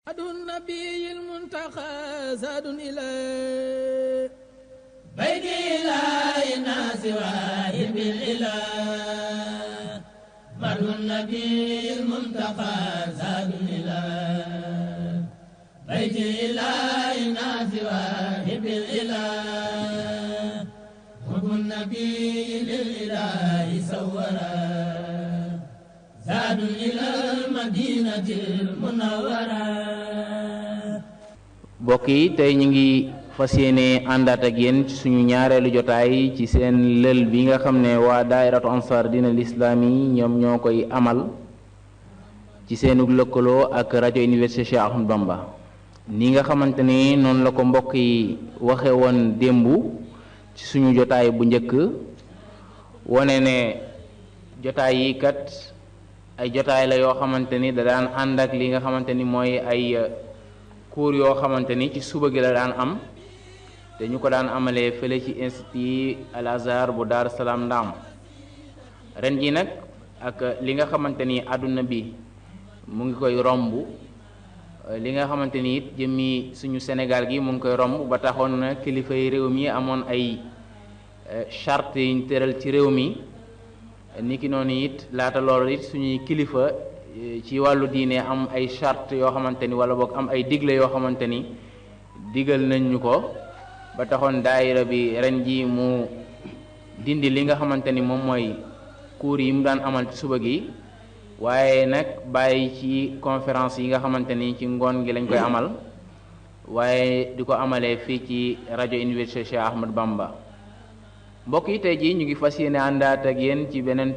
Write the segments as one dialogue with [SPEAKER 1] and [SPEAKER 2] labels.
[SPEAKER 1] زاد النبي المنتقى زاد إلى بيت إله الناس واهب الإله مد النبي المنتقى زاد إلى بيت إله الناس واهب الإله حب النبي للإله سورا زاد إلى المدينة المنورة.
[SPEAKER 2] mbokk yi tey ñu ngi fas yéene àndaat ak yéen ci suñu ñaareelu jotaay ci seen lël bi nga xam ne waa daairatu ansar dina lislaam yi ñoom ñoo koy amal ci seenu lëkkaloo ak rajo université Cheikh Ahmadou Bamba. ni nga xamante ni noonu la ko mbokk yi waxe woon démb ci suñu jotaay bu njëkk wone ne jotaay yi kat ay jotaay la yoo xamante ni da daan ànd ak li nga xamante ni mooy ay cours yoo xamante ni ci suba gi la daan am te ñu ko daan amalee fële ci institut Al Azhar bu Dar Salaam Ndaam. ren ji nag ak li nga xamante ni àdduna bi mu ngi koy romb li nga xamante ni it jëmmi suñu Sénégal gi mu ngi koy romb ba taxoon na kilifa yi réew mi amoon ay charte yi ñu tëral ci réew mi niki noonu it laata loolu it suñuy kilifa ci wàllu diine am ay charte yoo xamante ni wala boog am ay digle yoo xamante ni digal nañ ñu ko ba taxoon daayira bi ren ji mu dindi li nga xamante ni moom mooy cours yi mu daan amal ci suba gi waaye nag bàyyi ci conférence yi nga xamante ni ci ngoon gi lañ koy amal waaye di ko amalee fii ci rajo université Cheikh Ahmadou Bamba. mbokk yi tey jii ñu ngi fas yéene àndaat ak yéen ci beneen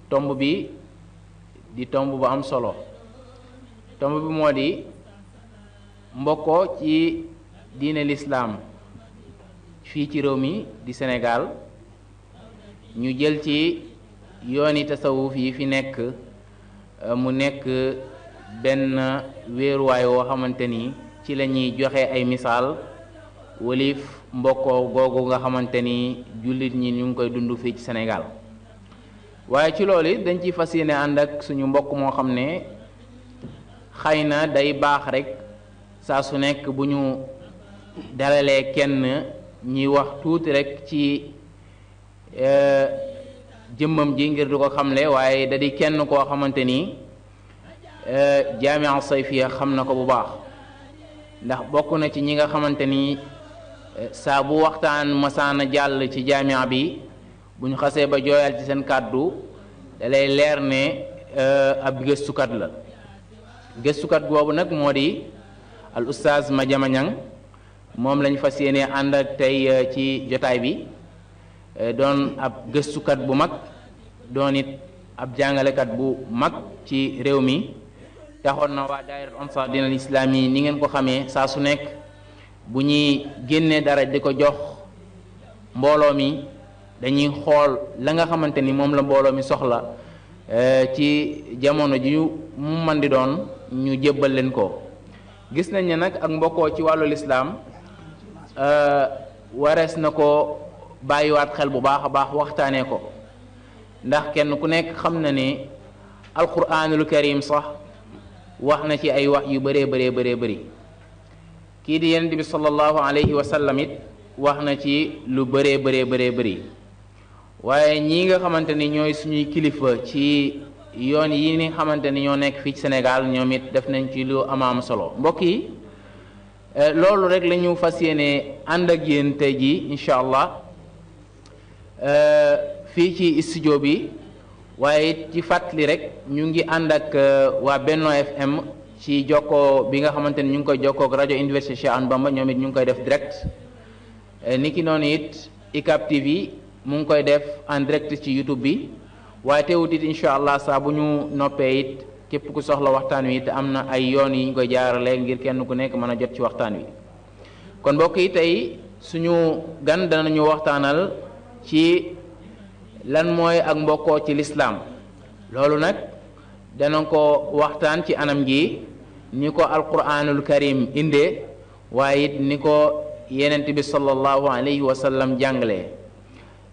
[SPEAKER 2] tomb bi di tomb bu am solo. tomb bi moo di mbokkoo ci diine lislaam fii ci réew mi di Sénégal ñu jël ci yooni tasawuf yi fi nekk mu nekk benn wéeruwaay woo xamante ni ci la ñuy joxe ay misaal walif mbokkoo googu nga xamante ni jullit ñi ñu ngi koy dund fii ci Sénégal. waaye ci loolu it dañ ciy fas yéene ànd ak suñu mbokk moo xam ne xëy na day baax rek saa su nekk bu ñu dalalee kenn ñuy wax tuuti rek ci jëmmam ji ngir du ko xamle waaye da di kenn koo xamante ni jaamia sayfiya xam na ko bu baax ndax bokk na ci ñi nga xamante ni saa bu waxtaan masaana jàll ci jaamia bi bu ñu xasee ba jooyal ci seen kàddu da lay leer ne ab gëstukat la. gëstukat boobu nag moo di al oustaz Madiama Niang moom lañ fas yéene ànd ak tey ci jotaay bi doon ab gëstukat bu mag doon it ab jàngalekat bu mag ci réew mi taxoon na waa daayira ansar dina lislaam yi ni ngeen ko xamee saa su nekk bu ñuy génnee dara di ko jox mbooloo mi dañuy xool la nga xamante ni moom la mbooloo mi soxla ci jamono ji mu man di doon ñu jébbal leen ko. gis nañ ne nag ak mbokkoo ci wàllu lislaam warees na ko bàyyiwaat xel bu baax a baax waxtaanee ko ndax kenn ku nekk xam na ne alquranul karim sax wax na ci ay wax yu bëree bëri kii di yonent bi sallallahu alayhi wa sallam it wax na ci lu bëree bëri waaye ñii nga xamante ni ñooy suñuy kilifa ci yoon yi ni xamante ni ñoo nekk fii ci Sénégal ñoom it def nañ ci lu amaam solo. mbokk yi loolu rek la ñu fas yéene ànd ak yéen tey jii incha allah fii ci studio bi waaye it ci fàttali rek ñu ngi ànd ak waa Benno FM ci jokkoo bi nga xamante ni ñu ngi koy jokkoo ak rajo Université Cheikh Ahmadou Bamba ñoom it ñu ngi koy def direct niki noonu it ICAP TV mu ngi koy def en direct ci YouTube bi waaye teewut it incha allah saa bu ñu noppee it képp ku soxla waxtaan wi it am na ay yoon yi ñu koy jaarale ngir kenn ku nekk mën a jot ci waxtaan wi. kon mbokk yi tey suñu gan danañu waxtaanal ci lan mooy ak mbokkoo ci lislaam loolu nag dana ko waxtaan ci anam gi ni ko alquranul karim indee waaye it ni ko yenent bi sallallahu alayhi wa sallam jàngalee.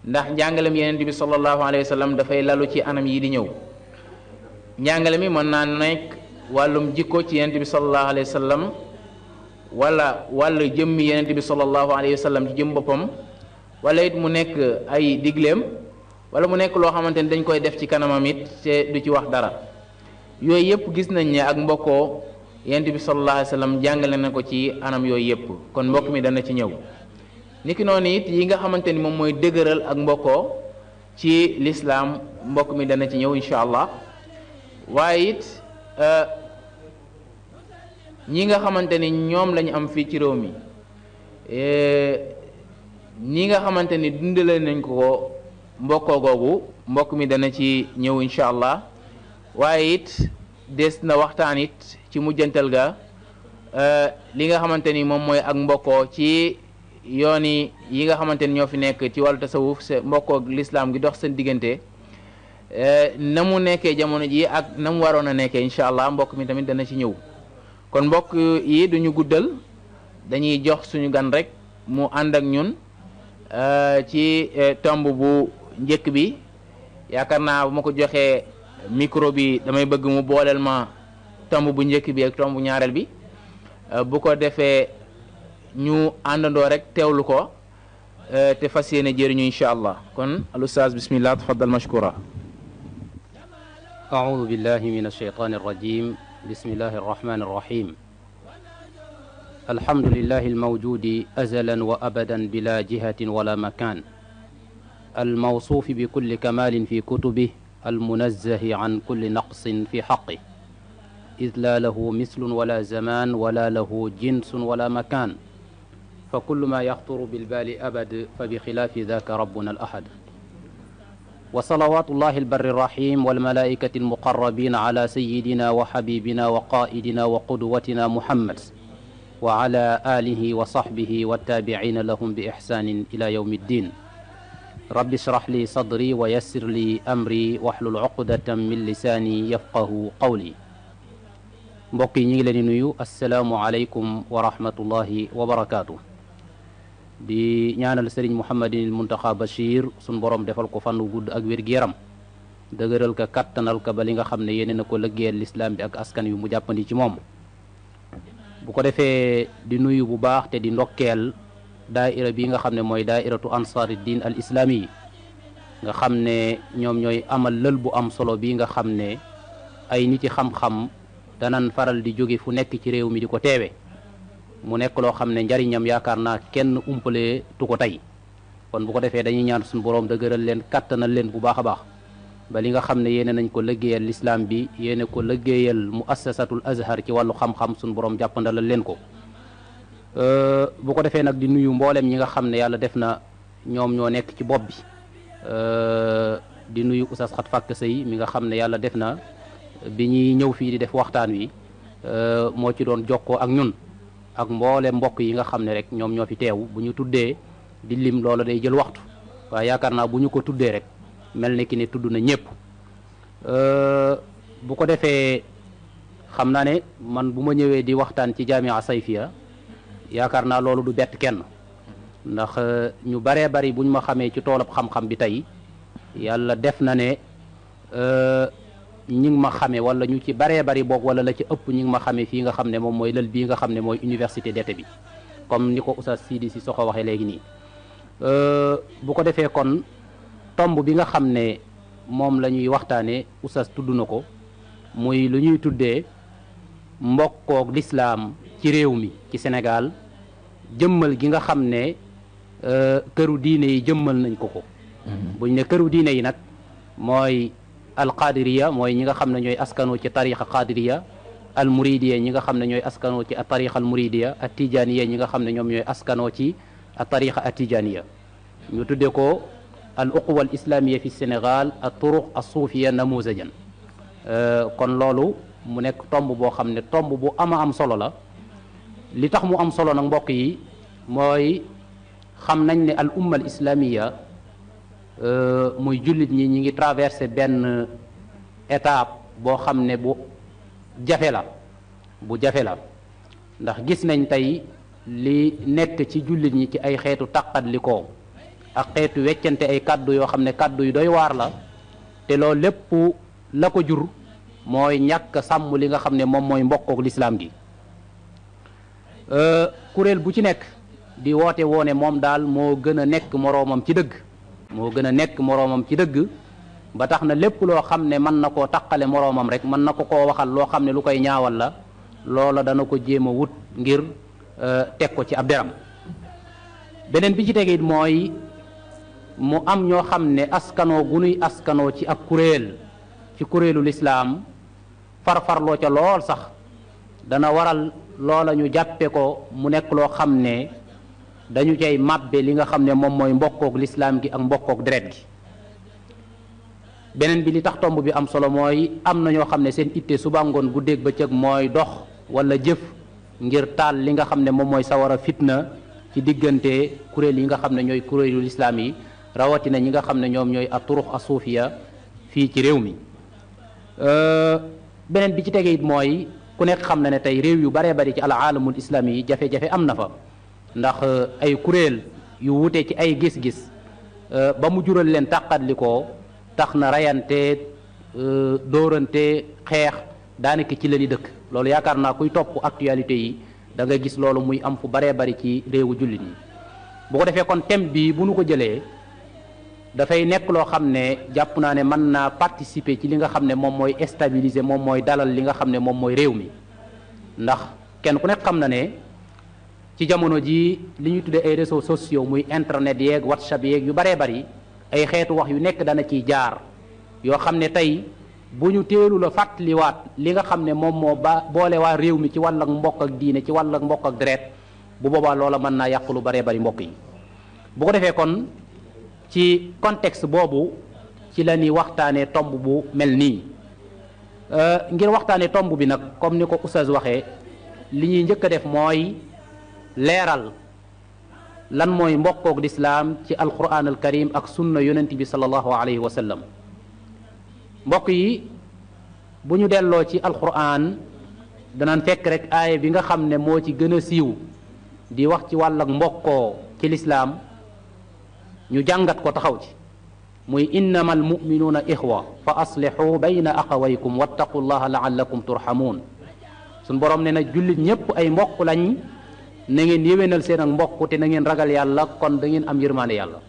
[SPEAKER 2] ndax njàngalem yenent bi sallallahu alayhi wa sallam dafay lalu ci anam yi di ñëw njàngale mi mën naa nekk wàllum jikko ci yonent bi sallallahu alayhi wa sallam wala wàllu jëmmi yonent bi sallallahu alayhi wa sallam ci jëm boppam wala it mu nekk ay digleem wala mu nekk loo xamante ni dañ koy def ci kanamam it te du ci wax dara yooyu yëpp gis nañ ne ak mbokkoo yonent bi sallallahu alayhi wa sallam jàngale na ko ci anam yooyu yëpp kon mbokk mi dana ci ñëw niki noonu it yi nga xamante ni moom mooy dëgëral ak mbokkoo ci lislaam mbokk mi dana ci ñëw incha allah waaye it ñi nga xamante ni ñoom lañu am fii ci réew mi ñi nga xamante ni dundale nañ ko mbokkoo googu mbokk mi dana ci ñëw incha allah waaye it des na waxtaan it ci mujjantal ga li nga xamante ni moom mooy ak mbokkoo ci yooni yi nga xamante ni ñoo fi nekk ci wàllu tasawuf se mbokkoo lislaam gi dox seen diggante na mu nekkee jamono ji ak na mu waroon a nekkee incha allah mbokk mi tamit dana ci ñëw kon mbokk yi duñu guddal dañuy jox suñu gan rek mu ànd ak ñun ci tomb bu njëkk bi yaakaar naa bu ma ko joxee micro bi damay bëgg mu booleel ma tomb bu njëkk bi ak tomb bu ñaareel bi bu ko defee ñu àndandoo rek teewlu ko te fas yéene jëriñu incha allah kon al ustaaz bismillah tafaddal mashkura
[SPEAKER 3] أعوذ بالله من الشيطان الرجيم بسم الله الرحمن الرحيم الحمد لله الموجود أزلا وأبدا بلا جهة ولا مكان الموصوف بكل كمال في كتبه المنزه عن كل نقص في حقه إذ لا له مثل ولا زمان ولا له جنس ولا مكان فكل ما يخطر بالبال أبد فبخلاف ذاك ربنا الأحد وصلوات الله البر الرحيم والملائكة المقربين على سيدنا وحبيبنا وقائدنا وقدوتنا محمد وعلى آله وصحبه والتابعين لهم بإحسان إلى يوم الدين رب اشرح لي صدري ويسر لي أمري واحلل عقدة من لساني يفقه قولي mbokk yi ñu ngi leen di nuyu assalaamu aleykum wa rahmatullahi wa barakaatu di ñaanal sëriñ Mouhamadinil Muntaxa Bachir suñ borom defal ko fan wu gudd ak wér-gu-yaram dëgëral ka kattanal ka ba li nga xam ne yéene na ko lëggéeyal lislaam bi ak askan yu mu jàppandi ci moom bu ko defee di nuyu bu baax te di ndokkeel daaira bi nga xam ne mooy daairatu ansaari diin al islaami nga xam ne ñoom ñooy amal lël bu am solo bi nga xam ne ay nit yi xam-xam danan faral di jóge fu nekk ci réew mi di ko teewe mu nekk loo xam ne njariñam yaakaar naa kenn umpalee tu ko tey kon bu ko defee dañuy ñaan suñu boroom dëgëral leen kattanal leen bu baax a baax ba li nga xam ne yéene nañ ko liggéeyal lislaam bi yéene ko liggéeyal muassasatul azhar ci wàllu xam-xam suñu boroom jàppandalal leen ko bu ko defee nag di nuyu mboolem ñi nga xam ne yàlla def na ñoom ñoo nekk ci bopp bi di nuyu Oustaz Xat Fàkk Sëy mi nga xam ne yàlla def na bi ñuy ñëw fii di def waxtaan wi moo ci doon jokkoo ak ñun ak mboole mbokk yi nga xam ne rek ñoom ñoo fi teew bu ñu tuddee di lim loola day jël waxtu waaye yaakaar naa bu ñu ko tuddee rek mel ne ki ne tudd na ñëpp bu ko defee xam naa ne man bu ma ñëwee di waxtaan ci Jaami'a Sayfiya yaakaar naa loolu du bett kenn ndax ñu baree bari buñ ma xamee ci toolab xam-xam bi tey yàlla def na ne ñi ngi ma xamee wala ñu ci baree bari boog wala la ci ëpp ñi ngi ma xamee fii nga xam ne moom mooy lël bii nga xam ne mooy université d'été bi comme ni ko Oustaz Sidi si soxo waxee léegi nii bu ko defee kon tomb bi nga xam ne moom la ñuy waxtaane Oustaz tudd na ko muy lu ñuy tuddee mbokkook lislaam ci réew mi ci Sénégal jëmmal gi nga xam ne këru diine yi jëmmal nañ ko ko buñ ne këru diine yi nag mooy alqadiriya mooy ñi nga xam ne ñooy askanoo ci tariqa qadiriya al muridiya ñi nga xam ne ñooy askanoo ci tariqa al muridiya at tijaniya ñi nga xam ne ñoom ñooy askanoo ci tariqa at tijaniya ñu tudde ko al uquwa al islamiya fi Sénégal at turuq as suufiya namuzajan kon loolu mu nekk tomb boo xam ne tomb bu ama am solo la li tax mu am solo nag mbokk yi mooy xam nañ ne al umma al islamiya muy jullit ñi ngi traversé benn étape boo xam ne bu jafe la ndax gis nañ tey li nekk ci jullit ñi ci ay xeetu taqatlikoo ak xeetu weccante ay kaddu yoo xam ne kaddu yu doy waar la te loolu lépp la ko jur mooy ñàkk sàmm li nga xam ne moom mooy mbokkook lislaam gi. kuréel bu ci nekk di woote woone moom daal moo gën a nekk moroomam ci dëgg moo gën a nekk moroomam ci dëgg ba tax na lépp loo xam ne mën na koo taqale moroomam rek mën na ko koo waxal loo xam ne lu koy ñaawal la loola dana ko jéem a wut ngir teg ko ci ab deram. beneen bi ci tege it mooy mu am ñoo xam ne askanoo gu nuy askanoo ci ak kuréel ci kuréelu lislaam farfarloo ca lool sax dana waral loola ñu jàppe ko mu nekk loo xam ne dañu cay màbbe li nga xam ne moom mooy mbokkook lislaam gi ak mbokkook deret gi. beneen bi li tax tomb bi am solo mooy am na ñoo xam ne seen itte suba ngoon guddeeg bëccëg mooy dox wala jëf ngir taal li nga xam ne moom mooy sawara fitna ci diggante kuréel yi nga xam ne ñooy kuréelu lislaam yi rawatina ñi nga xam ne ñoom ñooy aturux asuufiya fii ci réew mi. beneen bi ci tege it mooy ku nekk xam na ne tey réew yu baree bari ci alaalamul islaami yi jafe-jafe am na fa ndax ay kuréel yu wute ci ay gis-gis ba mu jural leen tàqatli ko tax na rayante dóorante xeex daanaka ci la ni dëkk. loolu yaakaar naa kuy topp actualité yi da nga gis loolu muy am fu baree bari ci réewu jullit ñi. bu ko defee kon thème bi bu nu ko jëlee dafay nekk loo xam ne jàpp naa ne mën naa participer ci li nga xam ne moom mooy stabiliser moom mooy dalal li nga xam ne moom mooy réew mi. ndax kenn ku nekk xam na ne ci jamono ji li ñuy tuddee ay réseaux sociaux muy internet yeeg whatsapp yeeg yu baree bari ay xeetu wax yu nekk dana ciy jaar yoo xam ne tey bu ñu teelu la fàttaliwaat li nga xam ne moom moo boole waa réew mi ci wàll ak mbokk ak diine ci wàll ak mbokk ak deret bu boobaa loola mën naa yàq lu baree bari mbokk yi. bu ko defee kon ci contexte boobu ci la ñuy waxtaanee tomb bu mel nii ngir waxtaanee tomb bi nag comme ni ko oustaz waxee li ñuy njëkk a def mooy leeral lan mooy mbokkook lislaam ci alquran al karim ak sunna yonent bi sallallahu alayhi wa sallam. mbokk yi bu ñu delloo ci alquran danaan fekk rek aaya bi nga xam ne moo ci gën a siiw di wax ci wàll ak mbokkoo ci lislaam ñu jàngat ko taxaw ci muy innama almuminuuna ixwa fa aslixu bayna axawaykum wattaqu llaha laallakum turhamuun. suñ boroom ne na jullit ñépp ay mbokk lañ na ngeen yéwénal seen ak mbokk te na ngeen ragal yàlla kon da ngeen am yërmaande yàlla.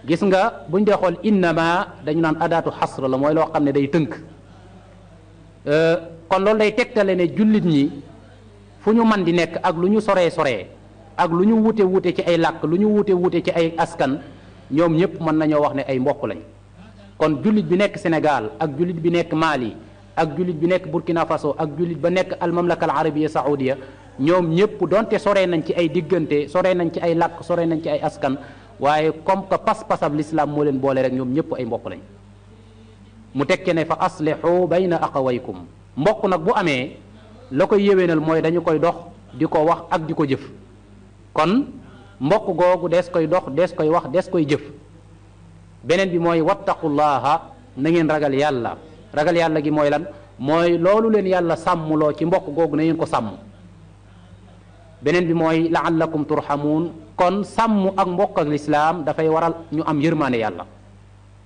[SPEAKER 3] gis nga buñ dee xool innama dañu naan adaatu xasr la mooy loo xam ne day tënk kon loolu day tegtale ne jullit ñi fu ñu man di nekk ak lu ñu soree ak lu ñu wute ci ay làkk lu ñu wute ci ay askan ñoom ñëpp mën nañoo wax ne ay mbokk lañ. kon jullit bi nekk Sénégal ak jullit bi nekk Mali ak jullit bi nekk Burkina Faso ak jullit ba nekk al mamlaka al arabiya saoudia ñoom ñëpp donte soree nañ ci ay diggante soree nañ ci ay làkk soree nañ ci ay askan waaye comme que pas-pasab l'islam moo leen boole rek ñoom ñëpp ay mbokk lañ. mu tekke ne fa aslihu bayna axawaykum mbokk nag bu amee la koy yéwénal mooy dañu koy dox di ko wax ak di ko jëf. kon mbokk googu des koy dox des koy wax des koy jëf. beneen bi mooy wattaqullaha na ngeen ragal yàlla ragal yàlla gi mooy lan mooy loolu leen yàlla sàmmloo ci mbokk googu na ngeen ko sàmm. beneen bi mooy laallakum turhamuun kon sàmm ak mbokk ak lislaam dafay waral ñu am yërmaane yàlla.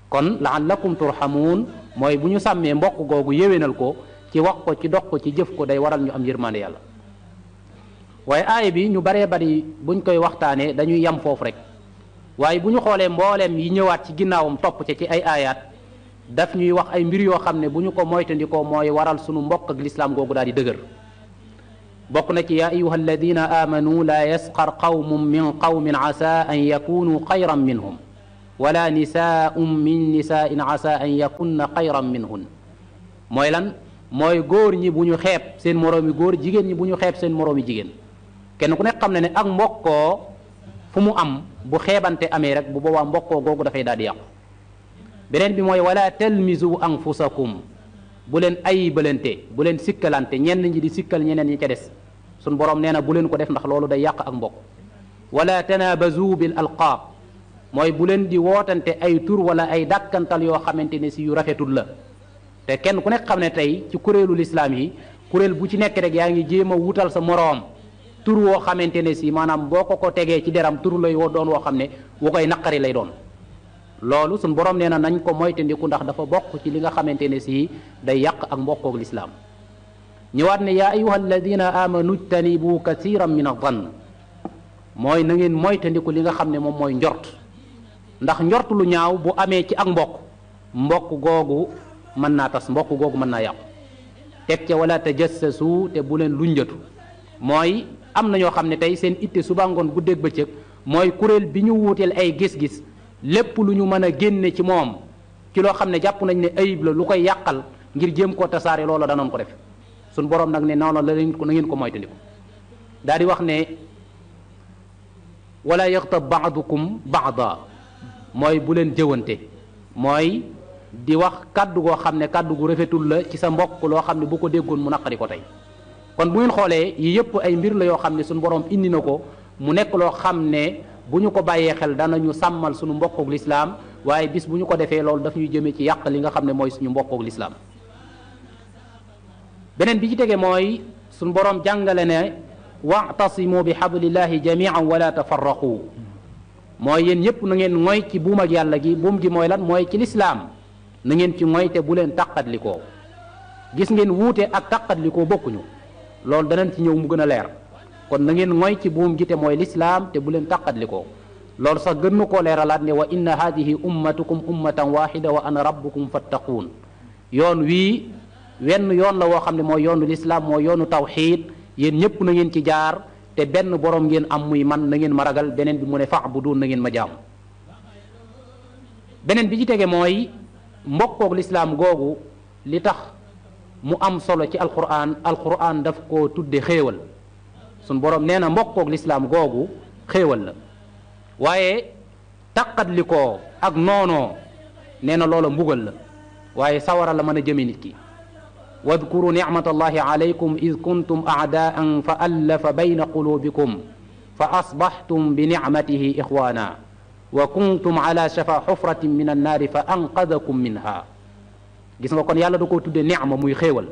[SPEAKER 3] kon laallakum turhamuun mooy bu ñu sàmmee mbokk googu yéwénal ko ci wax ko ci dox ko ci jëf ko day waral ñu am yërmaane yàlla. waaye aaya bi ñu baree bari buñ koy waxtaanee dañuy yam foofu rek waaye bu ñu xoolee mbooleem yi ñëwaat ci ginnaawam topp ca ci ay aayaat daf ñuy wax ay mbir yoo xam ne bu ñu ko moytandikoo mooy waral sunu mbokk ak lislaam googu daal di dëgër. bokk na ci yaa ayuha alladina amanu laa yasqar qawmun min qawmin asa an yakunu xayran minhum wala nisaa'un min nisaa'in asa an yakunna xayran minhun. mooy lan mooy góor ñi bu ñu xeeb seen moroomi góor jigéen ñi bu ñu xeeb seen moroomi jigéen. kenn ku nekk xam ne ne ak mbokkoo fu mu am bu xeebante amee rek bu boobaa mbokkoo googu dafay daal di yàqu. beneen bi mooy wala talmizu anfusakum bu leen ayibalante bu leen sikkalante ñenn ñi di sikkal ñeneen ñi ca des sun borom nee na bu leen ko def ndax loolu day yàq ak mbokk. wala tanabazu bil alqaab mooy bu leen di wootante ay tur wala ay dàkkantal yoo xamante ne si yu rafetul la. te kenn ku nekk xam ne tey ci kuréelu lislaam yi kuréel bu ci nekk rek yaa ngi jéem a wutal sa moroom tur woo xamante ne si maanaam boo ko tegee ci deram tur lay doon woo xam ne wu koy naqari lay doon. loolu suñ borom nee na nañ ko moytandiku ndax dafa bokk ci li nga xamante ne si day yàq ak mbokkoog lislaam ñëwaat ne yaa ayuha alladina amanu jtanibu kathiran min adh-dhann mooy na ngeen moytandiku li nga xam ne moom mooy njort ndax njort lu ñaaw bu amee ci ak mbokk googu mën naa tas mbokk googu mën naa yàqu teg ca wala tajassasu te bu leen lunjatu mooy am na ñoo xam ne tey seen itte suba ngoon guddeeg bëccëg mooy kuréel bi ñu wuuteel ay gis-gis lépp lu ñu mën a génne ci moom ci loo xam ne jàpp nañ ne ayib la lu koy yàqal ngir jéem koo tasaare loola danoon ko def suñ borom nag ne noonu la na ngeen ko moytandiku daal di wax ne wala yaxtab baadukum baada mooy bu leen jëwante mooy di wax kaddu goo xam ne kaddu gu rafetul la ci sa mbokk loo xam ne bu ko déggoon mu naqari ko tey kon bu ngeen xoolee yi yëpp ay mbir la yoo xam ne suñu borom indi na ko mu nekk loo xam ne bu ñu ko bàyyee xel danañu sàmmal suñu mbokkoog lislaam waaye bis bu ñu ko defee loolu daf ñuy jëmee ci yàq li nga xam ne mooy suñu mbokkoog lislaam beneen bi ci tege mooy suñu borom jàngale ne wa'tasimu bi hablillahi jami'an wala tafarraqu mooy yéen ñëpp na ngeen mooy ci buum ak yàlla gi buum gi mooy lan mooy ci lislaam na ngeen ci mooy te bu leen taqatlikoo gis ngeen wuute ak taqatlikoo bokkuñu loolu danañ ci ñëw mu gën a leer kon na ngeen mooy ci buum gi te mooy lislaam te bu leen taqatlikoo loolu sax gën na koo leeralaat ne wa inna hadihi ummatukum ummatan wahida wa ana rabbukum fattaquun yoon wii wenn yoon la woo xam ne mooy yoonu lislaam mooy yoonu tawxiid yéen ñëpp na ngeen ci jaar te benn borom ngeen am muy man na ngeen ma ragal beneen bi mu ne fa'budun na ngeen ma jaam beneen bi ci tege mooy mbokkoog lislaam googu li tax mu am solo ci alquran daf koo tudde xéewal sun borom nee na mbokkoog lislaam googu xéewal la waaye taqatli koo ak noonoo nee na loola mbugal la waaye sawara la mën a jëme nit ki wadkuru nicmatallahi alaykum id kuntum aadaan fa allafa bayna qulubikum fa asbaxtum bi nicmatihi ixwaana wa kuntum ala shafa xufratin min annaari fa anqadakum minha gis nga kon yàlla da koo tudde nicma muy xéewal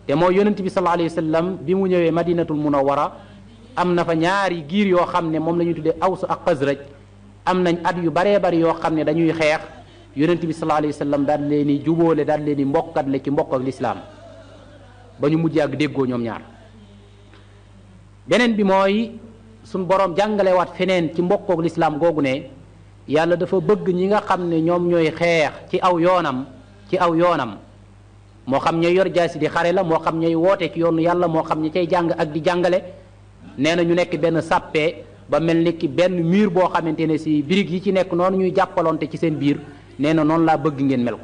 [SPEAKER 3] te mooy yonent bi sallallahu alayhi wa sallam bi mu ñëwee madinatul munawara am na fa ñaari giir yoo xam ne moom la ñuy tuddee awsu ak xasraj am nañ at yu baree bari yoo xam ne dañuy xeex yonent bi sallallahu alayhi wa sallam daal leen di jubóole daal leen di mbokkatle ci mbokk ak lislaam ba ñu mujj ak déggoo ñoom ñaar beneen bi mooy suñ boroom jàngalewaat feneen ci mbokk ak lislaam googu ne yàlla dafa bëgg ñi nga xam ne ñoom ñooy xeex ci aw yoonam moo xam ñooy yor jaasi di xare la moo xam ñooy woote ci yoonu yàlla moo xam ñi cay jàng ak di jàngale nee na ñu nekk benn sàppe ba mel ni ki benn mur boo xamante ne si birig yi ci nekk noonu ñuy jàppalonte ci seen biir nee na noonu laa bëgg ngeen mel ko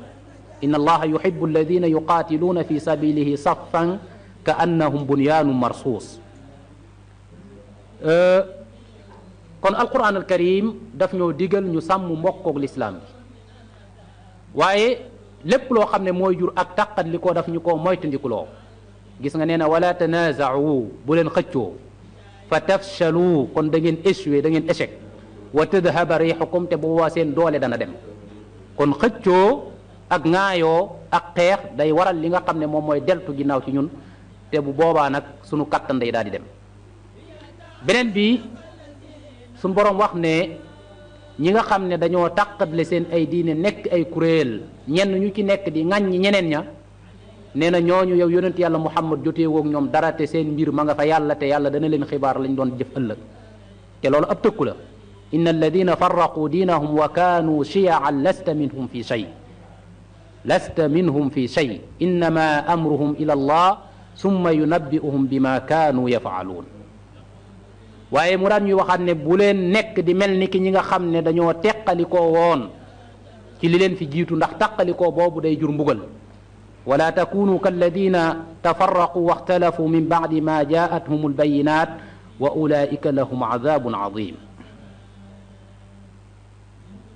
[SPEAKER 3] inna allaha yuhibbu alladina yuqaatiluuna fi sabilihi saffan ka annahum bunyaanun marsuus kon alquran al karim daf ñoo digal ñu sàmm mbokkoog lislaam bi waaye lépp loo xam ne mooy jur ak tàqat li ko daf ñu ko moytandikuloo gis nga nee na wala tanaaza'u bu leen xëccoo fa tafshalu kon da ngeen échoué da ngeen échec wa tadhaba riixukum te bu boobaa seen doole dana dem kon xëccoo ak ŋaayoo ak xeex day waral li nga xam ne moom mooy deltu ginnaaw ci ñun te bu boobaa nag sunu kattan day daal di dem beneen bi suñu boroom wax ne ñi nga xam ne dañoo tàqatle seen ay diine nekk ay kuréel ñenn ñu ci nekk di ŋàññi ñeneen ña nee na ñooñu yow yonent yàlla muhammad jotee woog ñoom dara te seen mbir ma nga fa yàlla te yàlla dana leen xibaar lañ doon jëf ëllëg te loolu ab tëkku la inna alladina farraqu diinahum wa kaanu shiyaan lasta minhum fi shay innama amruhum ila allah summa yunabbi'uhum bima kaanu yafaaluun waaye mu daan ñuy waxaat ne bu leen nekk di mel ni ki ñi nga xam ne dañoo teqalikoo woon ci li leen fi jiitu ndax teqalikoo boobu day jur mbugal wala takunu kalladina tafarraqu waxtalafu min bacdi ma jaathum albayinat wa ulaika lahum adabun adim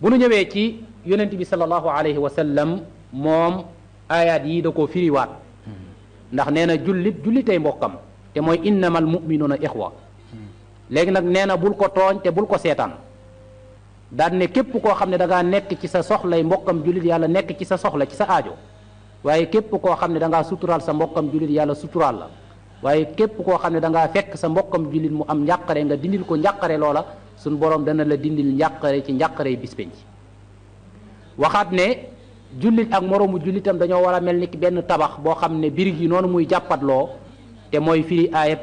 [SPEAKER 3] bu nu ñëwee ci yonent bi sallallahu alayhi wa sallam moom ayaat yi da koo firiwaat ndax nee na jullitay mbokkam te mooy innama almuminuuna ixwa léegi nag nee na bul ko tooñ te bul ko seetaan daan ne képp koo xam ne da ngaa nekk ci sa soxlay mbokkam jullit yàlla nekk ci sa soxla ci sa aajo waaye képp koo xam ne da ngaa suturaal sa mbokkam jullit yàlla suturaal la waaye képp koo xam ne da ngaa fekk sa mbokkam jullit mu am njàqare nga dindil ko njàqare loola suñ borom dana la dindil njàqare ci njàqare bis penc waxaat ne jullit ak moroomu jullitam dañoo war a mel ni ki benn tabax boo xam ne birig yi noonu muy jàppatloo te mooy firi aayab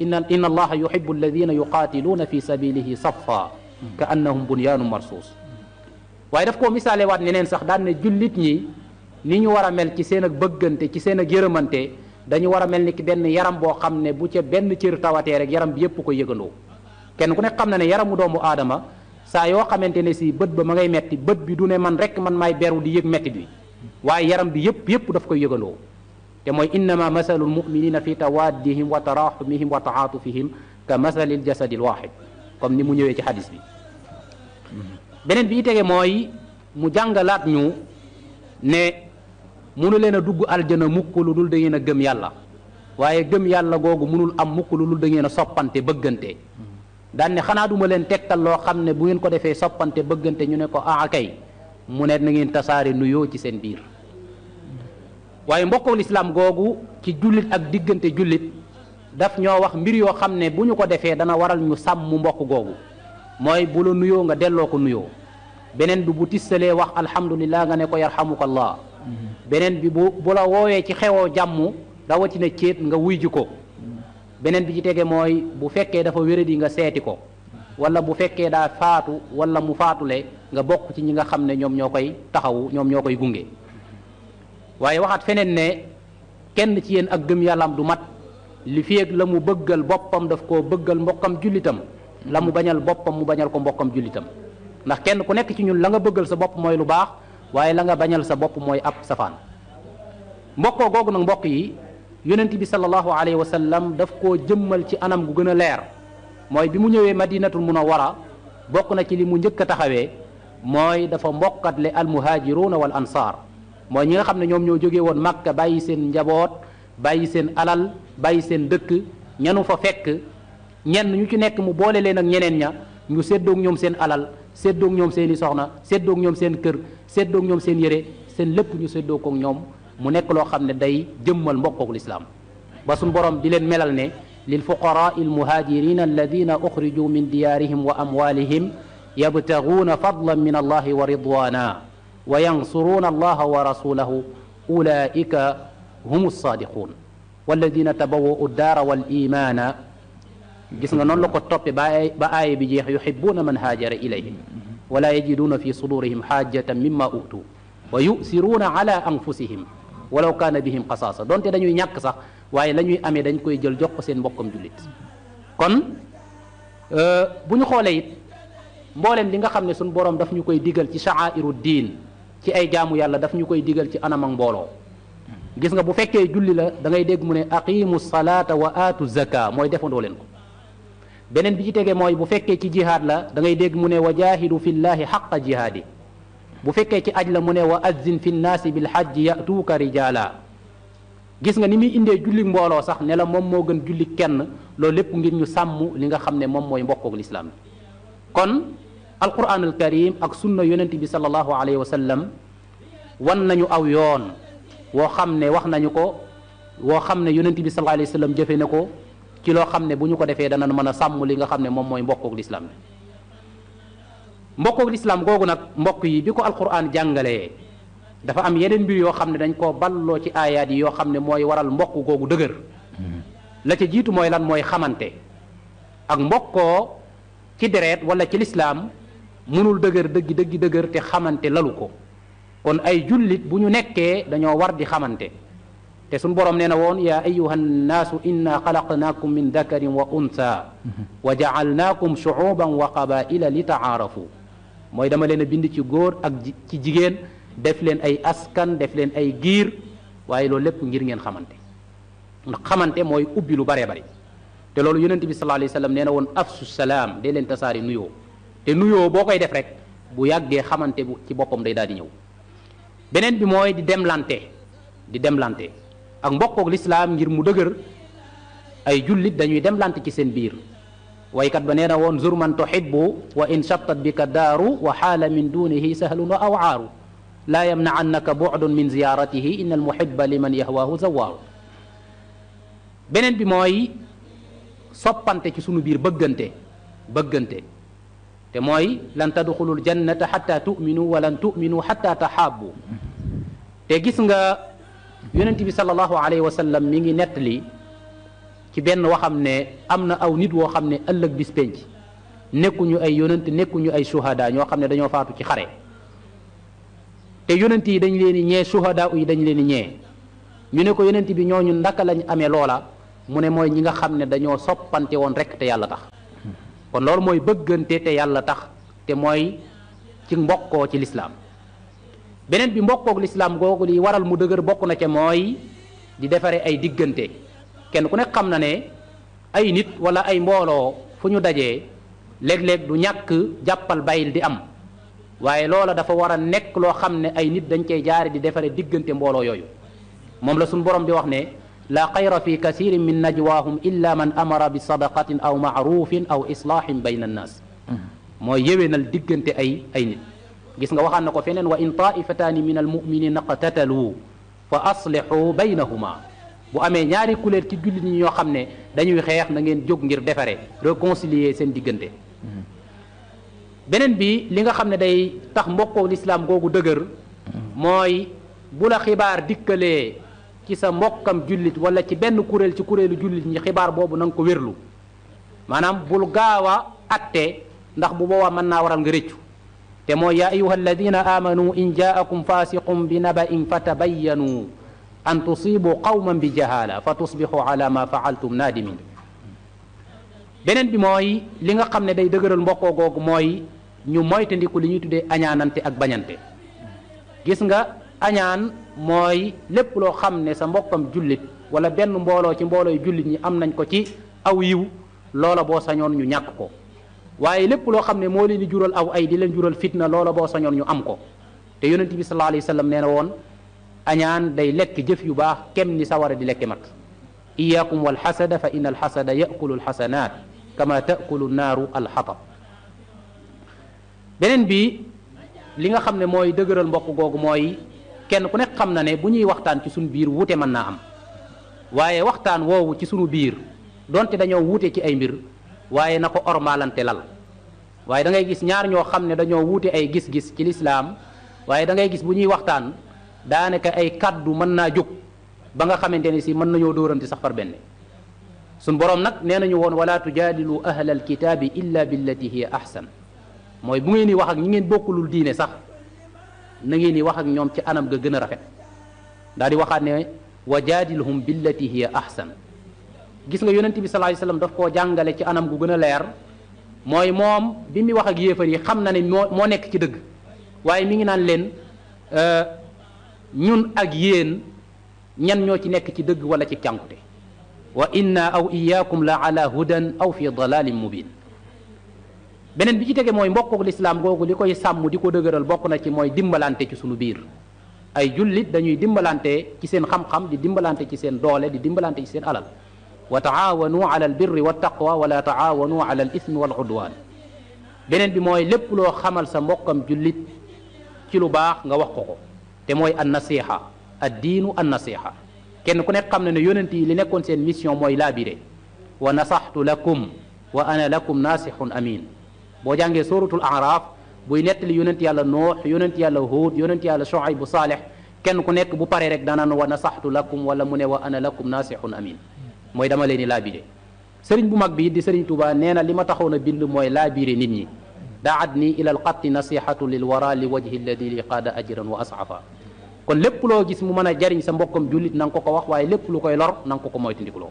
[SPEAKER 3] inna allaha yuhibbu alladina yuqaatiluuna fi sabilihi saffa ka annahum bunyaanun marsuus waaye daf koo misaale waat neneen sax daan ne jullit ñi ni ñu war a mel ci seen ak bëggante ci seen ak yërëmante dañu war a mel ni ki benn yaram boo xam ne bu ca benn cër tawatee rek yaram bi yépp ko yëgandoo kenn ku nekk xam na ne yaramu doomu aadama saa yoo xamante ne si bët ba ma ngay metti bët bi du ne man rek man maay beru di yëg metti bi waaye yaram bi yépp daf koy yëgandoo te mooy innama masalul muminina fi tawaddihim wa taraxumihim wa taatufihim ka masalil jasadil waxid comme ni mu ñëwee ci xadis bi beneen bi tege mooy mu jàngalaat ñu ne munu leen a dugg aljana mukk lu dul da ngeen a gëm yàlla waaye gëm yàlla googu munul am mukk lu dul da ngeen a soppante bëggante daan ne xanaa duma leen tegtal loo xam ne bu ngeen ko defee soppante bëggante ñu ne ko kay mu ne na ngeen tasaare nuyoo ci seen biir waaye mbokkoo lislaam googu ci jullit ak diggante jullit daf ñoo wax mbir yoo xam ne bu ñu ko defee dana waral ñu sàmm mbokk googu mooy bu la nuyoo nga delloo ko nuyoo beneen bi bu tissalee wax alhamdulillah nga ne ko yarhamukallah beneen bi bu la woowee ci xewoo jàmm rawatina céet nga wuy ji ko beneen bi ci tege mooy bu fekkee dafa wéradi nga seeti ko wala bu fekkee daa faatu wala mu faatule nga bokk ci ñi nga xam ne ñoom ñoo koy taxawu ñoom ñoo koy gunge waaye waxaat feneen ne kenn ci yéen ak gëm yàllaam du mat li fi ak la mu bëggal boppam daf koo bëggal mbokkam jullitam la mu bañal boppam mu bañal ko mbokkam jullitam ndax kenn ku nekk ci ñun la nga bëggal sa bopp mooy lu baax waaye la nga bañal sa bopp mooy ab safaan mbokkoo googu nag mbokk yi yonent bi sallallahu alayhi wa sallam daf koo jëmmal ci anam gu gën a leer mooy bi mu ñëwee madinatul munawwara bokk na ci li mu njëkk a taxawee mooy dafa mbokkatle almuhaajiruuna wal ansaar mooy ñi nga xam ne ñoom ñoo jógee woon Makka bàyyi seen njaboot bàyyi seen alal bàyyi seen dëkk ñanu fa fekk ñenn ñu ci nekk mu boole leen ak ñeneen ña ñu séddoog ñoom seen alal séddoog ñoom seen i soxna séddoog ñoom seen kër séddoog ñoom seen yére seen lépp ñu séddoo koog ñoom mu nekk loo xam ne day jëmmal mbokkoog lislaam ba suñ borom di leen melal ne lil fuqaraa il muhaajirina alladina uxrijuu min diyaarihim wa amwalihim yabtaguuna fadlan min allahi wa ridwana wa yansuruuna allaha wa rasulahu ulaika hum saadiquun walladina tabawwau daara wal imaana gis nga noonu la ko toppe ba aaya bi jeex yuhibuuna man haajara ilayhim wala yajiduuna fi sudurihim xaajatan mimma utuu wa yusiruuna ala anfusihim walaw kaana bihim xasaasa donte dañuy ñàkk sax waaye la ñuy amee dañ koy jël jox ko seen mbokkam jullit kon bu ñu xoolee it mbooleem li nga xam ne suñ boroom daf ñu koy digal ci sha'airu diin ci ay jaamu yàlla daf ñu koy digal ci anam ak mbooloo gis nga bu fekkee julli la da ngay dégg mu ne aqimu salata wa aatu zaka mooy defandoo leen ko beneen bi ci tege mooy bu fekkee ci jihaad la da ngay dégg mu ne wa jaahidu fillahi xaqa jihaadi bu fekkee ci aj la mu ne wa azzin fi nnaasi bil hajji yatuuka rijaala gis nga ni muy indee julli mbooloo sax ne la moom moo gën julli kenn loolu lépp ngir ñu sàmm li nga xam ne moom mooy mbokkoog lislaam kon alquran al karim ak sunna yonent bi sallallahu alayhi wa sallam wan nañu aw yoon woo xam ne wax nañu ko woo xam ne yonent bi sallallahu alayhi wa sallam jëfe na ko ci loo xam ne bu ñu ko defee dana mën a sàmm li nga xam ne moom mooy mbokkoog lislaam mbokkoog lislaam googu nag mbokk yi bi ko alquran jàngalee dafa am yeneen mbir yoo xam ne dañ koo balloo ci aayaat yi yoo xam ne mooy waral mbokk googu dëgër la ca jiitu mooy lan mooy xamante ak mbokkoo ci deret wala ci lislaam mënul dëgër dëggi dëgër te xamante lalu ko kon ay jullit bu ñu nekkee dañoo war di xamante te suñ borom nee na woon yaa ayuha nnaasu inna xalaqnaakum min dakarin wa unsa wa jaalnaakum shuuban wa qabaila li taarafu mooy dama leen a bind ci góor ak ci jigéen def leen ay askan def leen ay giir waaye loolu lépp ngir ngeen xamante ndax xamante mooy ubbi lu baree bari te loolu yonent bi sallallahu alayhi wa sallam nee na woon afsu salaam dee leen tasaari nuyoo te nuyoo boo koy def rek bu yàggee xamante bu ci boppam day daal di ñëw beneen bi mooy di demlante ak mbokkoog lislaam ngir mu dëgër ay jullit dañuy demlante ci seen biir waykat ba nee na woon zur man tuhibbu wa in shattat bika daaru wa xaala min dunihi sahlun wa awaaru laa yamnaannaka bu'dun min ziyaratihi inna al muhibba liman yahwaahu zawaaru beneen bi mooy soppante ci sunu biir bëggante te mooy lan tadxulul jannata xatta tuminu wa lan tuminu xatta taxaabu te gis nga yonent bi sallallahu alayhi wa sallam mi ngi nettali ci benn waxam ne am na aw nit woo xam ne ëllëg bis penc nekkuñu ay yonent nekkuñu ay shuhada ñoo xam ne dañoo faatu ci xare te yonent yi dañ leen di ñee shuhada yi dañ leen di ñee ñu ne ko yonent bi ñooñu ndaka lañ amee loola mu ne mooy ñi nga xam ne dañoo soppante woon rek te yàlla tax kon loolu mooy bëggante te yàlla tax te mooy ci mbokkoo ci lislaam beneen bi mbokkook lislaam googu li waral mu dëgër bokk na ca mooy di defare ay diggante kenn ku nekk xam na ne ay nit wala ay mbooloo fu ñu dajee léeg-léeg du ñàkk jàppal bayil di am waaye loola dafa war a nekk loo xam ne ay nit dañ cey jaare di defare diggante mbooloo yooyu moom la suñu borom di wax ne la xayra fi kasirin min najwaahum illa man amara bi sadaqatin aw maarufin aw islaahin bayna annaas mooy yéwénal diggante ay nit gis nga waxaan na ko feneen wa in taifataani min almuminina qatatalu fa aslixu baynahuma bu amee ñaari kuréel ci jullit ñi ñoo xam ne dañuy xeex na ngeen jóg ngir defare réconcilier seen diggante beneen bi li nga xam ne day tax mbokkoo lislaam googu dëgër mooy bu la xibaar dikkalee ci sa mbokkam jullit wala ci benn kuréel ci kuréelu jullit ñi xibaar boobu na nga ko wérlu maanaam bul gaaw a atte ndax bu boobaa mën naa waral nga rëccu te mooy yaa ayuha alladina amanu in jaakum fasiqum bi naba'in fatabayyanu an tusibu qawman bi jahala fa tusbixu ala ma faaltum naadimin beneen bi mooy li nga xam ne day dëgëral mbokkoo googu mooy ñu moytandiku li ñuy tuddee añaanante ak bañante gis nga añaan mooy lépp loo xam ne sa mbokkam jullit wala benn mbooloo ci mboolooy jullit ñi am nañ ko ci aw yiw loola boo sañoon ñu ñàkk ko waaye lépp loo xam ne moo leen di jural aw ay di leen jural fitna loola boo sañoon ñu am ko te yonent bi sallallahu alayhi wa sallam nee na woon añaan day lekk jëf yu baax kem ni sawara di lekke mat iyaakum walxasada fa inna alxasada yakulu alxasanat kama takulu naaru alxatab beneen bi li nga xam ne mooy dëgëral mbokk googu mooy kenn ku nekk xam na ne bu ñuy waxtaan ci suñu biir wuute mën naa am waaye waxtaan woowu ci suñu biir donte dañoo wuute ci ay mbir waaye na ko ormalante lal waaye da ngay gis ñaar ñoo xam ne dañoo wuute ay gis-gis ci lislaam waaye da ngay gis bu ñuy waxtaan daanaka ay kaddu mën naa jóg ba nga xamante ne si mën nañoo dóorante sax par benn suñ boroom nag nee nañu woon wala tujaadilu ahla alkitaabi illa billati hiya ahsan mooy bu ngeen di wax ak ñi ngeen bokkulul diine sax na ngeen di wax ak ñoom ci anam ga gën a rafet daal di waxaat ne wa jaadilhum billati hiya ahsan gis nga yonent bi sallallahu alayhi wasallam daf koo jàngale ci anam gu gën a leer mooy moom bi muy wax ak yéefar yi xam na ne moo nekk ci dëgg waaye mi ngi naan leen ñun ak yéen ñan ñoo ci nekk ci dëgg wala ci cànkute wa inna aw iyaakum la ala hudan aw fi dalalin mubin beneen bi ci tege mooy mbokkook lislaam googu li koy sàmm di ko dëgëral bokk na ci mooy dimbalante ci sunu biir ay jullit dañuy dimbalante ci seen xam-xam di dimbalante ci seen doole di dimbalante ci seen alal wa taawanu ala al birri wa taqwa wala taawanu ala al ismi wal udwan beneen bi mooy lépp loo xamal sa mbokkam jullit ci lu baax nga wax ko te mooy an nasiha ad diinu an nasiha kenn ku nekk xam ne ne yonent yi li nekkoon seen mission mooy laabire wa nasaxtu lakum wa ana lakum nasihun amin boo jàngee suratul araf buy nettali yonent yàlla noox yonent yàlla huud yonent yàlla shuayb bu saalih kenn ku nekk bu paree rek danaan wa nasaxtu lakum wala mu ne wa ana lakum nasihun amin mooy dama leen di laabire sëriñ bu mag bi di sëriñ Tuubaa nee na li ma taxoon a bind mooy laabire nit ñi daat nii ila alqatti nasihatu lil wara li wajhi alladi li qaada ajran wa asxafa kon lépp loo gis mu mën a jariñ sa mbokkam jullit na nga ko wax waaye lépp lu koy lor na nga ko moytandikuloo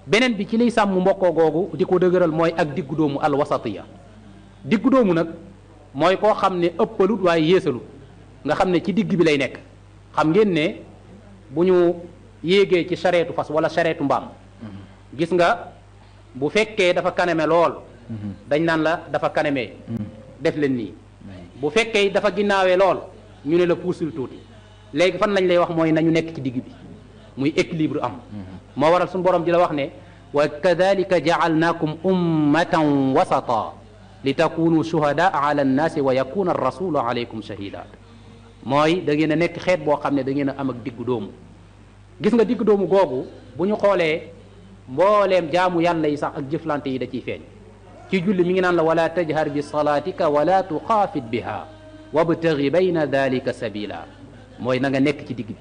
[SPEAKER 3] beneen bi ci liy sàmm mbokkoo googu di ko dëgëral mooy ak diggu doomu alwasatiya diggu doomu nag mooy koo xam ne ëppalut waaye yéesalut nga xam ne ci digg bi lay nekk xam ngeen ne bu ñu yéegee ci sareetu fas wala sareetu mbaam gis nga bu fekkee dafa kaname lool dañ naan la dafa kaname def leen nii bu fekkee dafa ginnaawee lool ñu ne la puusul tuuti léegi fan lañ lay wax mooy nañu nekk ci digg bi muy équilibre am moo waral suñu borom di la wax ne wa kadalika jaalnaakum ummatan wasata li takunu shuhadaa ala annaasi wa yakuna arrasulu alaykum shahida mooy da ngeen a nekk xeet boo xam ne da ngeen a am ak diggu doomu gis nga diggu doomu googu bu ñu xoolee mbooleem jaamu yàlla yi sax ak jëflante yi da ciy feeñ ci julli mi ngi naan la wala tajhar bi salaatika wala tuxaafit biha wabtaghi bayna dalika sabila mooy na nga nekk ci digg bi.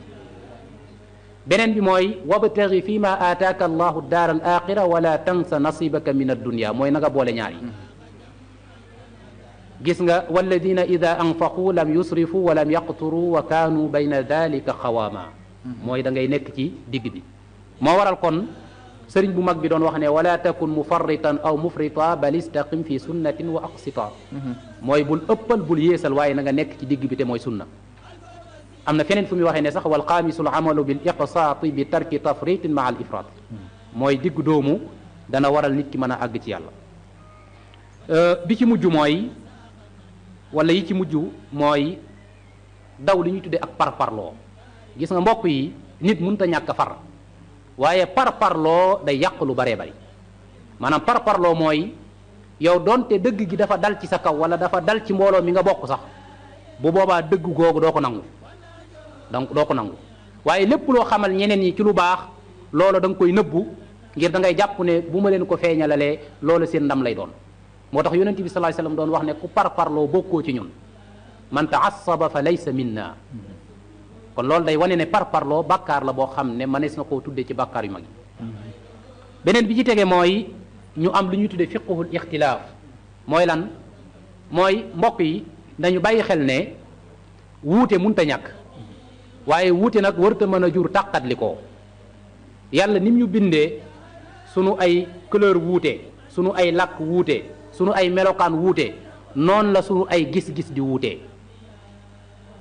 [SPEAKER 3] beneen bi mooy wabtaghi fi ma aataaka allahu daar al axira wala tansa nasibaka min addunia mooy na nga boole ñaar yi. gis nga walladina ida anfaqu lam yusrifu wa lam yaqturu wa kaanu bayna dalika xawaama mooy da ngay nekk ci digg bi. moo waral kon sëriñ bu mag bi doon wax ne wala takun mufarritan aw mufrita bal istaqim fi sunnatin wa aqsita mooy bul ëppal bul yéesal waaye na nga nekk ci digg bi te mooy sunna. am na feneen fu muy waxee ne sax wal xaamisul amalu bil iqsaati bi tarki tafritin maa al ifrat mooy digg doomu dana waral nit ki mën a àgg ci yàlla. bi ci mujj mooy wala yi ci mujj mooy daw li ñuy tuddee ak parparloo. gis nga mbokk yi nit mënut a ñàkk a far waaye parparloo day yàq lu baree bari maanaam parparloo mooy yow doonte dëgg gi dafa dal ci sa kaw wala dafa dal ci mbooloo mi nga bokk sax bu boobaa dëgg googu doo ko nangu. donc doo ko nangu waaye lépp loo xamal ñeneen ñi ci lu baax loolu da nga koy nëbbu ngir da ngay jàpp ne bu ma leen ko feeñalalee loolu seen ndam lay doon. moo tax yonent bi sallallahu alayhi wasallam doon wax ne ku parparloo bokkoo ci ñun man ta'assaba fa laysa minna. kon loolu day wane ne parparloo bàkkaar la boo xam ne mënees na koo tuddee ci bàkkaar yu mag yi. beneen bi ci tege mooy ñu am lu ñuy tuddee fiqhul ixtilaaf mooy lan mooy mbokk yi dañu bàyyi xel ne wuute mënta ñàkk. waaye wuute nag warta mën a jur tàqatli ko yàlla nim ñu bindee sunu ay couleur wuute sunu ay làkk wuute sunu ay melokaan wuute noonu la sunu ay gis-gis di wuute.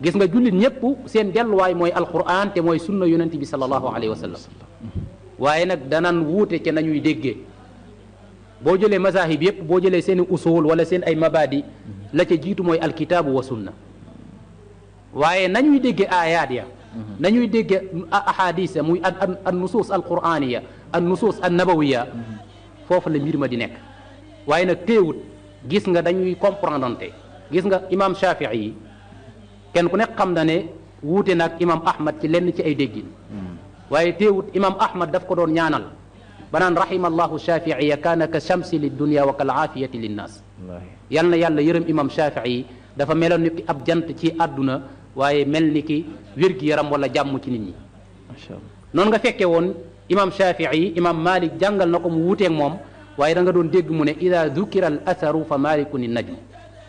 [SPEAKER 3] gis nga jullit ñëpp seen delluwaay mooy alquran te mooy sunna yonent bi sallallahu alayhi wa sallam waaye nag danan wuute ca nañuy déggee. boo jëlee mazahib yëpp boo jëlee seen i usul wala seen ay mabadi la ca jiitu mooy alkitaabu wa sunna waaye nañuy dégge ayaat ya nañuy dégge ahadis ya muy an nusus alquraniya an nusus an nabawiya foofu la mbir ma di nekk waaye nag téewut gis nga dañuy comprendre gis nga imam Shafii yi kenn ku nekk xam na ne wuute nag imam Ahmad ci lenn ci ay déggin waaye téewut imam Ahmad daf ko doon ñaanal banaan rahima allahu Shafiiya kaana ka shamsi lid dunya wa kal aafiyati linnaas yal na yàlla yërëm imam Shafii dafa meloon ni ki ab jant ci àdduna waaye mel ni ki wér-gi-yaram wala jàmm ci nit ñi. macha allah noonu nga fekke woon imam Shafii imam Malik jàngal na ko mu wuuteeg moom waaye da nga doon dégg mu ne ida dukira al atharu fa malikun najm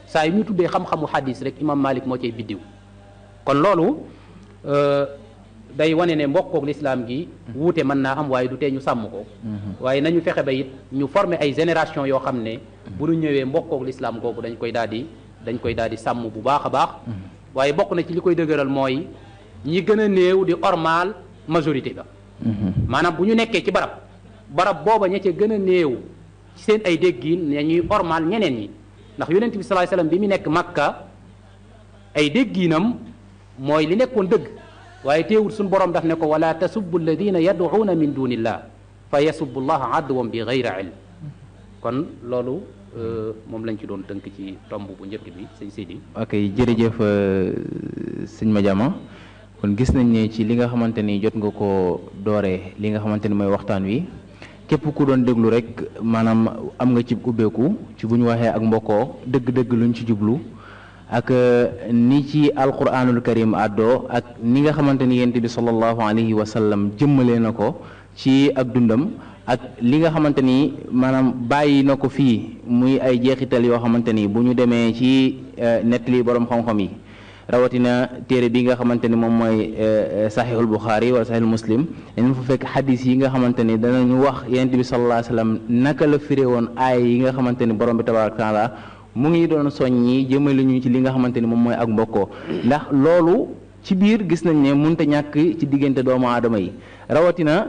[SPEAKER 3] saa yu ñu tuddee xam-xamu hadis rek imam Malik moo cay biddiw kon loolu day wane ne mbokkoog lislaam gi wuute mën naa am waaye du tee ñu sàmm ko waaye nañu fexe ba it ñu former ay génération yoo xam ne bu ñu ñëwee mbokkoog lislaam googu dañ koy daal di sàmm bu baax a baax waaye bokk na ci li koy dëgëral mooy ñi gën a néew di ormal majorité ba maanaam bu ñu nekkee ci barab booba ña ca gën a néew ci seen ay déggin ñuy ormal ñeneen ñi ndax yonent bi sallallahu alayhi wasallam bi mu nekk Makka ay dégginam mooy li nekkoon dëgg waaye teewul suñu borom daf ne ko wala tasubbu alladina yad'una min dunillah fa yasubbu llaha adwan bi ghayri ilm kon loolu moom lañ ci doon tënk ci tomb bu njëkk bi sëñ Sidi.
[SPEAKER 2] ok jërëjëf sëñ Madiama kon gis nañ ne ci li nga xamante ni jot nga ko dooree li nga xamante ni mooy waxtaan wi képp ku doon déglu rek maanaam am nga ci ubbeeku ci bu ñu waxee ak mbokkoo dëgg-dëgg luñ ci jublu ak ni ci alquranul karim àddoo ak ni nga xamante ni yonent bi sallallahu alayhi wa sallam jëmmalee na ko ci ak dundam ak li nga xamante ni maanaam bàyyi na ko fii muy ay jeexital yoo xamante ni bu ñu demee ci nettali borom xam-xam yi rawatina téere bi nga xamante ni moom mooy sahihul Bukhari wala sahihul Muslim dañu fa fekk xadis yi nga xamante ni danañu wax yonent bi sallallahu alayhi wa sallam naka la firé woon aay yi nga xamante ni borom bi tabaaraka taala mu ngi doon soññi jëmale ñu ci li nga xamante ni moom mooy ak mbokkoo ndax loolu ci biir gis nañ ne mënut a ñàkk ci diggante doomu aadama yi rawatina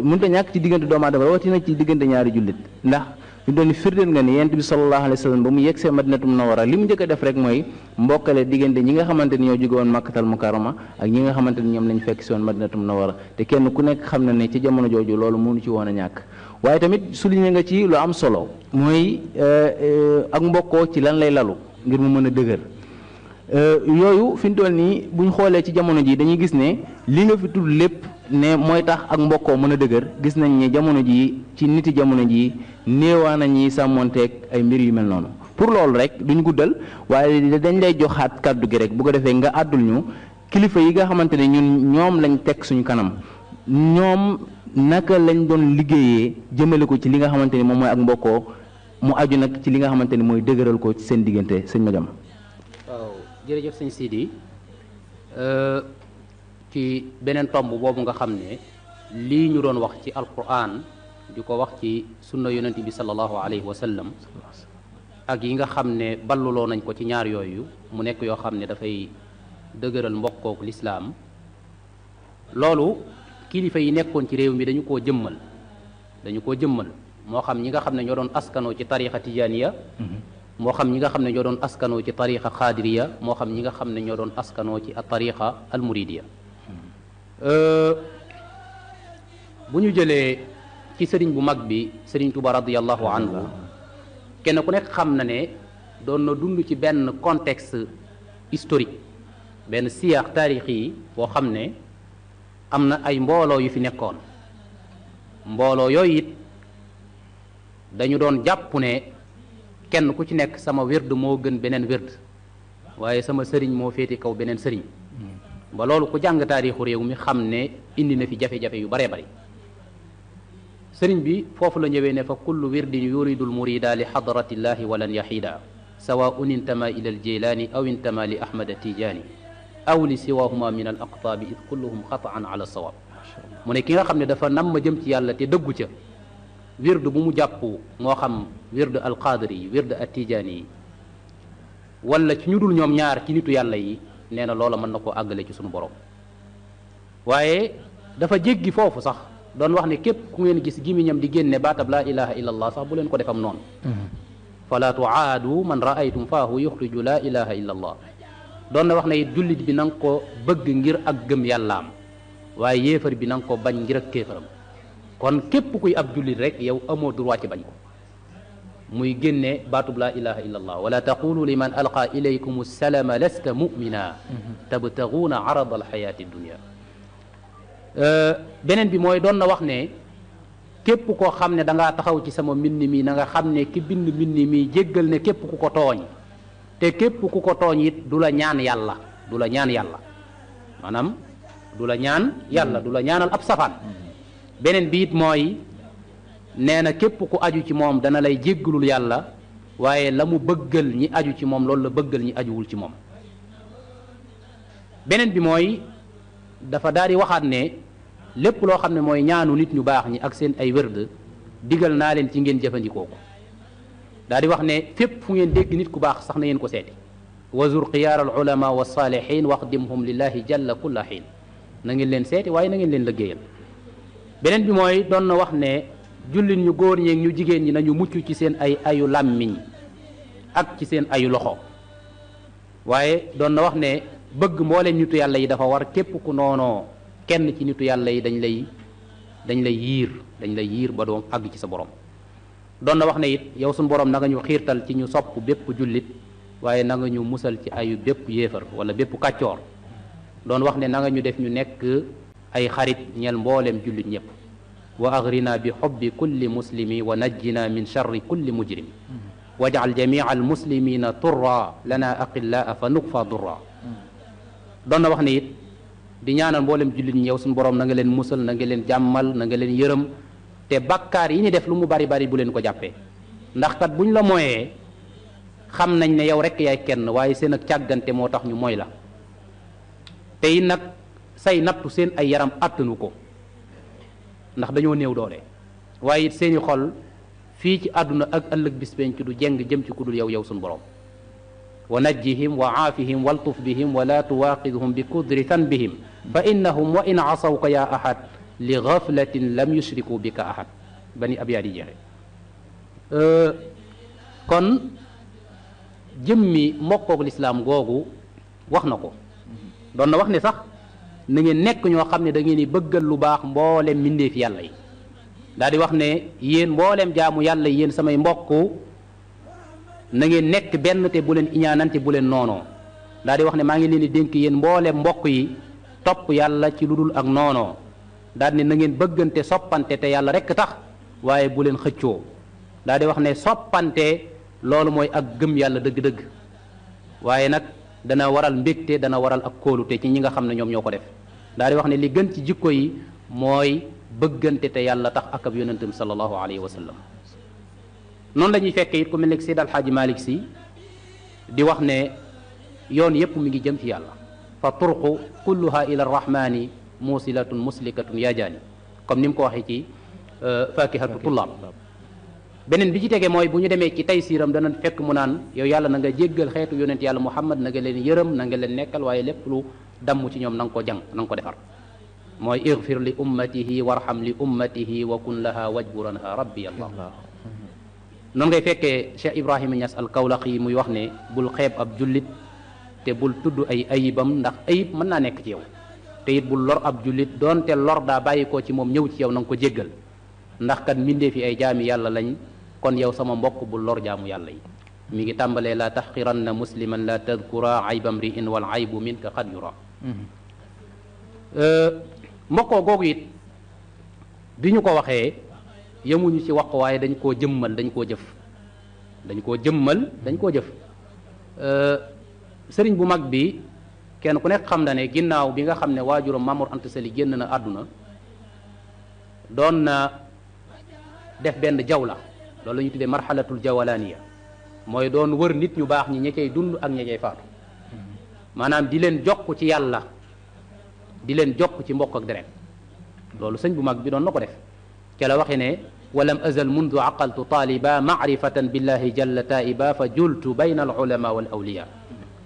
[SPEAKER 2] mënut a ñàkk ci diggante doomu aadama rawatina ci diggante ñaari jullit ndax ñu doon firndeel nga ni yonent bi sallallahu alayhi wa sallam ba mu yegsee Madinatul Munawwara li mu njëkk a def rek mooy mbokkale diggante ñi nga xamante ni ñoo jóge woon Makkatal Mukarrama ak ñi nga xamante ni ñoom lañ fekk si woon Madinatul Munawwara te kenn ku nekk xam na ne ci jamono jooju loolu mënu ci woon a ñàkk waaye tamit souligné nga ci lu am solo mooy ak mbokkoo ci lan lay lalu ngir mu mën a dëgër yooyu fi mu toll nii buñ xoolee ci jamono ji dañuy gis ne li nga fi tudd lépp ne mooy tax ak mbokkoo mën a dëgër gis nañ ne jamono jii ci niti jamono jii néewaa na ñi sàmmonteeg ay mbir yu mel noonu. pour loolu rek duñ guddal waaye dañ lay joxaat kàddu gi rek bu ko defee nga àddul ñu kilifa yi nga xamante ne ñun ñoom lañ teg suñu kanam ñoom naka lañ doon liggéeyee jëmale ko ci li nga xamante ni moom mooy ak mbokkoo mu aju nag ci li nga xamante ni mooy dëgëral ko ci seen diggante sëñ Madiame.
[SPEAKER 3] waaw jërëjëf sëñ Sidi ci beneen tomb boobu nga xam ne lii ñu doon wax ci alquran di ko wax ci sunna yonent bi sallallahu alayhi wa sallam ak yi nga xam ne balluloo nañ ko ci ñaar yooyu mu nekk yoo xam ne dafay dëgëral mbokkook lislaam loolu kilifa yi nekkoon ci réew mi dañu koo jëmmal moo xam ñi nga xam ne ñoo doon askanoo ci tariqa tijaniya moo xam ñi nga xam ne ñoo doon askanoo ci tariqa xaadiriya moo xam ñi nga xam ne ñoo doon askanoo ci tariqa almuridiya bu ñu jëlee ci sëriñ bu mag bi sëriñ Tuuba radiyallahu anhu kenn ku nekk xam na ne doon na dund ci benn contexte historique benn siyaax taarixi yi boo xam ne am na ay mbooloo yu fi nekkoon mbooloo yooyu it dañu doon jàpp ne kenn ku ci nekk sama wird moo gën beneen wird waaye sama sëriñ moo féete kaw beneen sëriñ ba loolu ku jàng taarixu réew mi xam ne indi na fi jafe-jafe yu baree bari sëriñ bi foofu la ñëwee ne fa kullu wirdin yuridul murida li xadratillahi walan yaxida sawaun intama ila aljilaani aw intama li ahmad tijaani aw li siwahuma min al aqtaabi id kulluhum xataan ala sawab mu ne ki nga xam ne dafa nam ma jëm ci yàlla te dëggu ca wird bu mu jàpp moo xam wird alqaadiri yi wird attijaani yi wala ci ñu dul ñoom ñaar ci nitu yàlla yi nee na loola mën na koo àggale ci sunu borom waaye dafa jéggi foofu sax doon wax ne képp ku ngeen gis gimiñam di génne baatab laa ilaha illa allah sax bu leen ko defam noonu fala tuaadu man raaytum faahu yuxriju laa ilaha illa allah doon na wax ne it jullit bi na nga ko bëgg ngir ak gëm yàllaam waaye yéefar bi na nga ko bañ ngir ak kéefaram kon képp kuy ab jullit rek yow amoo droit ci bañ ko muy génne baatub laa ilaha illa allah wala taqulu liman alqa ilaykum salama lasta mumina tabtaguuna arada alxayaati dunia beneen bi mooy doon na wax ne képp koo xam ne da ngaa taxaw ci sama mbind mi na nga xam ne ki bind mbind mi jéggal ne képp ku ko tooñ te képp ku ko tooñ it du la ñaan yàlla maanaam du la ñaan yàlla du la ñaanal ab safaan beneen bi it mooy nee na képp ku aju ci moom dana lay jéggalul yàlla waaye la mu bëggal ñi aju ci moom loolu la bëggal ñi ajuwul ci moom beneen bi mooy dafa daal di waxaat ne lépp loo xam ne mooy ñaanu nit ñu baax ñi ak seen ay wërd digal naa leen ci ngeen jëfandikoo ko daal di wax ne fépp fu ngeen dégg nit ku baax sax na ngeen ko seeti wazur xiyaar al ulama wa saalihin waxdimhum lillahi jalla kulla xiin na ngeen leen seeti waaye na ngeen leen liggéeyal beneen bi mooy doon na wax ne jullit ñu góor ñeeg ñu jigéen ñi nañu mucc ci seen ay ayu làmmiñ ak ci seen ayu loxo waaye doon na wax ne bëgg mbooleem nitu yàlla yi dafa war képp ku noonoo kenn ci nitu yàlla yi dañ lay yiir ba doom àgg ci sa borom doon na wax ne it yow suñu borom na nga ñu xiirtal ci ñu sopp bépp jullit waaye na nga ñu musal ci ayu bépp yéefar wala bépp kàccoor doon wax ne na nga ñu def ñu nekk ay xarit ñeel mbooleem jullit ñëpp wa agrina bi xubbi kulli muslimi wa najjina min charri kulli mujrim wajal jamia al muslimina turra lana aqillaa fa nuqfa durra doon na wax ne it di ñaanal mboolem jullit ñi yow suñu borom na nga leen musal na nga leen jàmmal na nga leen yërëm te bakkaar yi ñu def lu mu bari bari bu leen ko jàppee ndax kat buñ la mooyee xam nañ ne yow rek yaay kenn waaye seen ak càggante moo tax ñu mooy la te it nag say nattu seen ay yaram attanu ko ndax dañoo néew doole waaye it seeni xol fii ci àdduna ak ëllëg bis penc du jeng jëm ci ku dul yow suñu borom wa najjihim wa aafihim waltuf bihim wa la tuwaqidhum bi kudri tanbihim fa innahum wa in asawka ya ahad li gaflatin lam yushriku bika ahad bani abyaat yi jeexe kon jëmmi mbokkoog lislaam googu wax na ko doon na wax ne sax na ngeen nekk ñoo xam ne da ngeen di bëggal lu baax mboolem mbindeef yàlla yi daal di wax ne yéen mboolem jaamu yàlla yéen samay mbokk na ngeen nekk benn te bu leen iñaanante bu leen noonoo daal di wax ne maa ngi leen di dénk yéen mboolem mbokk yi topp yàlla ci lu dul ak noonoo daal ne na ngeen bëggante soppante te yàlla rekk tax waaye bu leen xëccoo daal di wax ne soppante loolu mooy ak gëm yàlla dëgg-dëgg waaye nag dana waral mbégte dana waral ak kóolute ci ñi nga xam ne ñoom ñoo ko def daal di wax ne li gën ci jikko yi mooy bëggante te yàlla tax ak ab yonentam sallallahu alayhi wa sallam noonu la ñuy fekkee it ku mel ne Seydi Alxaaji Malik Si di wax ne yoon yépp mi ngi jëm ci yàlla fa turqu kulluha ila arrahmani musilatun muslikatun yaa jaani comme ni mu ko waxee ci fakihatu tullaab beneen bi ci tege mooy bu ñu demee ci taysiiram dana fekk mu naan yow yàlla na nga jéggal xeetu yonent yàlla muhammad na nga leen yërëm na nga leen nekkal waaye lépp lu damm ci ñoom na nga ko jàng na nga ko defar mooy igfir li ummatihi warham li ummatihi wa kun laha wajburanha rabbi allah noonu ngay fekkee Cheikh Ibrahima Niass al Kawlaxi muy wax ne bul xeeb ab jullit te bul tudd ay ayibam ndax ayib mën naa nekk ci yow te it bul lor ab jullit doonte lor daa bàyyi ko ci moom ñëw ci yow na nga ko jéggal ndax kat mbindee fi ay jaami yàlla lañ kon yow sama mbokk bul lor jaamu yàlla yi mi ngi tàmbalee la taxqiranna musliman la tadkura ayba mri'in wal aybu minka qad yura mbokkoo googu it bi ñu ko waxee yemuñu ci wax waaye dañ koo jëmmal dañ koo jëf dañ koo jëmmal dañ koo jëf sëriñ bu mag bi kenn ku nekk xam na ne ginnaaw bi nga xam ne waajuram Mamour Anta Sali génn na àdduna doon na def benn jawla loolu la ñu tuddee marxalatul jawalaaniya mooy doon wër nit ñu baax ñi ña cay dund ak ña cay faatu maanaam di leen jokk ci yàlla di leen jokk ci mbokk ak deret loolu sëñ bu mag bi doon na ko def ca la waxe ne walam azal mundu aqaltu taaliba maarifatan billahi jalla taiba fa jultu bayna al ulama wal awliya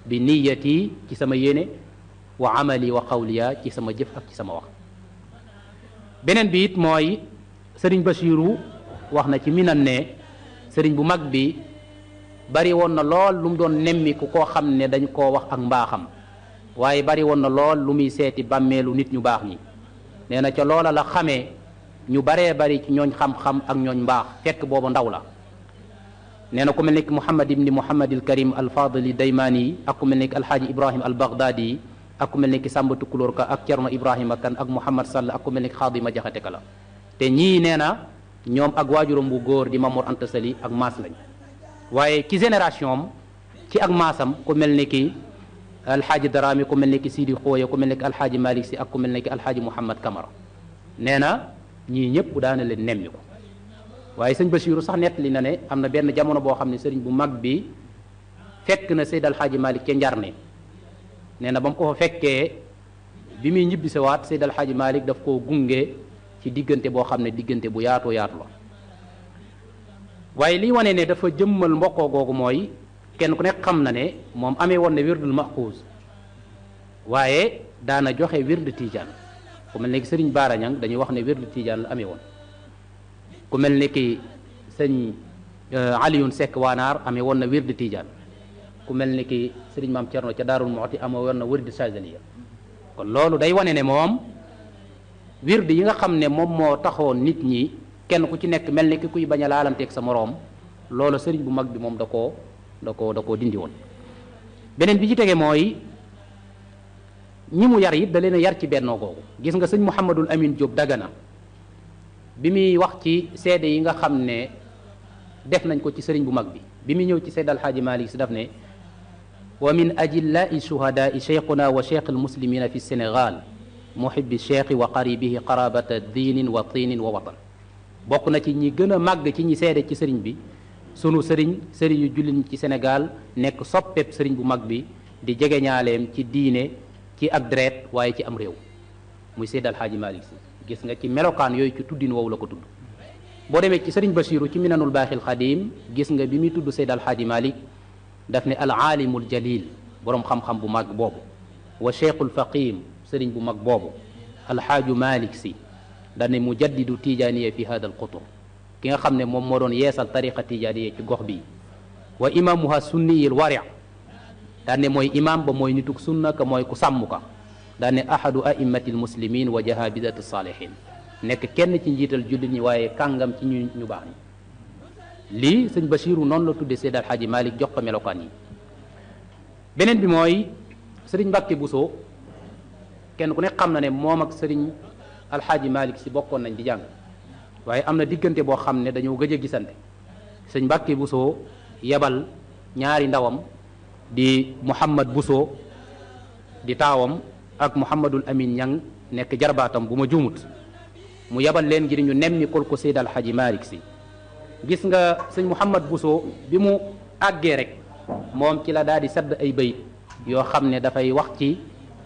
[SPEAKER 3] bi niyati ci sama yéene wa amali wa qawliya ci sama jëf ak ci sama wax beneen bi it mooy sëriñ Basiiru wax na ci minan ne sëriñ bu mag bi bari woon na lool lu mu doon nemmiku koo xam ne dañ koo wax ak mbaaxam waaye bari woon na lool lu muy seeti bàmmeelu nit ñu baax ñi nee na ca loola la xamee ñu baree bari ci ñooñ xam-xam ak ñooñ mbaax fekk boobu ndaw la nee na ku mel ni Muhammad ibni Muhammad al Karim al Fadili Daymaani yi ak ku mel ni Alxaaji Ibrahim al Baghdadi yi ak ku mel ni Samba Tukulóor ka ak Cerno Ibrahima kan ak Muhammad Sall ak ku mel ni Xaadima Jaxate ka la te ñii nee na ñoom ak waajuram bu góor di Mamour Anta Sali ak maas lañ waaye ci génération am ci ak maasam ku mel ni ki alxaaji Daraami ku mel ni ki Sidi Xooye ku mel ni ki alxaaji Malik Si ak ku mel ni ki alxaaji Mouhamad Camara nee na ñii ñëpp daana leen nemmi ko waaye sëñ Basiiru sax nettali na ne am na benn jamono boo xam ne sëriñ bu mag bi fekk na Seyd alxaaji Malik ca Njarne nee na ba mu ko fa fekkee bi muy ñibbisewaat Seyd alxaaji Malik daf koo gunge ci diggante boo xam ne diggante bu yaatoo yaatu la waaye li wane ne dafa jëmmal mbokkoo googu mooy kenn ku nekk xam na ne moom amee woon ne wirdul maxuus waaye daana joxe wird tijaan ku mel ne ki sëriñ Baara Ñang dañuy wax ne wird tijaan la amee woon ku mel ne ki sëñ Aliyun Sekk Waanaar amee woon na wird tijaan ku mel ne ki sëriñ Maam Cerno ca Daarul Muxti amee woon na wird Saazaliya kon loolu day wane ne moom wird yi nga xam ne moom moo taxoon nit ñi kenn ku ci nekk mel ni ki kuy bañ a laalanteeg sa moroom loolu sëriñ bu mag bi moom da koo dindi woon beneen bi ci tege mooy ñi mu yar it da leen a yar ci bennoo googu gis nga sëñ Mouhamadul Amin Diop Dagana bi muy wax ci seede yi nga xam ne def nañ ko ci sëriñ bu mag bi muy ñëw ci Seyd Alxaaji Malik Si daf ne wa min ajillai shuhadaai cheikhuna wa cheikh almuslimina fi Sénégal muhibbi cheikhi wa qaribihi qarabata diinin wa tiinin wa watan bokk na ci ñi gën a màgg ci ñi seede ci sëriñ bi sunu sëriñu jullit ñi ci Sénégal nekk soppeeb sëriñ bu mag bi di jegeñaaleem ci diine ci ak deret waaye ci am réew muy Seyd Alxaaji Malik Si gis nga ci melokaan yooyu ci tuddin woowu la ko tudd boo demee ci sëriñ Basiiru ci minanul baaxil xadim gis nga bi muy tudd Seyd Alxaaji Malik daf ne al aalimul jalil boroom xam-xam bu mag boobu wa cheikhul faqim sëriñ bu mag boobu alxaaju Malik Si daan ne mujaddidu tijaaniya fi hada al qutur ki nga xam ne moom moo doon yeesal tariqa tijaaniya ci gox bi wa imamuha sunniyil wari daan ne mooy imam ba mooy nituk sunna ka mooy ku sàmm ka daan ne ahadu a'immati almuslimin wa jahabidati salihin nekk kenn ci njiital jullit ñi waaye kàngam ci ñu baax ñi lii sëñ Basiiru noonu la tudde Seyd Alxaaji Malik jox ko melokaan yi beneen bi mooy sëriñ Mbàkke Buso kenn ku nekk xam na ne moom ak sëriñ alxaaji Malick si bokkoon nañ di jàng waaye am na diggante boo xam ne dañoo gëj a gisante sëñ Mbàkke Bousso yebal ñaari ndawam di Mouhamad Bousso di taawam ak Mouhamadul Amin Ñang nekk jarbaatam bu ma juumut mu yebal leen ngir ñu nemmi kol ko Seyd alxaaji Malick si gis nga sëñ Mouhamad Bousso bi mu àggee rek moom ci la daal di sadd ay bayit yoo xam ne dafay wax ci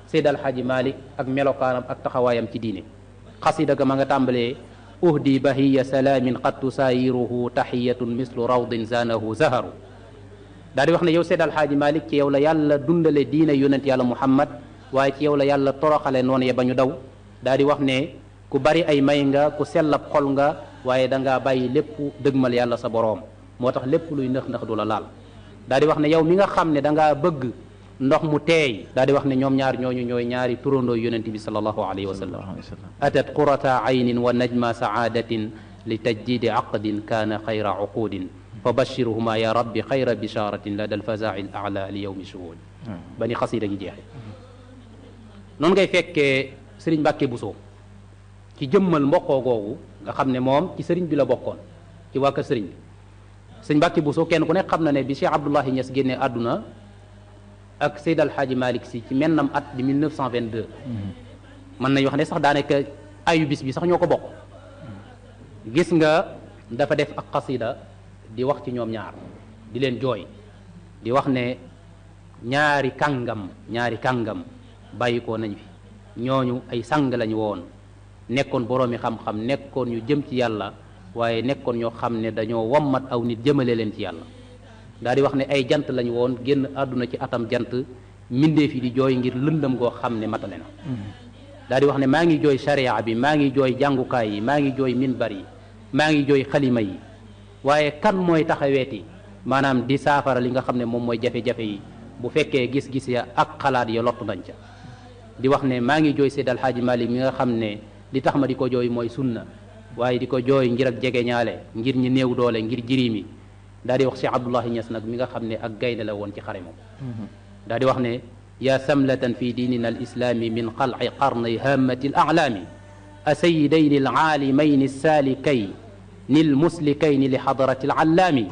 [SPEAKER 3] Seyd alxaaji Malick ak melokaanam ak taxawaayam ci diine xasida ga ma nga tàmbalee uhdi bahiya salaamin qad tusaayiruhu taxiyatun mislu rawdin zanahu zaharu daal di wax ne yow Seyd alxaaji Malick ci yow la yàlla dundale diine yonent yàlla Muhammad waaye ci yow la yàlla toroxale noonu ya ba ñu daw daal di wax ne ku bari ay may nga ku sellab xol nga waaye da ngaa bàyyi lépp dëgmal yàlla sa boroom moo tax lépp luy nëx-nëx du la laal daal di wax ne yow mi nga xam ne da ngaa bëgg ndox mu teey daal di wax ne ñoom ñaar ñooñu ñooy ñaari turandoo yonent bi sallallahu alayhi wa sallam atat qurata aynin wa najma saadatin li tajdidi aqdin kaana xayra uqudin fa bashiruhuma ya rabbi xayra bisharatin lada alfazai al ala li yawmi shuhud ba ni xasida gi jeexe noonu ngay fekkee sëriñ Mbàkke Bousso ci jëmmal mbokkoo googu nga xam ne moom ci sëriñ bi la bokkoon ci waa kër sëriñ bi sëriñ Mbàkke Bousso kenn ku nekk xam na ne bi Cheikh Abdoulahi Niass génnee àdduna ak Seyd alxaaji Malick si ci mennam at di 1922 mën nañu wax ne sax daanaka ayu bis bi sax ñoo ko bokk gis nga dafa def ak xasida di wax ci ñoom ñaar di leen jooy di wax ne ñaari kàngam bàyyi ko nañ fi ñooñu ay sang lañu woon nekkoon boroomi xam-xam nekkoon ñu jëm ci yàlla waaye nekkoon ñoo xam ne dañoo wammat aw nit jëmale leen ci yàlla daal di wax ne ay jant lañu woon génn àdduna ci atam jant mbindeef yi di jooy ngir lëndëm goo xam ne matale na daal di wax ne maa ngi jooy sharia bi maa ngi jooy jàngukaay yi maa ngi jooy minbar yi maa ngi jooy xalima yi waaye kan mooy taxaweeti maanaam di saafara li nga xam ne moom mooy jafe-jafe yi bu fekkee gis-gis ya ak xalaat ya lottu nañ ca di wax ne maa ngi jooy Seyd alxaaji Malick mi nga xam ne li tax ma di ko jooy mooy sunna waaye di ko jooy ngir ak jege ñaale ngir ñi néew doole ngir jiriim yi daal di wax Cheikh Abdoulahi Niass nag mi nga xam ne ak gaynde la woon ci xare moom daal di wax ne ya samlatan fi diinina al islami min xalci qarnay hammati al aclaami asayidayni al caalimayni saalikayni al muslikayni li xadarati al allaami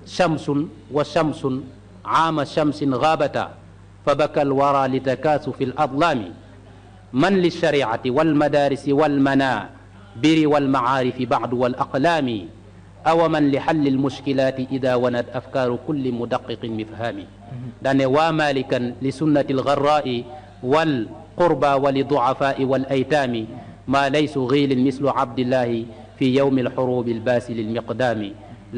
[SPEAKER 3] shamsun wa shamsun caama shamsin gaabata fa baka al wara li takaasufi al adlaami man lilshariati walmadarisi walmanabiri walmacaarifi bacdu wal aqlaami awa man li xalli almushkilaati ida wanat afkaaru kulli mudaqiqin mifhaami daane waa malikan li sunnati algarraai walqurba wa li ducafaai walaytaami maa laysu giilin mislu cabdillahi fi yowmi alxurubi albaasili almiqdaami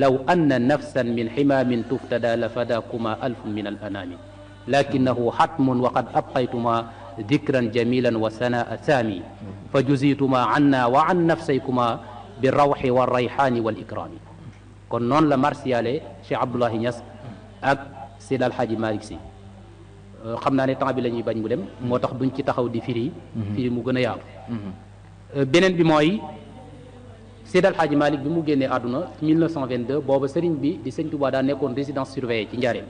[SPEAKER 3] law anna nafsan min ximaamin tuftada la fadaakuma alfun min alanaami lakinahu xatmun wa qad abqaytuma dikran jamilan wa sanaa saami fa juzituma anna wa an nafsaykuma bi rawxi wa rayxaani wal ikraami kon noonu la marsiyaale Cheikh Abdoulahi Niass ak Seyd alxaaji Malick si xam naa ne temps bi la ñuy bañ mu dem moo tax duñ ci taxaw di firi mu gën a yaatu beneen bi mooy Seyd alxaaji Malick bi mu génnee àdduna 1922 booba sëriñ bi di sëñ Touba daa nekkoon résidence surveillée ci Njaaréem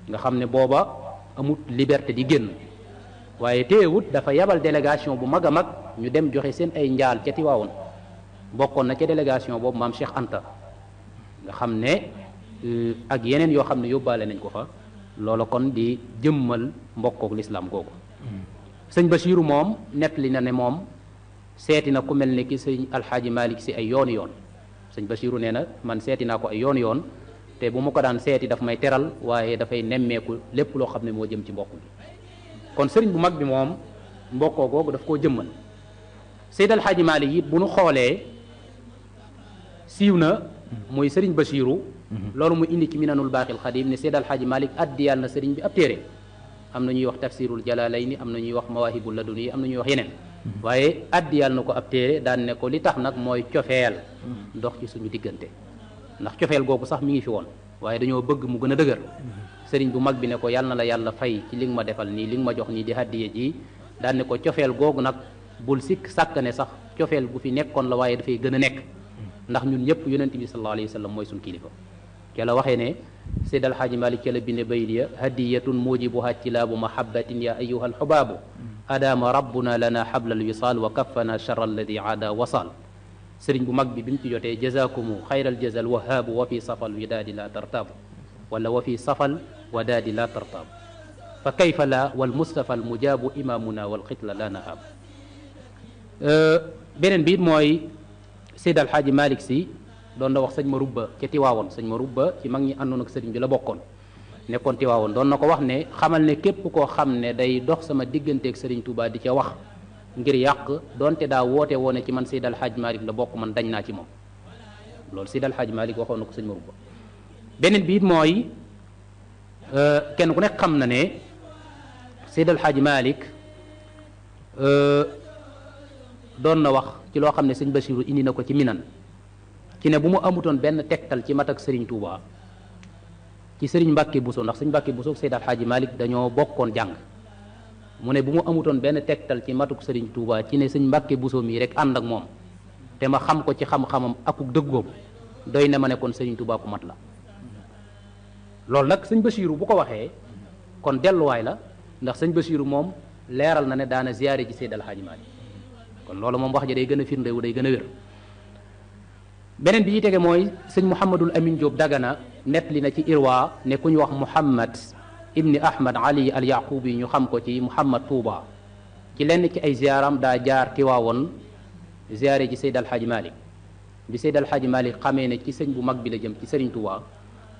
[SPEAKER 3] nga xam ne booba amut liberté di génn waaye téewut dafa yabal délégation bu mag a mag ñu dem joxe seen ay njaal ca Tiwaawoon bokkoon na ca délégation boobu maam Cheikh Anta nga xam ne ak yeneen yoo xam ne yóbbaale nañ ko fa loola kon di jëmmal mbokkook lislaam googu sëñ Bachiru moom nettali na ne moom seeti na ku mel ne ki sëñ alxaaji Malick si ay yooni yoon sëñ Bachiru nee na man seeti naa ko ay yooni yoon te bu ma ko daan seeti daf may teral waaye dafay nemmeeku lépp loo xam ne moo jëm ci mbokk bi kon sëriñ bu mag bi moom mbokkoo googu daf koo jëmmal Seyd alxaaji Malick it bu nu xoolee siiw na mooy sëriñ Bachiru loolu mu indi ci minanul baaxil xadim ne Seyd alxaaji Malick addiyal na sëriñ bi ab téere am na ñuy wax tafsirul jalalayni am na ñuy wax mawahibul laduni am na ñuy wax yeneen waaye addiyal na ko ab téere daan ne ko li tax nag mooy cofeel dox ci suñu diggante ndax cofeel googu sax mi ngi fi woon waaye dañoo bëgg mu gën a dëgër sëriñ bu mag bi ne ko yàlla na la yàlla fay ci li nga ma defal nii li nga ma jox nii di haddiye ji daan ne ko cofeel googu nag bul sikk sàkk ne sax cofeel gu fi nekkoon la waaye dafay gën a nekk ndax ñun ñëpp yonent bi sallallahu alayhi wa sallam mooy suñ kilifa ca la waxee ne Seyd alxaaji Malick ca la binde bayit ya hadiyatun mujibuha tilaabu mahabbatin ya ayyuha alxubaabu adaama rabbuna lana xablal wisaal wa kaffana charra alladi aada wasaal sëriñ bu mag bi mu ci jotee jazakumu xayral jazal wahaabu wa fi safal widaadi la tartaabu wala wa fi safal wadaadi la tartaabu fa kayfa la wal mustafa al mujaabu imaamuna wal xitla la nahaab beneen bi it mooy Seyd Alxaaji Malick Si doon na wax sëñ ma rubba ca Tiwaawoon sëñ ma rubba ci mag ñi àndoon ak sëriñ bi la bokkoon nekkoon Tiwaawoon doon na ko wax ne xamal ne képp koo xam ne day dox sama digganteeg sëriñ Touba di ca wax ngir yàq doonte daa woote woone ci man Seyd Alxaaji Malick la bokk man dañ naa ci moom loolu Seyd Alxaaji Malick waxoon na ko sëñ ma rubba beneen bi it mooy kenn ku nekk xam na ne Seyd Alxaaji Malick doon na wax ci loo xam ne sëñ Basiru indi na ko ci minan ci ne bu mu amutoon benn tegtal ci mat ak sëriñ Touba ci sëriñ Mbàkke Buso ndax sëriñ Mbàkke Buso ak Seyd Alxaaji Malick dañoo bokkoon jàng mu ne bu mu amutoon benn tegtal ci matuk sëriñ Touba ci ne sëñ Mbàkke Buso mii rek ànd ak moom te ma xam ko ci xam-xamam akuk dëggoom doy na ma ne kon sëriñ Touba ku mat la loolu nag sëñ Basiru bu ko waxee kon delluwaay la ndax sëñ Basiru moom leeral na ne daana ziyaare ji Seyd Alxaaji Malick kon loolu moom wax ja day gën a firndewu day gën a wér beneen bi ci tege mooy sëñ Mouhamadul Amin Diop Dagana nettali na ci Irwa ne ku ñu wax Mouhamad ibni Ahmad Ali al Yaqubi ñu xam ko ci Mouhamad Touba ci lenn ci ay ziyaaram daa jaar Tiwaawoon ziyaare ji Seyd Alxaaji Malick bi Seyd Alxaaji Malick xamee ne ci sëñ bu mag bi la jëm ci sëriñ Touba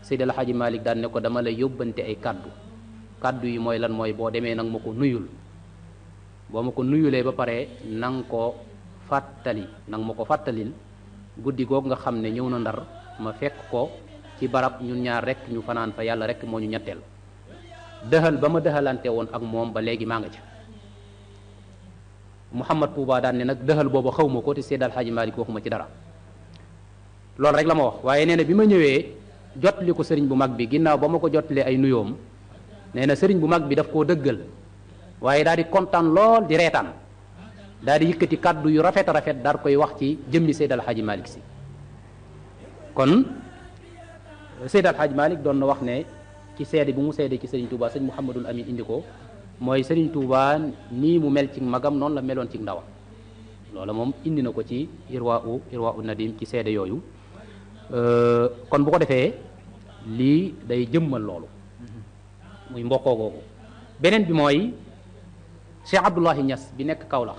[SPEAKER 3] Seyd Alxaaji Malick daan ne ko dama lay yóbbante ay kaddu yi mooy lan mooy boo demee nag ma ko nuyul boo ma ko nuyulee ba pare nang ko fàttali nang ma ko fàttalil guddi googu nga xam ne ñëw na Ndar ma fekk ko ci barab ñun ñaar rek ñu fanaan fa yàlla rek moo ñu ñetteel dëxal ba ma dëxalante woon ak moom ba léegi maa nga ca Mouhamad Touba daan ne nag dëxal boobu xaw ma ko te Seyd Alxaaji Malick waxuma ci dara loolu rek la ma wax waaye nee na bi ma ñëwee jotli ko sëriñ bu mag bi ginnaaw ba ma ko jotlee ay nuyoom nee na sëriñ bu mag bi daf koo dëggal waaye daal di kontaan lool di reetaan daal di yëkkati kàddu yu rafet rafet daal koy wax ci jëmmi Seyd Alxaaji Malick Si kon Seyd Alxaaji Malick doon na wax ne ci seede bi mu seede ci Serigne Touba sëñ Mouhamadul Amin indi ko mooy Serigne Touba nii mu mel ci magam noonu la meloon ci ndawam loola moom indi na ko ci Irwa u Nadim ci seede yooyu kon bu ko defee lii day jëmmal loolu muy mbokkoo googu beneen bi mooy Cheikh Abdoulahi Niass bi nekk Kaolack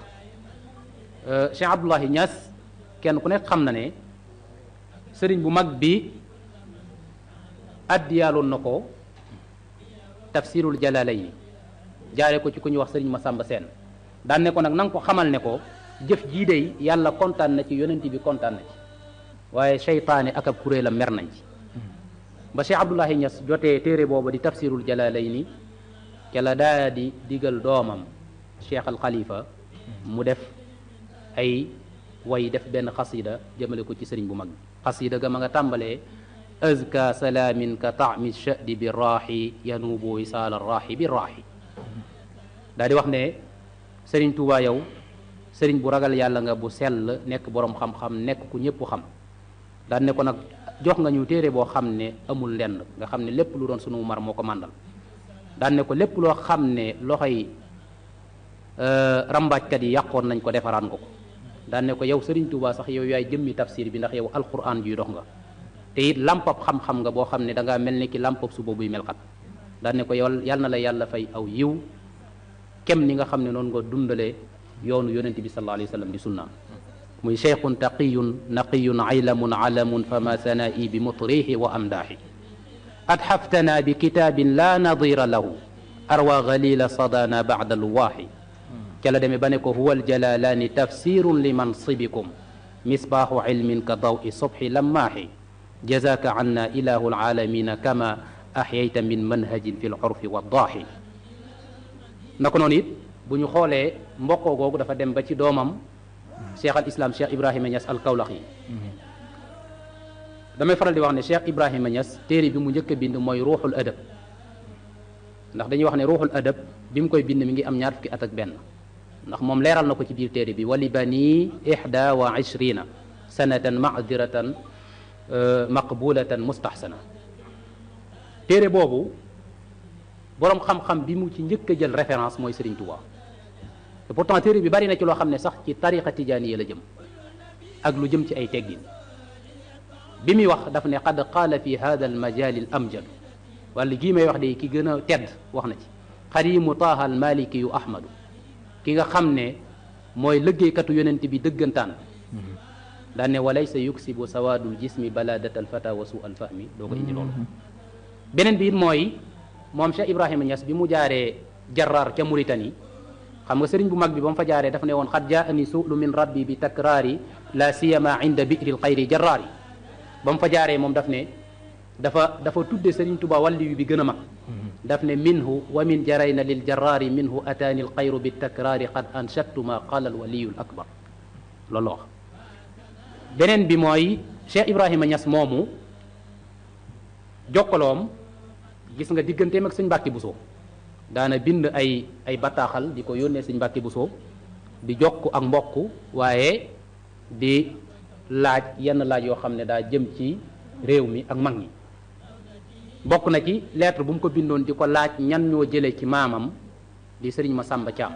[SPEAKER 3] Cheikh Abdoulahi Niass kenn ku nekk xam na ne sëriñ bu mag bi addiyaaloon na ko tafsirul Jalaalayni jaare ko ci ku ñuy wax sëriñ Masamba Seen daan ne ko nag nanga ko xamal ne ko jëf jii dey yàlla kontaan na ci yonent bi kontaan na ci waaye seytaane ak ab kuréelam mer nañ ci ba Cheikh Abdoulahi Niass jotee téere booba di tafsirul Jalaalayni ca la daa di digal doomam Cheikh al Khalifa mu def ay way def benn xasida jëmale ko ci sëriñ bu mag bi xasida ga ma nga tàmbalee azka salaamin ka taami shadi bi raaxi yanuubu wisaala raaxi bi raaxi daa di wax ne sëriñ Tuubaa yow sëriñ bu ragal yàlla nga bu sell nekk boroom xam-xam nekk ku ñëpp xam daan ne ko nag jox nga ñu téere boo xam ne amul lenn nga xam ne lépp lu doon sunu mar moo ko màndal daan ne ko lépp loo xam ne loxoy rambaajkat yi yàqoon nañ ko defaraan ko daan ne ko yow Serigne Touba sax yow yaay jëmmi tafsir bi ndax yow alquran juy dox nga te it lampab xam-xam nga boo xam ne da ngaa mel ni ki lampab suba buy melxat daan ne ko yow yal na la yàlla fay aw yiw kem ni nga xam ne noonu nga dundalee yoonu yonente bi sallallahu alayhi wa sallam di sunnaam muy cheikhun taqiyun naqiyun aylamun alamun fama sanaa'i bi mutrihi wa amdaahi atxaftana bi kitaabin la nadira lahu arwa galila sadana bada alwaahi ca la demee ba ne ko huwa aljalalaani tafsirun li mansibikum misbaaxu ilmin ka dawi subhi lammaahi jazaka anna ilahu alalamina kama ahyayta min manhajin fi lurfi waddaahi naka noonu it bu ñu xoolee mbokkoo googu dafa dem ba ci doomam cheikh al islam cheikh Ibrahima Niass al Kawlaxi damay faral di wax ne cheikh Ibrahima Niass téere bi mu njëkk a bind mooy ruuxul adab ndax dañuy wax ne ruuxul adab bi mu koy bind mi ngi am ñaar fukki at ak benn ndax moom leeral na ko ci biir téere bi wali bani 21 sanatan madiratan maqbulatan mustahsana téere boobu boroom xam-xam bi mu ci njëkk a jël référence mooy Serigne Touba te pourtant téere bi bari na ci loo xam ne sax ci tariqa tijaaniya la jëm ak lu jëm ci ay teggin bi muy wax daf ne qad qaala fi hada al majali al amjadu wala gii may wax de ki gën a tedd wax na ci xarimu taaha al maliki yu ahmadu ki nga xam ne mooy liggéeykatu yonent bi dëggantaan daan ne walaysa yuksibu sawaadul jismi baladat al fata wa su al fahmi doo ko indi loolu beneen bi it mooy moom Cheikh Ibrahima Niass bi mu jaaree Jarraar ca Mauritanie xam nga sëriñ bu mag bi ba mu fa jaaree dafa ne woon xad jaani suulu min rabbi bi takraari la siyama inda bi'ril xayri jarraari ba mu fa jaaree moom daf ne dafa tudde sëriñ Tuba wàlli bi gën a mag daf ne minhu wa min jarayna lil jarraari minhu ataani al xayru bi takraari qad anshattu ma qaala al waliyu al akbar loolu wax beneen bi mooy Cheikh Ibrahima Niass moomu jokkaloom gis nga digganteem ak sëñ Mbàkke Buso daana bind ay bataaxal di ko yónnee sëñ Mbàkke Buso di jokk ak mbokk waaye di laaj yenn laaj yoo xam ne daa jëm ci réew mi ak mag ñi bokk na ci lettre bu mu ko bindoon di ko laaj ñan ñoo jëlee ci maamam di sëriñ Masamba Caam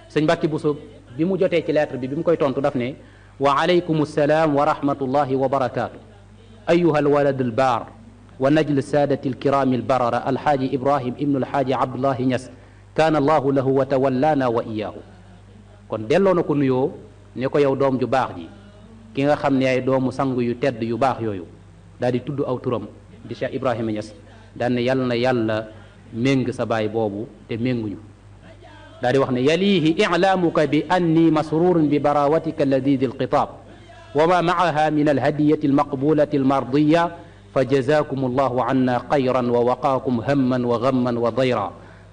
[SPEAKER 3] sëñ Mbàkke Buso bi mu jotee ci lettre bi mu koy tontu daf ne wa alaykum assalaam wa rahmatullahi wa barakaatu ayuha alwalad albaar wa najl saadati alkiraami albarara alxaaji ibrahim ibnu alxaaji abdullahi Niass kaana allahu lahu wa tawallaana wa iyaahu kon delloo na ko nuyoo ne ko yow doom ju baax ji ki nga xam ne ay doomu sangu yu tedd yu baax yooyu daal di tudd aw turam di Cheikh Ibrahima Niass daan ne yàlla na yàlla méng sa baay boobu te ménguñu daal di wax ne yalihi ilaamuka bi anni masrurun bi barawatika alladidi alxitaab wa ma maaha min alhadiyati almaqbulati almardiya fa jazakum allahu anna xayran wa waqaakum hamman wa gamman wa dayra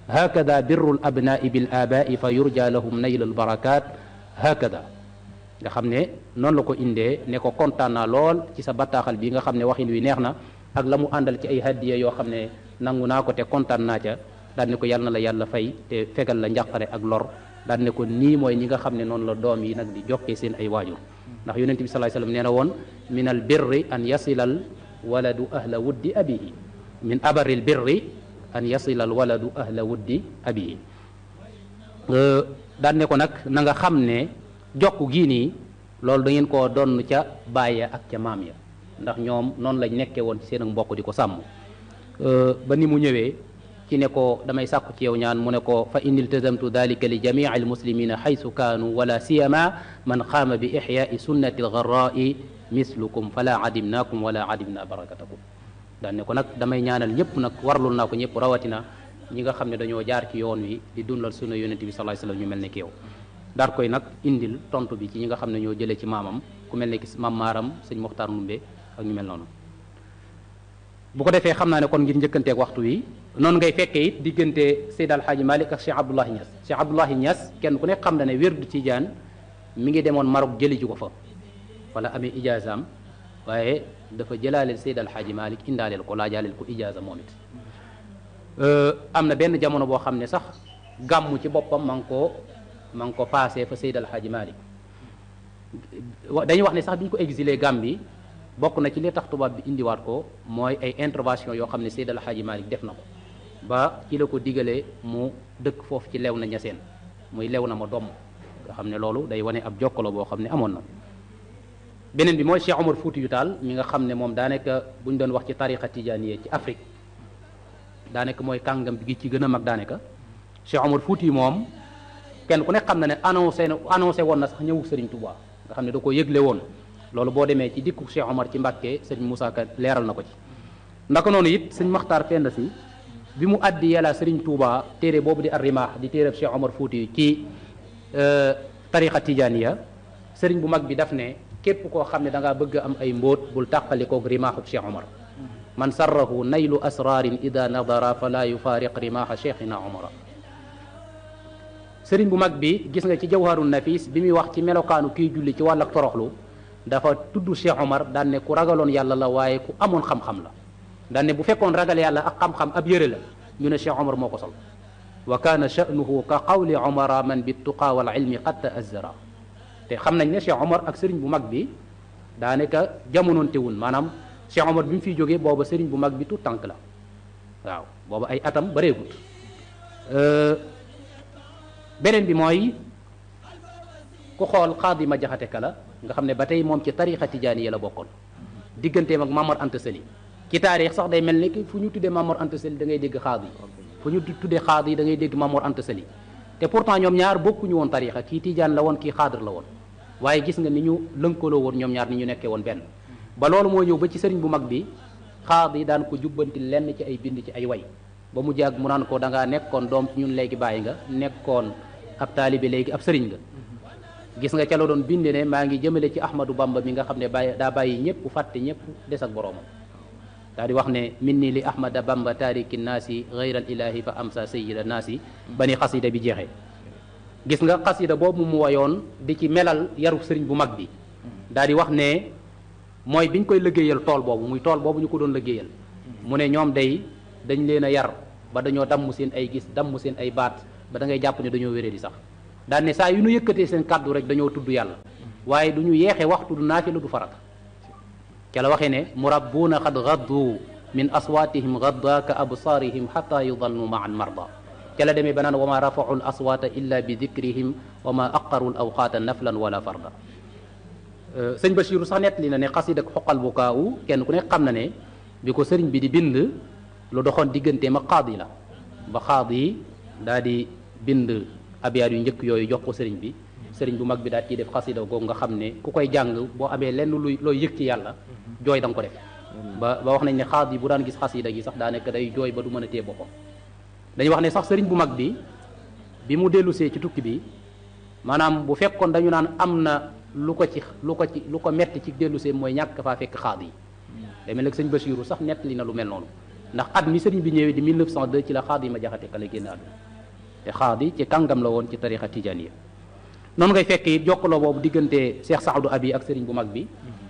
[SPEAKER 3] hakada birru alabnaai bilabaai fa yurja lahum nayl albarakat hakada nga xam ne noonu la ko indee ne ko kontaan naa lool ci sa bataaxal bi nga xam ne waxin wi neex na ak la mu àndal ci ay hadiya yoo xam ne nangu naa ko te kontaan naa ca daal ne ko yàlla na la yàlla fay te fegal la njàqare ak lor daal ne ko nii mooy ñi nga xam ne noonu la doom yi nag di jokkee seen ay waajur ndax yonent bi sallallahu alayhi wasallam nee na woon min al birri an yasilal waladu ahla wuddi abihi min abaril birri an yasilal waladu ahla wuddi abihi daal ne ko nag na nga xam ne jokk gii nii loolu da ngeen koo donn ca baay ak ca maam ya ndax ñoom noonu lañ nekkee woon ci seen ak mbokk di ko sàmm ba ni mu ñëwee ci ne ko damay sàkku ci yow ñaan mu ne ko fa in iltazamtu dalika li jamii almuslimina xaysu kaanu wala siyama man qaama bi ixyaai sunnati algarraai mislukum fala adimnaakum wala adimna barakatakum daan ne ko nag damay ñaanal ñëpp nag warlul naa ko ñëpp rawatina ñi nga xam ne dañoo jaar ci yoon wi di dundal sunna yonent bi sallallahu alayhi wasallam ñu mel ne ki yow daal koy nag indil tontu bi ci ñi nga xam ne ñoo jëlee ci maamam ku mel ne ki maam maaram sëñ Moxtaar Ndumbe ak ñu mel noonu bu ko defee xam naa ne kon ngir njëkkanteeg waxtu wi noonu ngay fekkee it diggante Seyd Alxaaji Malik ak Cheikh Abdoulahi Niass Cheikh Abdoulahi Niass kenn ku nekk xam na ne wérdu Tijaan mi ngi demoon Maroc jëli ji ko fa wala amee ijaazaam waaye dafa jëlaaleel Seyd Alxaaji Malik indaaleel ko laajaaleel ko ijaaza moom it am na benn jamono boo xam ne sax gàmmu ci boppam ma ngi ko passé fa Seyd Alxaaji Malik dañuy wax ne sax bi ñu ko exilé Gambie bokk na ci li tax tubaab bi indiwaat ko mooy ay intervention yoo xam ne Seyd Alxaaji Malik def na ko ba ci la ko digalee mu dëkk foofu ci lew na ñaseen muy lew na ma doom nga xam ne loolu day wane ab jokkaloo boo xam ne amoon na beneen bi mooy Cheikh Omar Foutiyou Tall mi nga xam ne moom daanaka bu ñu doon wax ci tariqa tijaaniya ci Afrique daanaka mooy kàngam bi ci gën a mag daanaka Cheikh Omar Foutiyou moom kenn ku nekk xam na ne annoncé woon na sax ñëwu Serigne Touba nga xam ne da ko yëgle woon loolu boo demee ci dikku Cheikh Omar ci Mbàkke Serigne Moussa Ka leeral na ko ci ndaka noonu it sëñ Maxtaar Penda Si bi mu addi yàlla Serigne Touba téere boobu di Ar-Rimah di téere Cheikh Omar Foutiyou ci tariqa tijaaniya Serigne bu mag bi daf ne képp koo xam ne da ngaa bëgg am ay mbóot bul tàqalikoog rimaaxub Cheikh Omar man sarrahu naylu asrarin ida nadara fala yufaariq rimaaxa cheikhina Omara Serigne bu mag bi gis nga ci Jawharun Nafis bi muy wax ci melokaanu kii julli ci wàll ak toroxlu dafa tudd Cheikh Omar daan ne ku ragaloon yàlla la waaye ku amoon xam-xam la daan ne bu fekkoon ragal yàlla ak xam-xam ab yëre la ñu ne Cheikh Omar moo ko sol wa kaana sha'nuhu ka qawli Omara man bi tuqaa wal ilmi qad ta'azzara te xam nañ ne Cheikh Omar ak Serigne bu mag bi daanaka jamonoonte wun maanaam Cheikh Omar bi mu fiy jógee booba Serigne bu mag bi tout tànk la waaw booba ay atam bareegut beneen bi mooy ku xool Xaadi ma jaxate kala nga xam ne ba tey moom ci tarixa tijaani la bokkoon digganteem ak Mamor Anta Sali ci taarix sax day mel ni ki fu ñu tuddee Mamor Anta Sali da ngay dégg Xaadi fu ñu tuddee Xaadi da ngay dégg Mamor Anta Sali te pourtant ñoom ñaar bokkuñu woon tarixa kii tijaan la woon kii xaadir la woon waaye gis nga ni ñu lënkaloo woon ñoom ñaar ni ñu nekkee woon benn ba loolu moo ñëw ba ci sëriñ bu mag bi Xaadi daan ko jubbanti lenn ci ay bind ci ay way ba mu jàgg mu naan ko da ngaa nekkoon doom ci ñun léegi bàyyi nga nekkoon ab taalibe léegi ab sëriñ nga gis nga ca la doon binde ne maa ngi jëmale ci Ahmadou Bamba mi nga xam ne daa bàyyi ñëpp fàtte ñëpp des ak boroomam daal di wax ne min ni li Ahmada Bamba taariki naasi gayral ilahi fa amsa sayyida naasi ba ni xasida bi jeexee gis nga xasida boobu mu wayoon di ci melal yarub sëriñ bu mag bi daal di wax ne mooy biñ koy liggéeyal tool boobu muy tool boobu ñu ko doon liggéeyal mu ne ñoom day dañ leen a yar ba dañoo damm seen ay gis damm seen ay baat ba da ngay jàpp ne dañoo wéree di sax daan ne saa yu ñu yëkkatee seen kàddu rek dañoo tudd yàlla waaye du ñu yeexee waxtu du naafila du farata ca la waxee ne murabbuuna xad gaddu min aswaatihim gadda ka absaarihim xata yudannu maan marda ca la demee ba naan wa ma rafau l aswaata illa bi dikrihim wa ma aqaru l awqaata naflan wala farda sëñ Bachiru sax nettali na ne xasida ak xoqal bu kaawu kenn ku nekk xam na ne bi ko sëriñ bi di bind lu doxoon digganteem ak xaadi la ba xaadi daa di bind abiyaat yu njëkk yooyu jox ko sëriñ bi sëriñ bu mag bi daal ciy def xasida googu nga xam ne ku koy jàng boo amee lenn looy yëg ci yàlla jooy da nga ko def ba wax nañ ne xaadi bu daan gis xasida gi sax daa nekk day jooy ba du mën a téye boppam dañuy wax ne sax sëriñ bu mag bi mu dellusee ci tukki bi maanaam bu fekkoon dañu naan am na lu ko metti ci dellusee mooy ñàkk faa fekk xaadi yi day mel nag sëñ Bachiru sax nettali na lu mel noonu ndax at mi sëriñ bi ñëwee di 1902 ci la xaadi ma jaxate ka la génn àdduna te xaadi ci kàngam la woon ci tarixa tijaaniya noonu ngay fekk it jokkaloo boobu diggante Cheikh Saadou Abi ak sëriñ bu mag bi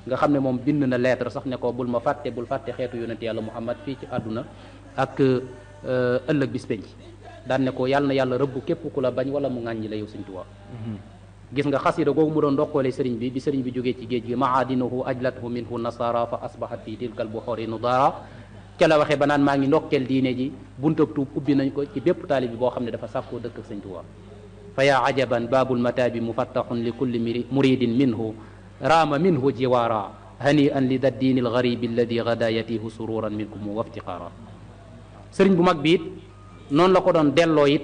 [SPEAKER 3] nga xam ne moom bind na lettre sax ne ko bul fàtte xeetu yonent yàlla Muhammad fii ci àdduna ak ëllëg bis penc daan ne ko yàlla na yàlla rëbb képp ku la bañ wala mu ŋàññi la yow sëñ Tuubaa gis nga xasida googu mu doon ndokkoole sëriñ bi sëriñ bi jógee ci géej gi maadinuhu ajlathu minhu nasara fa asbahat fi tilkal buxoori nudara ca la waxee ba naan maa ngi ndokkeel diine ji buntab tuub ubbi nañ ko ci bépp taalib bi boo xam ne dafa sàkkoo dëkk ak sëñ Tuubaa fa yaa ajaban baabul mataabi mufattaxun li kulli muridin minhu raama minhu jiwaara hani an li da diini algaribi alladi gada yatihu sururan minkum waftiqaara sëriñ bu mag bi it noonu la ko doon delloo it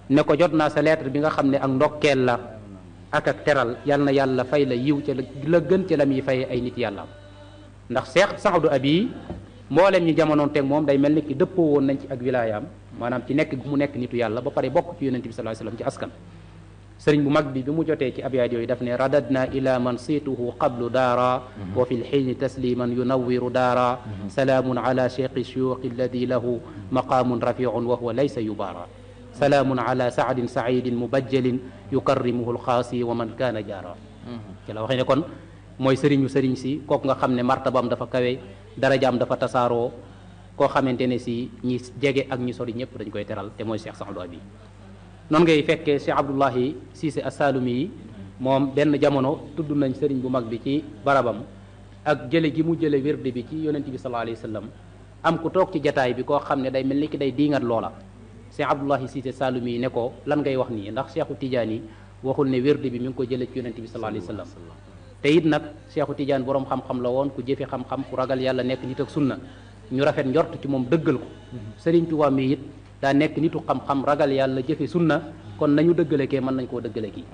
[SPEAKER 3] ne ko jot naa sa lettre bi nga xam ne ak ndokkeel la ak teral yal na yàlla fay la yiw ca la gën ca la muy fay ay nit yàlla ndax Cheikh Saadou Abi mboolem ñi jamonoon teg moom day mel ni ki dëppoo woon nañ ci ak wilaayaam maanaam ci nekk gu mu nekk nitu yàlla ba pare bokk ci yonent bi sallallahu alayhi wasallam ci askan sëriñ bu mag bi mu jotee ci abyaat yooyu daf ne radadna ila man siituhu qablu daara wa fi lxiini tasliman yunawiru daara salaamun ala cheikhi shuyuqi alladi lahu maqaamun rafiun wa huwa laysa yubaara salaamun ala saadin saidin mubajjalin yukarrimuhu lxaasi wa man kaana jaara ci la waxee ne kon mooy sëriñu sëriñ si kooku nga xam ne martabam dafa kawe darajaam dafa tasaaroo koo xamante ne si ñi jege ak ñi sori ñëpp dañ koy teral te mooy Cheikh Saadou Abi noonu ngay fekkee Cheikh Abdullahi Cissé Assalumi yi moom benn jamono tudd nañ sëriñ bu mag bi ci barabam ak jële gi mu jële wirde bi ci yonent bi sallallahu alayhi wa sallam am ku toog ci jataay bi koo xam ne day mel ni ki day diingat loola Cheikh Abdullahi Cissé Assalumi yi ne ko lan ngay wax nii ndax Cheikhu Tidiane yi waxul ne wirde bi mi ngi ko jële ci yonent bi sallallahu alayhi wa sallam te it nag Cheikhu Tidiane boroom xam-xam la woon ku jëfe xam-xam ku ragal yàlla nekk nit ak sunna ñu rafet njort ci moom dëggal ko Sëriñ Tuubaa mi it daa nekk nitu xam-xam ragal yàlla jëfe sunna kon nañu dëggale kee mën nañ koo dëggale kii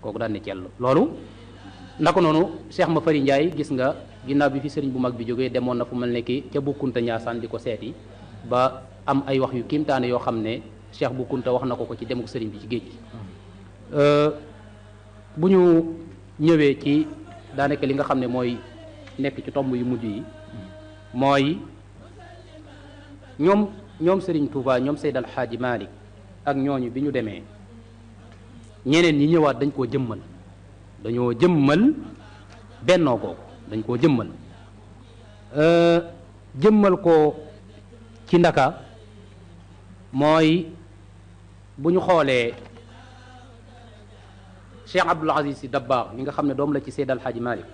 [SPEAKER 3] kooku daan ne cell loolu naka noonu Cheikh Ma Fari Ndiaye gis nga ginnaaw bi fi sëriñ bu mag bi jógee demoon na fu mel ne ki ca Bukkunta Ñaasaan di ko seeti ba am ay wax yu kiimtaane yoo xam ne Cheikh Bukkunta wax na ko ci demuk sëriñ bi ci géej gi bu ñu ñëwee ci daanaka li nga xam ne mooy nekk ci tomb yu mujj yi mooy ñoom Serigne Touba ñoom Seyd Alxaaji Malik ak ñooñu bi ñu demee ñeneen ñi ñëwaat dañ koo jëmmal dañoo jëmmal bennoo googu dañ koo jëmmal ko ci ndaka mooy bu ñu xoolee Cheikh Abdoul Aziz Sy Dabakh mi nga xam ne doom la ci Seyd Alxaaji Malik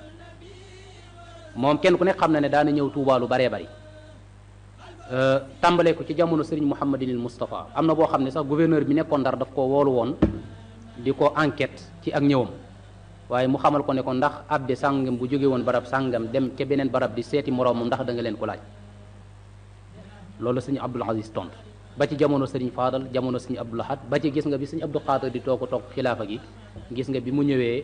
[SPEAKER 3] moom kenn ku nekk xam na ne daana ñëw Touba lu baree bari tàmbalee ko ci jamono Serigne Mouhamadinil Moustapha am na boo xam ne sax gouverneur bi nekkoon Ndar daf koo woolu woon di ko enquête ci ak ñëwam waaye mu xamal ko ne ko ndax abde sàngam bu jóge woon barab sàngam dem ca beneen barab di seeti moroomam ndax da nga leen ko laaj loolu sëñ Abdul Aziz tontu ba ci jamono sëriñ Faadal jamono sëñ Abdul Ahad ba ci gis nga bi sëñ Abdul Xaadir di toog xilaafa gi gis nga bi mu ñëwee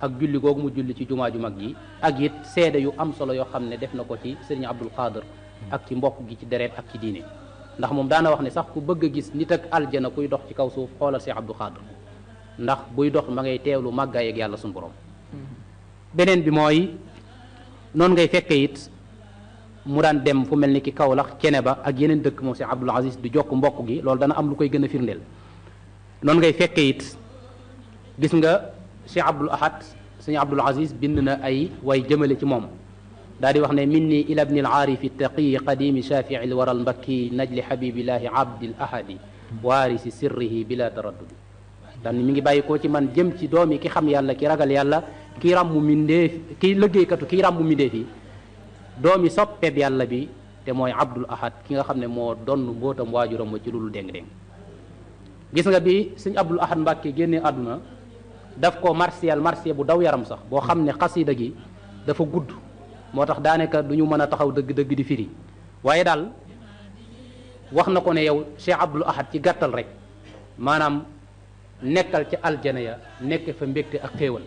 [SPEAKER 3] ak julli googu mu julli ci jumaa ju mag ji ak it seede yu am solo yoo xam ne def na ko ci sëriñ Abdul Xaadir ak ci mbokk gi ci deret ak ci diine ndax moom daana wax ne sax ku bëgg a gis nit ak aljana kuy dox ci kaw suuf xoolal Cheikh Abdul Xaadir ndax buy dox ma ngay teewlu màggaay ak yàlla suñu borom beneen bi mooy noonu ngay fekke it mu daan dem fu mel ni ki Kawlax cene ba ak yeneen dëkk moom Cheikh Abdul Aziz di jokk mbokk gi loolu dana am lu koy gën a firndeel noonu ngay fekke it gis nga Cheikh Abdul Ahad sëñ Abdul Aziz bind na ay way jëmale ci moom daal di wax ne minni ila ibni al aarifi taqiyi qadimi shafii al wara al mbakki najli habibillahi abdil ahadi waarisi sirrihi bila taraddudi daan mi ngi bàyyi koo ci man jëm ci doomi ki xam yàlla ki ragal yàlla ki ràmmu mindeef ki liggéeykatu ki ràmmu mindeef yi doomi soppeeb yàlla bi te mooy Abdul Ahad ki nga xam ne moo donn mbootam waajuram wa ci lulu déng-déng gis nga bi sëñ Abdul Ahad Mbàkke génnee àdduna daf ko martial bu daw yaram sax boo xam ne xasida gi dafa gudd moo tax daanaka du ñu mën a taxaw dëgg-dëgg di firi waaye daal wax na ko ne yow Cheikh Abdul Ahad ci gàttal rek maanaam nekkal ci aljana ya nekk fa mbégte ak xéewal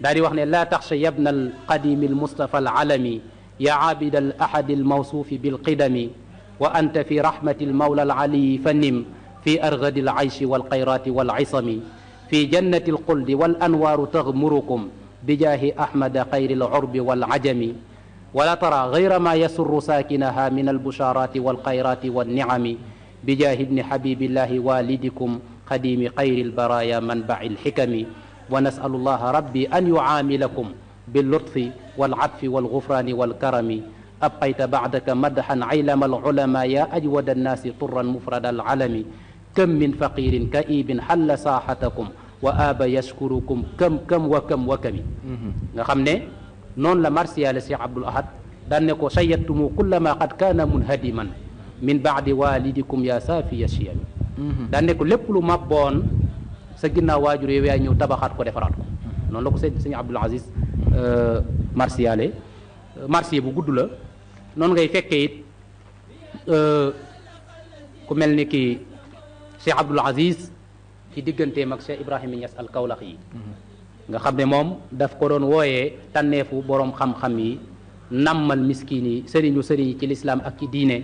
[SPEAKER 3] daal di wax ne laa taxsha yabna al qadimi al mustafa al alami ya abida al ahadi al mawsuufi bil qidami wa anta fi rahmati al mawla al aliyi fa nim fi argadi al ayshi wal xayrati wal isami fi jannati al xuldi wal anwaaru taxmurukum bijaahi ahmada xayri al urbi wal ajami wala tara gayra ma yasurru saakinaha min al busharati wal xayrati wal niami bijaahi ibni habibillahi walidikum qadimi xayri al baraya manbai al xikami wa nasalu llaha rabbi an yucaamilakum billutfi walcatfi walgufrani walkarami abqayta bacdaka madxan caylama alculama ya ajwada annaasi turan mufrada alcalami kam min faqirin kaibin xalla saaxatakum wa aba yashkurukum kam wa kami nga xam ne noonu la marsiyaale Cheikh Abdul Ahad daan ne ko sayattumu kullama qad kaana munhadiman min bacdi walidikum ya saafiya chiyami daan ne ko lépp lu mabboon sa ginnaaw waajur yow yaa ñëw tabaxaat ko defaraat ko noonu la ko sëñ Abdul Aziz marsiya bu gudd la noonu ngay fekkee it ku mel ni ki Cheikh Abdul Aziz ci digganteem ak Cheikh Ibrahima Niass al Kawlax yi nga xam ne moom daf ko doon wooyee tànneefu boroom xam-xam yi nammal miskin yi sëriñ yi ci lislaam ak ci diine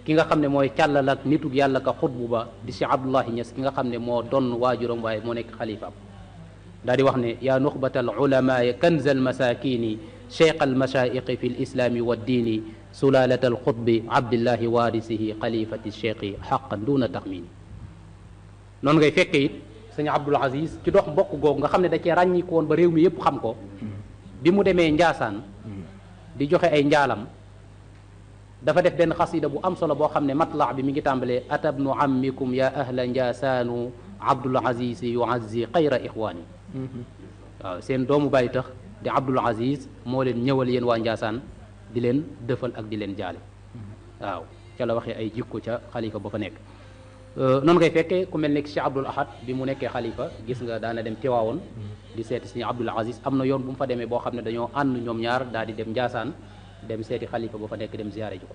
[SPEAKER 3] ki nga xam ne mooy càllal ak nitug yàlla ka xutbu ba di Cheikh Abdullahi Niass ki nga xam ne moo doon waajuram waaye moo nekk xalifaam daal di wax ne yaa nuxbata al ulama kanza al masakini cheikh al mashaaiqi fi l islami wa diini sulalat al xutbi abdillahi waarisihi xalifati cheikhi xaqan duna taxmini noonu ngay fekke it sëñ Abdul Aziz ci dox mbokk googu nga xam ne da cee ràññiku woon ba réew mi yëpp xam ko bi mu demee Njaasaan di joxe ay njaalam dafa def benn xasida bu am solo boo xam ne matlaa bi mi ngi tàmbalee atabnu ammikum ya ahla njaasaanu Abdul Aziz yuazzi xayra ixwaani waaw seen doomu bàyyi tax di Abdul Aziz moo leen ñëwal yéen waa Njaasaan di leen dëfal ak di leen jaale waaw ca la waxee ay jikko ca xalifa ba fa nekk noonu ngay fekkee ku mel ne Cheikh Abdul Ahad bi mu nekkee xalifa gis nga daana dem Tiwaawoon di seeti Sëñ Abdul Aziz am na yoon bu mu fa demee boo xam ne dañoo ànd ñoom ñaar daal di dem Njaasaan dem seeti xalifa ba fa nekk dem ziyaare ji ko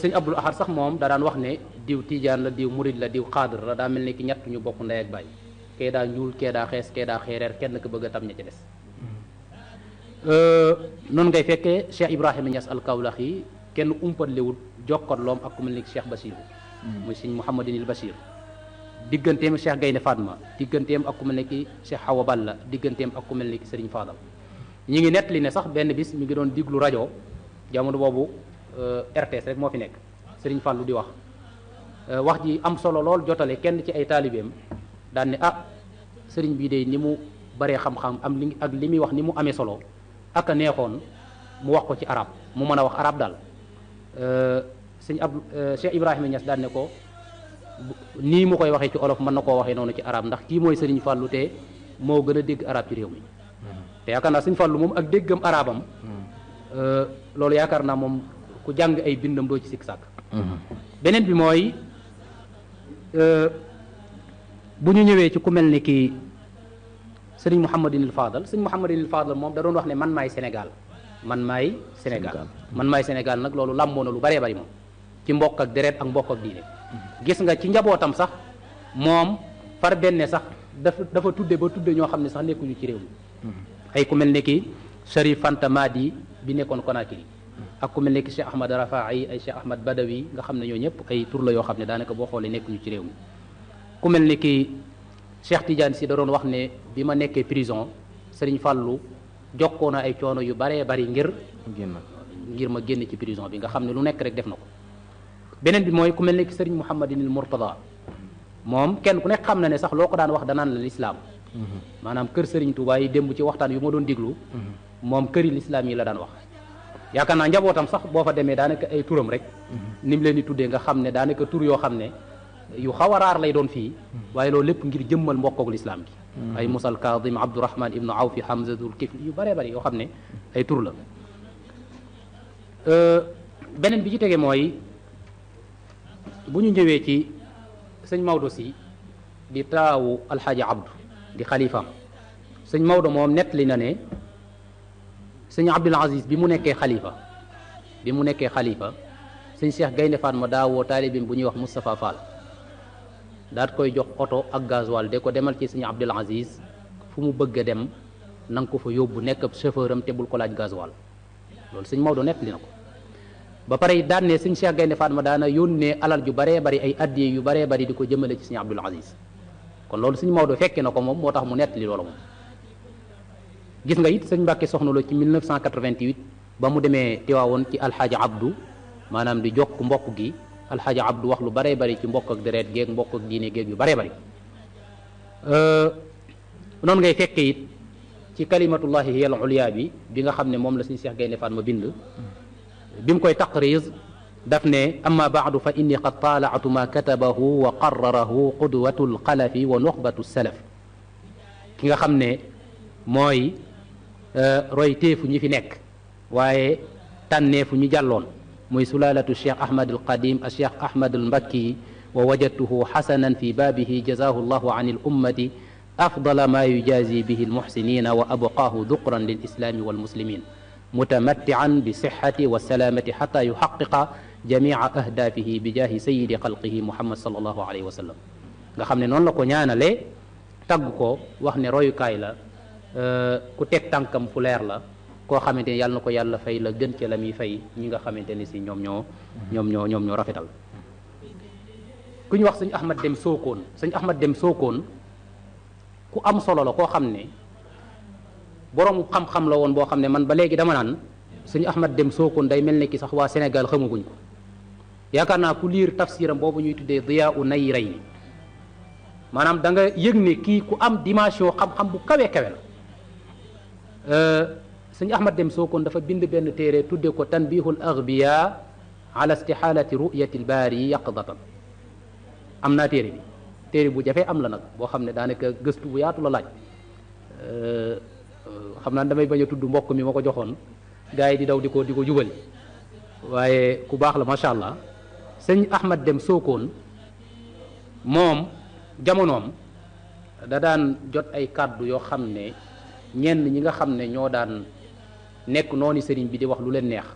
[SPEAKER 3] Sëñ Abdul Ahad sax moom da daan wax ne diw tijaan la diw murid la diw xaadir la daa mel ne ki ñett ñu bokk ndey ak baay kee daa ñuul kee daa xees kee daa xeereer kenn ko bëgg a tam ña ci des noonu ngay fekkee Cheikh Ibrahima Niass al Kawlax yi kenn umpatliwul jokkarloom ak ku mel ni Cheikh Bachir muy Sëñ Mouhamadinil Bachir digganteem Cheikh Gaynde Fatma digganteem ak ku mel ni ki Cheikh Hawa Balla digganteem ak ku mel ni ki Serigne Fadal ñi ngi nettali ne sax benn bis mi ngi doon diglu rajo jamono boobu RTS rek moo fi nekk Serigne Fallou di wax ji am solo lool jotale kenn ci ay taalibeem daan ne Serigne bii de ni mu baree xam-xam am li ak li muy wax ni mu amee solo ak a neexoon mu wax ko ci arab mu mën a wax arab daal Cheikh Ibrahima Niass daan ne ko nii mu koy waxee ci olof mën na koo waxee noonu ci arab ndax kii mooy Serigne Fallou te moo gën a dégg arab ci réew mi te yaakaar naa Serigne Fallou moom ak déggam arabam loolu yaakaar naa moom ku jàng ay bindam doo ci sikk sàkk beneen bi mooy bu ñu ñëwee ci ku mel ni kii sëriñ Mouhamadinil Fadal sëriñ Mouhamadinil Fadal moom da doon wax ne man maay Sénégal man maay Sénégal man maay Sénégal nag loolu làmboo na lu bëree bëri moom ci mbokk ak deret ak mbokk ak diine gis nga ci njabootam sax moom far benn sax dafa tudde ba tudde ñoo xam ne sax nekkuñu ci réew mi ay ku mel ni ki Sharif Fanta Madi bi nekkoon Conakry ak ku mel ni ki Cheikh Ahmad Rafai ay Cheikh Ahmad Badawi nga xam ne ñoo ñëpp ay tur la yoo xam ne daanaka boo xoolee nekkuñu ci réew mi ku mel ni ki Cheikh Tidiane si da doon wax ne bi ma nekkee prison Serigne Fallou jokkoo na ay coono yu baree bari ngir ma génn ci prison bi nga xam ne lu nekk rek def na ko beneen bi mooy ku mel ni ki Serigne Mouhamadinil Mourtada moom kenn ku nekk xam na ne sax loo ko daan wax danaan la lislaam maanaam kër Serigne Touba yi démb ci waxtaan yu ma doon déglu moom këri lislaam yi la daan wax yaakaar naa njabootam sax boo fa demee daanaka ay turam rek ni mu leen di tuddee nga xam ne daanaka tur yoo xam ne yu xaw a raar lay doon fii waaye loolu lépp ngir jëmmal mbokkook lislaam gi ay Musal Kaadim Abdourahman ibnu Awfi Hamzatul Kifli yu bëree bëri yoo xam ne ay tur la beneen bi ci tege mooy bu ñu ñëwee ci sëñ Maodo si di taawu alxaaji Abdou di xalifaam sëñ Maodo moom nettali na ne sëñ Abdul Aziz bi mu nekkee xalifa sëñ Cheikh Gaynde Fatma daa woo taalibim bu ñuy wax Moustapha Fall daat koy jox oto ak gasoil de ko demal ci sëñ Abdul Aziz fu mu bëgg a dem na nga ko fa yóbbu nekk ab chauffeur am te bul ko laaj gasoil loolu sëñ Maodo nettali na ko ba pare daan ne sëñ Cheikh Gaynde Fatma daana yónnee alal ju baree bari ay addiye yu baree bari di ko jëmale ci sëñ Abdul Aziz kon loolu sëñ Maodo fekke na ko moom moo tax mu nettali loolu moom gis nga it sëñ Mbàkke Soxna Lo ci 1988 ba mu demee Tiwaawoon ci alxaaji Abdou maanaam di jokk mbokk gi alxaaji Abdou wax lu baree bari ci mbokk ak deret géeg mbokk ak diine géeg yu baree bari noonu ngay fekke it ci kalimatullahi hiya al ulya bi nga xam ne moom la sëñ Cheikh Gaynde Fatma bind bi mu koy taqriz daf ne amma baadu fa inni qad taalaatu ma katabahu wa qarrarahu qudwatu lxalafi wa nuxbatu salaf ki nga xam ne mooy roy téefu ñi fi nekk waaye tànneefu ñu jàlloon muy sulalatu cheikh ahmad alqadim a cheikh ahmad almbakki wa wajadtuhu xasanan fi baabihi jazahu llahu an ilummati afdala ma yujazi bihi almuxsinina wa abqaahu duqran lilislami walmuslimin mutamattian bisixati wasalaamati xata yuxaqiqa jamica ahdaafihi bi jaahi sayidi xalqihi muhammad sallallahu alayhi wa sallam nga xam ne noonu la ko ñaanalee tagg ko wax ne royukaay la ku teg tànkam fu leer la koo xamante ne yàlla na ko yàlla fay la gën ca la muy fay ñi nga xamante ne si ñoom ñoo rafetal ku ñu wax sëñ Ahmad Dem Sokone sëñ Ahmad Dem Sokone ku am solo la koo xam ne borom xam-xam la woon boo xam ne man ba léegi dama naan sëñ Ahmad Dem Sokone day mel ne ki sax waa Sénégal xamaguñ ko yaakaar naa ku liir tafsiram boobu ñuy tuddee Diyaa'u Nayrayni maanaam da nga yëg ne kii ku am dimension xam-xam bu kawe kawe la sëñ Ahmad Dem Sokone dafa bind benn téere tudde ko tanbihul aghbiya ala istixaalati ru'yati albaari yaqdatan am naa téere bu jafee am la nag boo xam ne daanaka gëstu bu yaatu la laaj xam naa damay bañ a tudd mbokk mi ma ko joxoon gars yi di daw di ko jubali waaye ku baax la macha allah sëñ Ahmad Dem Sokone moom jamonoom da daan jot ay kàddu yoo xam ne ñenn ñi nga xam ne ñoo daan nekk noonu sëriñ bi di wax lu leen neex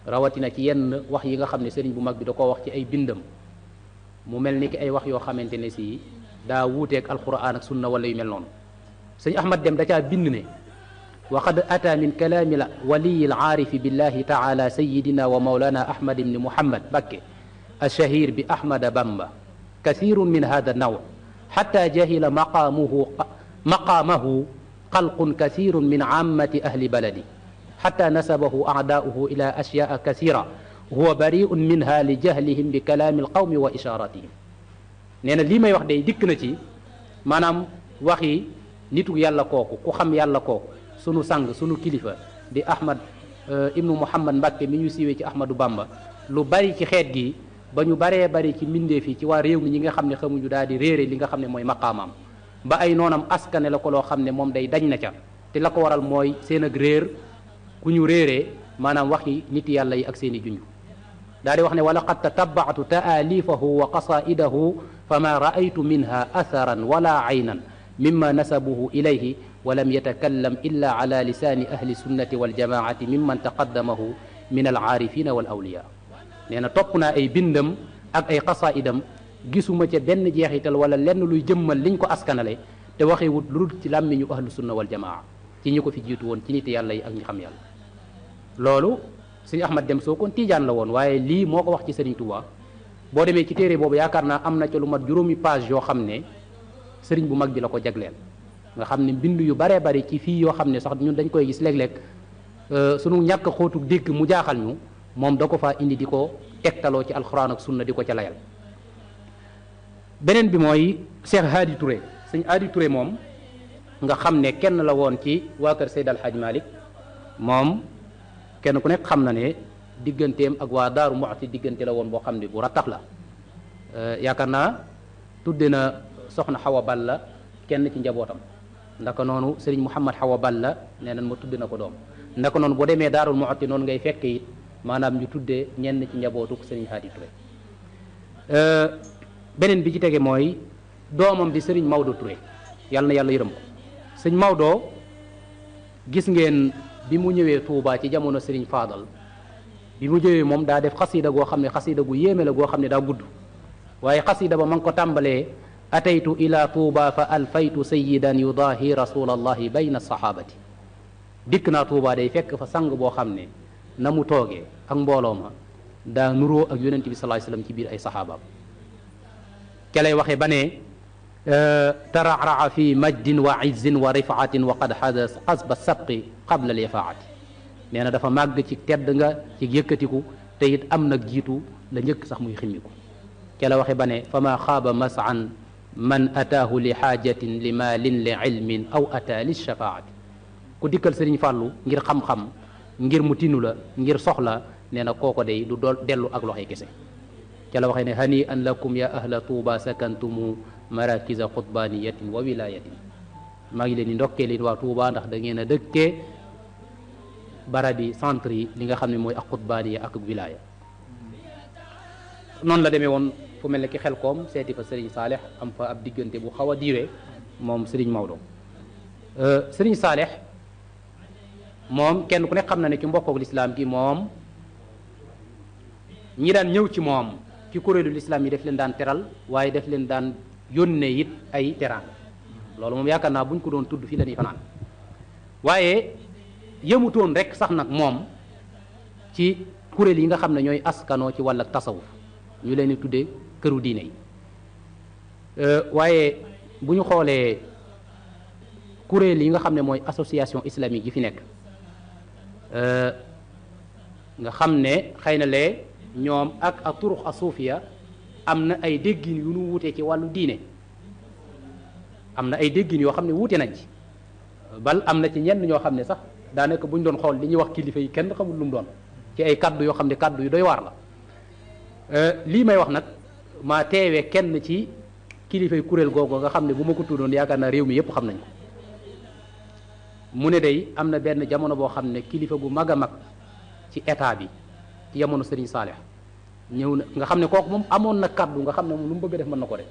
[SPEAKER 3] rawatina ci yenn wax yi nga xam ne sëriñ bu mag bi da koo wax ci ay bindam mu mel ni ki ay wax yoo xamante ne si daa wuuteeg alquran ak sunna wala yu mel noonu sëñ Ahmad Dem da caa bind ne wa qad ata min kalaami l waliyi l aarifi billahi taala sayidina wa maulana ahmad ibni muhammad bakke alshahir bi ahmada bamba kathirun min hada naw xata jahila maqaamahu xalqun kathirun min aamati ahli baladi xata nasabahu aadaauhu ila ashyaa kathira huwa bariun minha li jahlihim bi kalaami alqawmi wa isharatihim nee na lii may wax day dikk na ci maanaam waxi nitu yàlla kooku ku xam yàlla kooku sunu sang sunu kilifa di ahmad ibnu muhammad Mbàkke mi ñu siiwee ci ahmadu bamba lu bari ci xeet gi ba ñu baree bari ci mbindeef yi ci waa réew mi ñi nga xam ne xamuñu daal di réere li nga xam ne mooy maqaamaam ba ay noonam askane la ko loo xam ne moom day dañ na ca te la ko waral mooy seen ak réer ku ñu réeree maanaam waxi nit yàlla yi ak seen i junj daal di wax ne wa laqad tatabaatu taalifahu wa qasaidahu fama raaytu minha atharan wala aynan mimma nasabuhu ilayhi wa lam yatakallam illa ala lisani ahli sunnati waljamaati mimman taqaddamahu min alaarifina wal awliya nee na topp naa ay bindam ak ay xasaidam gisuma ca benn jeexital wala lenn luy jëmmal liñ ko askanale te waxewut lu dul ci làmmiñu ahlu sunna wal jamaa ci ñi ko fi jiitu woon ci nit yàlla yi ak ñi xam yàlla loolu sëñ Ahmad Dem soo kon tiijaan la woon waaye lii moo ko wax ci Sëriñ Tuubaa boo demee ci téere boobu yaakaar naa am na ca lu mat juróomi page yoo xam ne sëriñ bu mag bi la ko jagleel nga xam ne mbind yu baree bari ci fii yoo xam ne sax ñun dañ koy gis léeg-léeg sunu ñàkk xóotu dégg mu jaaxal ñu moom da ko faa indi di ko tegtaloo ci alxuraan ak sunna di ko ca layal beneen bi mooy Cheikh Hadi Touré sëñ Hadi Touré moom nga xam ne kenn la woon ci waa kër Seyd Al Hadj Malick moom kenn ku nekk xam na ne digganteem ak waa Daaru Muxti diggante la woon boo xam ne bu rattax la yaakaar naa tudde na soxna Xawa Balla kenn ci njabootam ndaka noonu Serigne Mouhamad Xawa Balla nee nañ ma tudde na ko doom ndaka noonu boo demee Daaru Muxti noonu ngay fekk it maanaam ñu tuddee ñenn ci njabootuk Serigne Hadi Touré beneen bi ci tege mooy doomam di Serigne Maodo Touré yàlla na yàlla yërëm ko sëñ Maodo gis ngeen bi mu ñëwee Touba ci jamono Serigne Fadal bi mu ñëwee moom daa def xasida goo xam ne xasida gu yéeme la goo xam ne daa gudd waaye xasida ba ma ngi ko tàmbalee ataytu ila Touba fa alfaytu sayidan yudahi rasulallahi bayna sahabati dikk naa Touba day fekk fa sang boo xam ne na mu toogee ak mbooloo ma daa nuroo ak yonent bi sallallahu alayhi wasallam ci biir ay saxaabaam ca lay waxee ba ne tararaa fi majdin wa izzin wa rifaatin wa qad xadas xasba sabqi qabla al yafaati nee na dafa màgg ci tedd nga ci yëkkatiku te it am nag jiitu la njëkk sax muy ximmiku ca la waxee ba ne fa ma xaaba masan man ataahu li xaajatin li maalin li ilmin aw ataa li shafaati ku dikkal Sëriñ Fàllu ngir xam-xam ngir mu tinu la ngir soxla nee na kooko day du dool dellu ak loxoy kese ca la waxee ne hani an lakum ya ahla tuuba sakantumu marakisa xutbaniyatin wa wilayatin maa ngi leen di ndokkee leen waa Tuuba ndax da ngeen a dëkkee barabi centre yi li nga xam ne mooy ak xutbaniya ak wilaya noonu la demee woon fu mel ne ki xel koom seeti fa Serigne Saaleh am fa ab diggante bu xaw a diire moom Serigne Maodo Serigne Saaleh moom kenn ku nekk xam na ne ci mbokkook lislaam gi moom ñi daan ñëw ci moom ci kuréelu lislaam yi def leen daan teral waaye def leen daan yónnee it ay teraanga loolu moom yaakaar naa buñ ko doon tudd fii la ñuy fanaan waaye yëmutoon rek sax nag moom ci kuréel yi nga xam ne ñooy askanoo ci wàll tasawuf ñu leen di tuddee këru diine yi waaye bu ñu xoolee kuréel yi nga xam ne mooy association islamique yi fi nekk nga xam ne xëy na lee ñoom ak turux asuufiya am na ay déggin yu nu wuute ci wàllu diine am na ay déggin yoo xam ne wuute nañ ci bal am na ci ñenn ñoo xam ne sax daanaka bu ñu doon xool li ñuy wax kilifa yi kenn xamul lu mu doon ci ay kaddu yoo xam ne kaddu yu doy waar la lii may wax nag maa teewee kenn ci kilifay kuréel googu nga xam ne bu ma ko tuddoon yaakaar naa réew mi yépp xam nañ ko mu ne day am na benn jamono boo xam ne kilifa gu mag a mag ci état bi ci jamono Serigne Saaleh ñëw na nga xam ne kooku moom amoon na kaddu nga xam ne moom lu mu bëgg def mën na ko def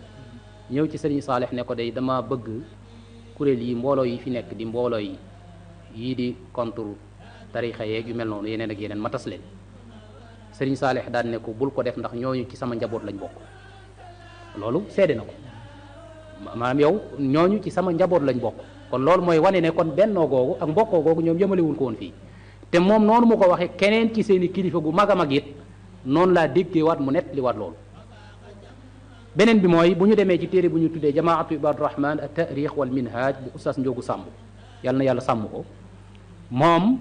[SPEAKER 3] ñëw ci Serigne Saaleh ne ko day dama bëgg kuréel yi mbooloo yi fi nekk di mbooloo yi yii di contre tarixa yeeg yu mel noonu yeneen ak yeneen ma tas leen Serigne Saaleh daan ne ko bul ko def ndax ñooñu ci sama njaboot lañ bokk loolu seede na ko maanaam yow ñooñu ci sama njaboot lañ bokk kon loolu mooy wane ne kon bennoo googu ak mbokkoo googu ñoom yëmalewuñ ko woon fii te moom noonu mu ko waxee keneen ci seeni kilifa gu mag a mag it noonu laa déggee waat mu nett li waat loolu beneen bi mooy bu ñu demee ci téere bu ñu tuddee jamaatu ibadu rahman at taarix wal minhaj bu oustaz Njoogu Sàmb yàlla na yàlla sàmm ko moom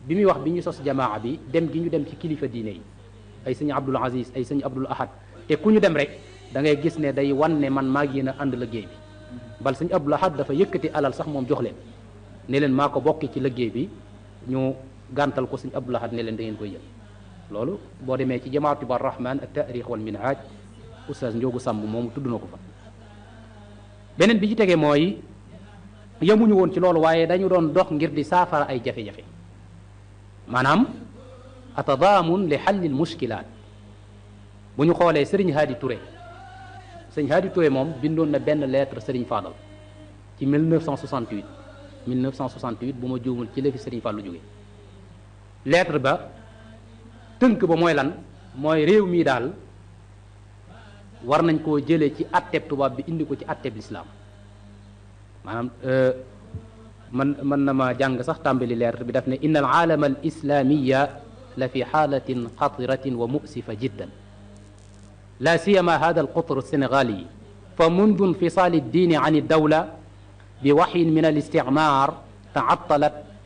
[SPEAKER 3] bi muy wax bi ñu sos jamaa bi dem gi ñu dem ci kilifa diine yi ay sëñ Abdul Aziz ay sëñ Abdul Ahad te ku ñu dem rek da ngay gis ne day wan ne man maa ngi yéen a ànd liggéey bi bal sëñ Abdul Ahad dafa yëkkati alal sax moom jox leen ne leen maa ko bokki ci liggéey bi ñu gàntal ko sëñ Abdul Ahad ne leen da ngeen koy jël loolu boo demee ci jamaatu ibadu rahman at taarix wal minhaj oustaz Njoogu Sàmb moomu tudd na ko fa beneen bi ci tegee mooy yemuñu woon ci loolu waaye dañu doon dox ngir di saafara ay jafe-jafe maanaam atadaamun li xallil muskilaat bu ñu xoolee Serigne Hadi Touré sëñ Hadi Touré moom bindoon na benn lettre Serigne Fadal ci 1968 bu ma juumul ci la fi Serigne Fallou jóge lettre ba tënk ba mooy lan mooy réew mii daal war nañ koo jëlee ci atteb tubaab bi indi ko ci atteb lislaam maanaam mën na ma jàng sax tàmbali lettre bi daf ne inna al aalama al islamiya la fi xaalatin xatiratin wa musifa jiddan la siyama hada al qutr sénégali fa mundu infisali الدين عن الدولة بوحي من الاستعمار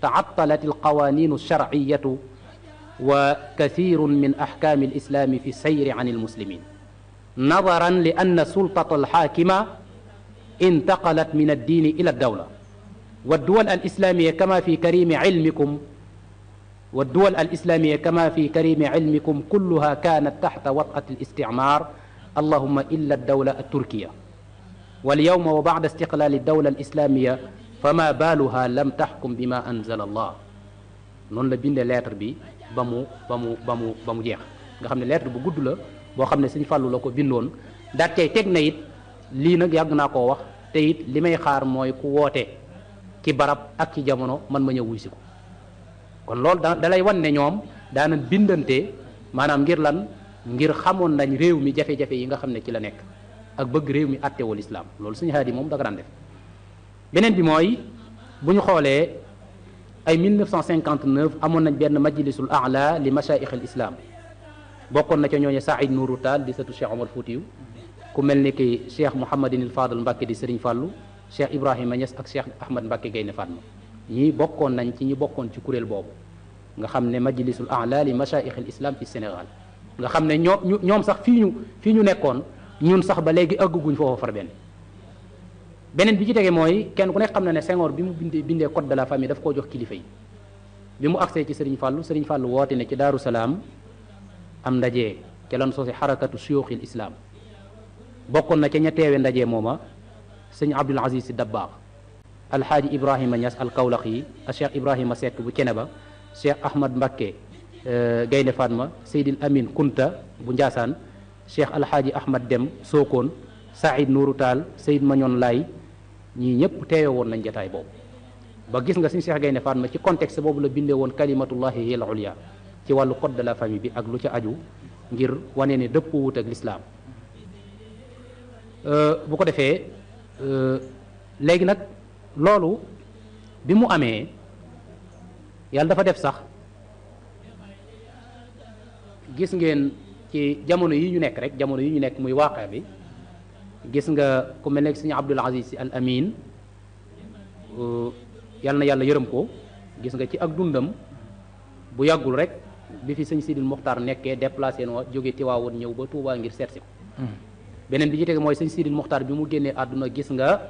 [SPEAKER 3] تعطلت القوانين الشرعية وكثير من أحكام الإسلام في السير عن المسلمين نظرا لأن سلطة الحاكمة انتقلت من الدين إلى الدولة والدول الإسلامية كما في كريم علمكم كلها كانت تحت وطأة الاستعمار اللهم إلا الدولة التركية واليوم وبعد استقلال الدولة الإسلامية فما بالها لم تحكم بما أنزل الله noonu la bindee lettre bi ba mu jeex nga xam ne lettre bu gudd la boo xam ne Sëñ Fallu la ko bindoon daat cay teg na it lii nag yàgg naa koo wax te it li may xaar mooy ku woote ci barab ak ci jamono man ma ñëw wuy si ko kon loolu da lay wan ne ñoom daana bindante maanaam ngir lan ngir xamoon nañ réew mi jafe-jafe yi nga xam ne ci la nekk ak bëgg réew mi attewul islam loolu Sëñ Haadi moom da ko daan def beneen bi mooy bu ñu xoolee ay 1959 amoon nañ benn majlisul a'la li mashaayix al islam bokkoon na ca ñooñu Saïd Nourou Tall di sëtu Cheikh Omar Foutiyu ku mel ni ki Cheikh Mouhamadinil Fadal Mbacke di Serigne Fallou Cheikh Ibrahima Niass ak Cheikh Ahmad Mbacke Gaynde Fatma ñii bokkoon nañ ci ñi bokkoon ci kuréel boobu nga xam ne majlisul a'la li mashaayix al islam fi Sénégal nga xam ne ñoom sax fii ñu nekkoon ñun sax ba léegi ëgguñ foofu far beneen bi ci tege mooy kenn ku nekk xam na ne Senghor bi mu bindee code de la famille daf koo jox kilifa yi bi mu agsee ci Serigne Fallou woote ne ci Daaru Salaam am ndaje ca lan soosi xarakatu suyuuxil islam bokkoon na ca ña teewe ndaje mooma sëñ Abdul Aziz Si Dabbaax alxaaji Ibrahima Niass al Kawlaxi ak Cheikh Ibrahima Seck bu Ceneba Cheikh Ahmad Mbacké Gaynde Fatma Seydil Amin Kunta bu Njaasaan Cheikh alxaaji Ahmad Dem Sokone Saïd Nourou Tall Seyd Mañon Lay ñii ñëpp teewe woon nañ jataay boobu ba gis nga suñu Cheikh Gaynde Fatma ci contexte boobu la bindee woon kalimatullahi hiya al ulya ci wàllu code de la famille bi ak lu ca aju ngir wane ne dëpp wut ak lislaam bu ko defee léegi nag loolu bi mu amee yàlla dafa def sax gis ngeen ci jamono yi ñu nekk rek jamono yi ñu nekk muy waaqe bi gis nga ku mel ne sëñ Abdul Aziz Si Al Amin yal na yàlla yërëm ko gis nga ci ak dundam bu yàggul rek bi fi sëñ Sidil Muxtaar nekkee déplacé noo jóge Tiwaawoon ñëw ba Touba ngir seet si ko beneen bi ci tege mooy sëñ Sidil Muxtaar bi mu génnee àdduna gis nga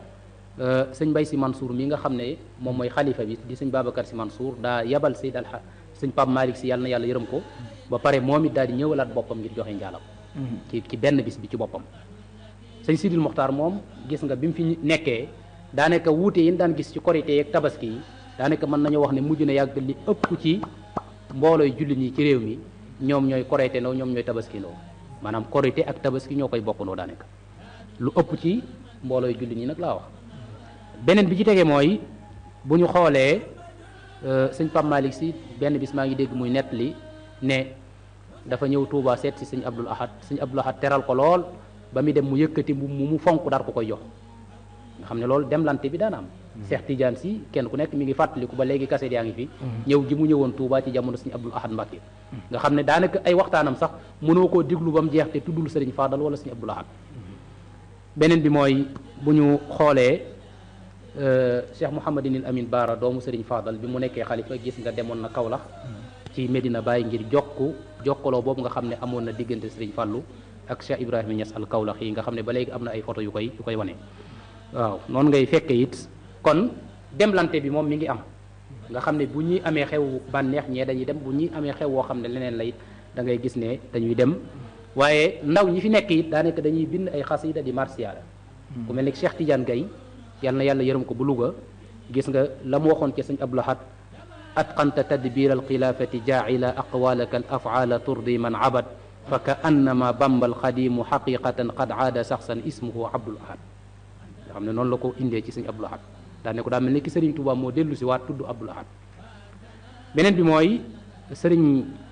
[SPEAKER 3] sëñ Mbay Si Mansour mi nga xam ne moom mooy xalifa bi di sëñ Babacar Si Mansour daa yabal sëñ Pape Malick Si yal na yàlla yërëm ko ba pare moom it daal di ñëwalaat boppam ngir joxe njaalam ci benn bis bi ci boppam sëñ Sidil Muxtaar moom gis nga bi mu fi nekkee daanaka wuute yi daan gis ci korité yeeg tabaski yi daanaka mën nañu wax ne mujj na yàgg li ëpp ci mboolooy jullit ñi ci réew mi ñoom ñooy korité ndoo ñoom ñooy tabaski ndoo maanaam korité ak tabaski ñoo koy bokkandoo daanaka lu ëpp ci mboolooy jullit ñi nag laa wax beneen bi ci tege mooy bu ñu xoolee sëñ Pape Malick Si benn bis maa ngi dégg muy nettali ne dafa ñëw Touba seet si sëñ Abdul Ahad teral ko lool ba muy dem mu yëkkati mu fonk dar ko koy jox nga xam ne loolu demlante bi daana am Cheikh Tidiane Si kenn ku nekk mi ngi fàttaliku ba léegi kaset yaa ngi fi ñëw gi mu ñëwoon Touba ci jamono sëñ Abdul Ahad Mbacké nga xam ne daanaka ay waxtaanam sax mënoo koo diglu ba mu jeex te tuddul sëriñ Fadal wala sëñ Abdul Ahad beneen bi mooy bu ñu xoolee Cheikh Mouhamadinil Amin Baara doomu sëriñ Fadal bi mu nekkee xalifa gis nga demoon na Kaolack ci Medina Baye ngir jokkaloo boobu nga xam ne amoon na diggante sëriñ Fallou ak Cheikh Ibrahima Niass al Kawlax yi nga xam ne ba léegi am na ay photo yu koy wane waaw noonu ngay fekke it kon demlante bi moom mi ngi am nga xam ne bu ñuy amee xew bànneex ñee dañuy dem bu ñuy amee xew woo xam ne leneen la it da ngay gis ne dañuy dem waaye ndaw ñi fi nekk it daanaka dañuy bind ay xasida di marsiyaala ku mel ni Cheikh Tidiane Gaye yal na yàlla yërëm ko bu Louga gis nga la mu waxoon ci sëñ Abdou Lahad atqanta tadbir al xilaafati jaacila aqwalaka al afaala turdi man abad fa ka annama bambal xadimu xaqiqatan qad aada saxsan ismuhu Abdul Ahad nga xam ne noonu la ko indee ci sëñ Abdul Ahad daa ne ko daa mel ni ki sëriñ Tuubaa moo dellu si waat tudd Abdul Ahad beneen bi mooy sëriñ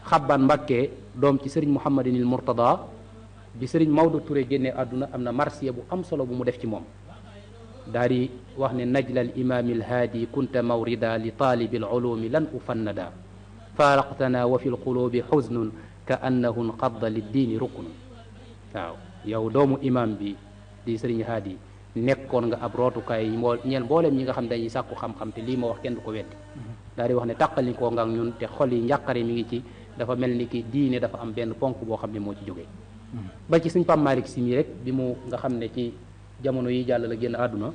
[SPEAKER 3] Xabbaan Mbàkke doom ci sëriñ Mouhamadinil Mourtada bi sëriñ Maodo Touré génnee àdduna am na marsiya bu am solo bu mu def ci moom daal di wax ne najlal imaamil haadi kunta mawrida li taalibil ulumi lan ufannada faaraqtana wa fi lqulubi xuznun ka annahu nqadda liddiini ruknun waaw yow doomu imam bi di sëriñ haadi nekkoon nga ab rootukaay ñeel mbooleem ñi nga xam dañuy sàkku xam-xam te lii ma wax kenn du ko weddi daal di wax ne tàqalikoo nga ak ñun te xol yi njàqare mi ngi ci dafa mel ni ki diine dafa am benn ponk boo xam ne moo ci jógee ba ci suñ Pape Malick Sy mi rek bi mu nga xam ne ci jamono yi jàll la génn àdduna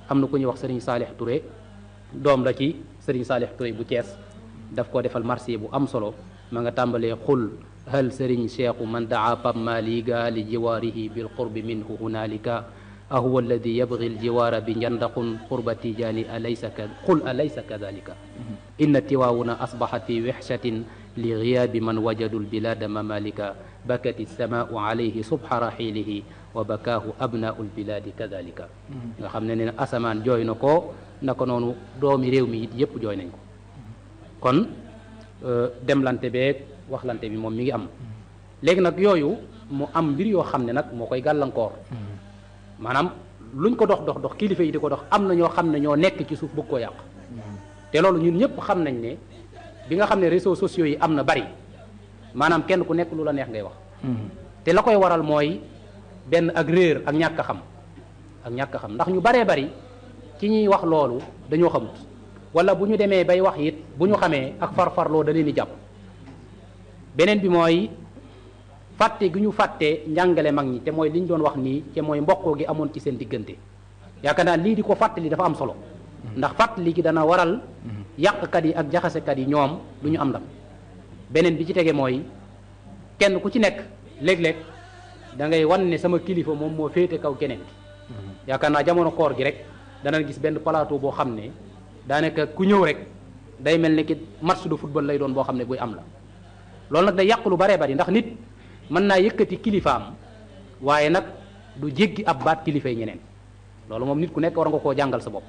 [SPEAKER 3] am na ku ñuy wax sëriñ Saalix Touré doom la ci sëriñ Saalix Touré bu Thiès daf koo defal marché bu am solo ma nga tàmbalee xul hal sëriñ cheikhu man daa Pape Maliga li jiwaarihi bil qurbi minhu hunalika ahuwa alladi yabgi aljiwaara bi njandaqun qurba tijaani qul alaysa kadalika inna tiwaawuna asbaxat fi wexshatin li giyaabi man wajadu lbilada mamalika bakati samaau alayhi subha raxilihi wa bakaahu abnaau lbiladi kadalika nga xam ne ne asamaan jooy na ko naka noonu doomi réew mi it yépp jooy nañ ko kon demlante beeg waxlante bi moom mi ngi am léegi nag yooyu mu am mbir yoo xam ne nag moo koy gàllankoor maanaam luñ ko dox kilifa yi di ko dox am na ñoo xam ne ñoo nekk ci suuf bëgg koo yàq te loolu ñun ñëpp xam nañ ne bi nga xam ne réseaux sociaux yi am na bari maanaam kenn ku nekk lu la neex ngay wax te la koy waral mooy benn ak réer ak ñàkk a xam ndax ñu baree bari ci ñuy wax loolu dañoo xamut wala bu ñu demee bay wax it bu ñu xamee ak farfarloo da leen di jàpp beneen bi mooy fàtte gi ñu fàtte njàngale mag ñi te mooy li ñu doon wax nii te mooy mbokkoo gi amoon ci seen diggante yaakaar naa lii di ko fàttali dafa am solo ndax fàttali gi dana waral yàqkat yi ak jaxasekat yi ñoom du ñu am ndam beneen bi ci tege mooy kenn ku ci nekk léeg-léeg da ngay wan ne sama kilifa moom moo féete kaw keneen yaakaar naa jamono koor gi rek dana gis benn plateau boo xam ne daanaka ku ñëw rek day mel ni ki match de football lay doon boo xam ne buy am la loolu nag day yàq lu baree bari ndax nit mën naa yëkkati kilifaam waaye nag du jéggi ab baat kilifay ñeneen loolu moom nit ku nekk war nga koo jàngal sa bopp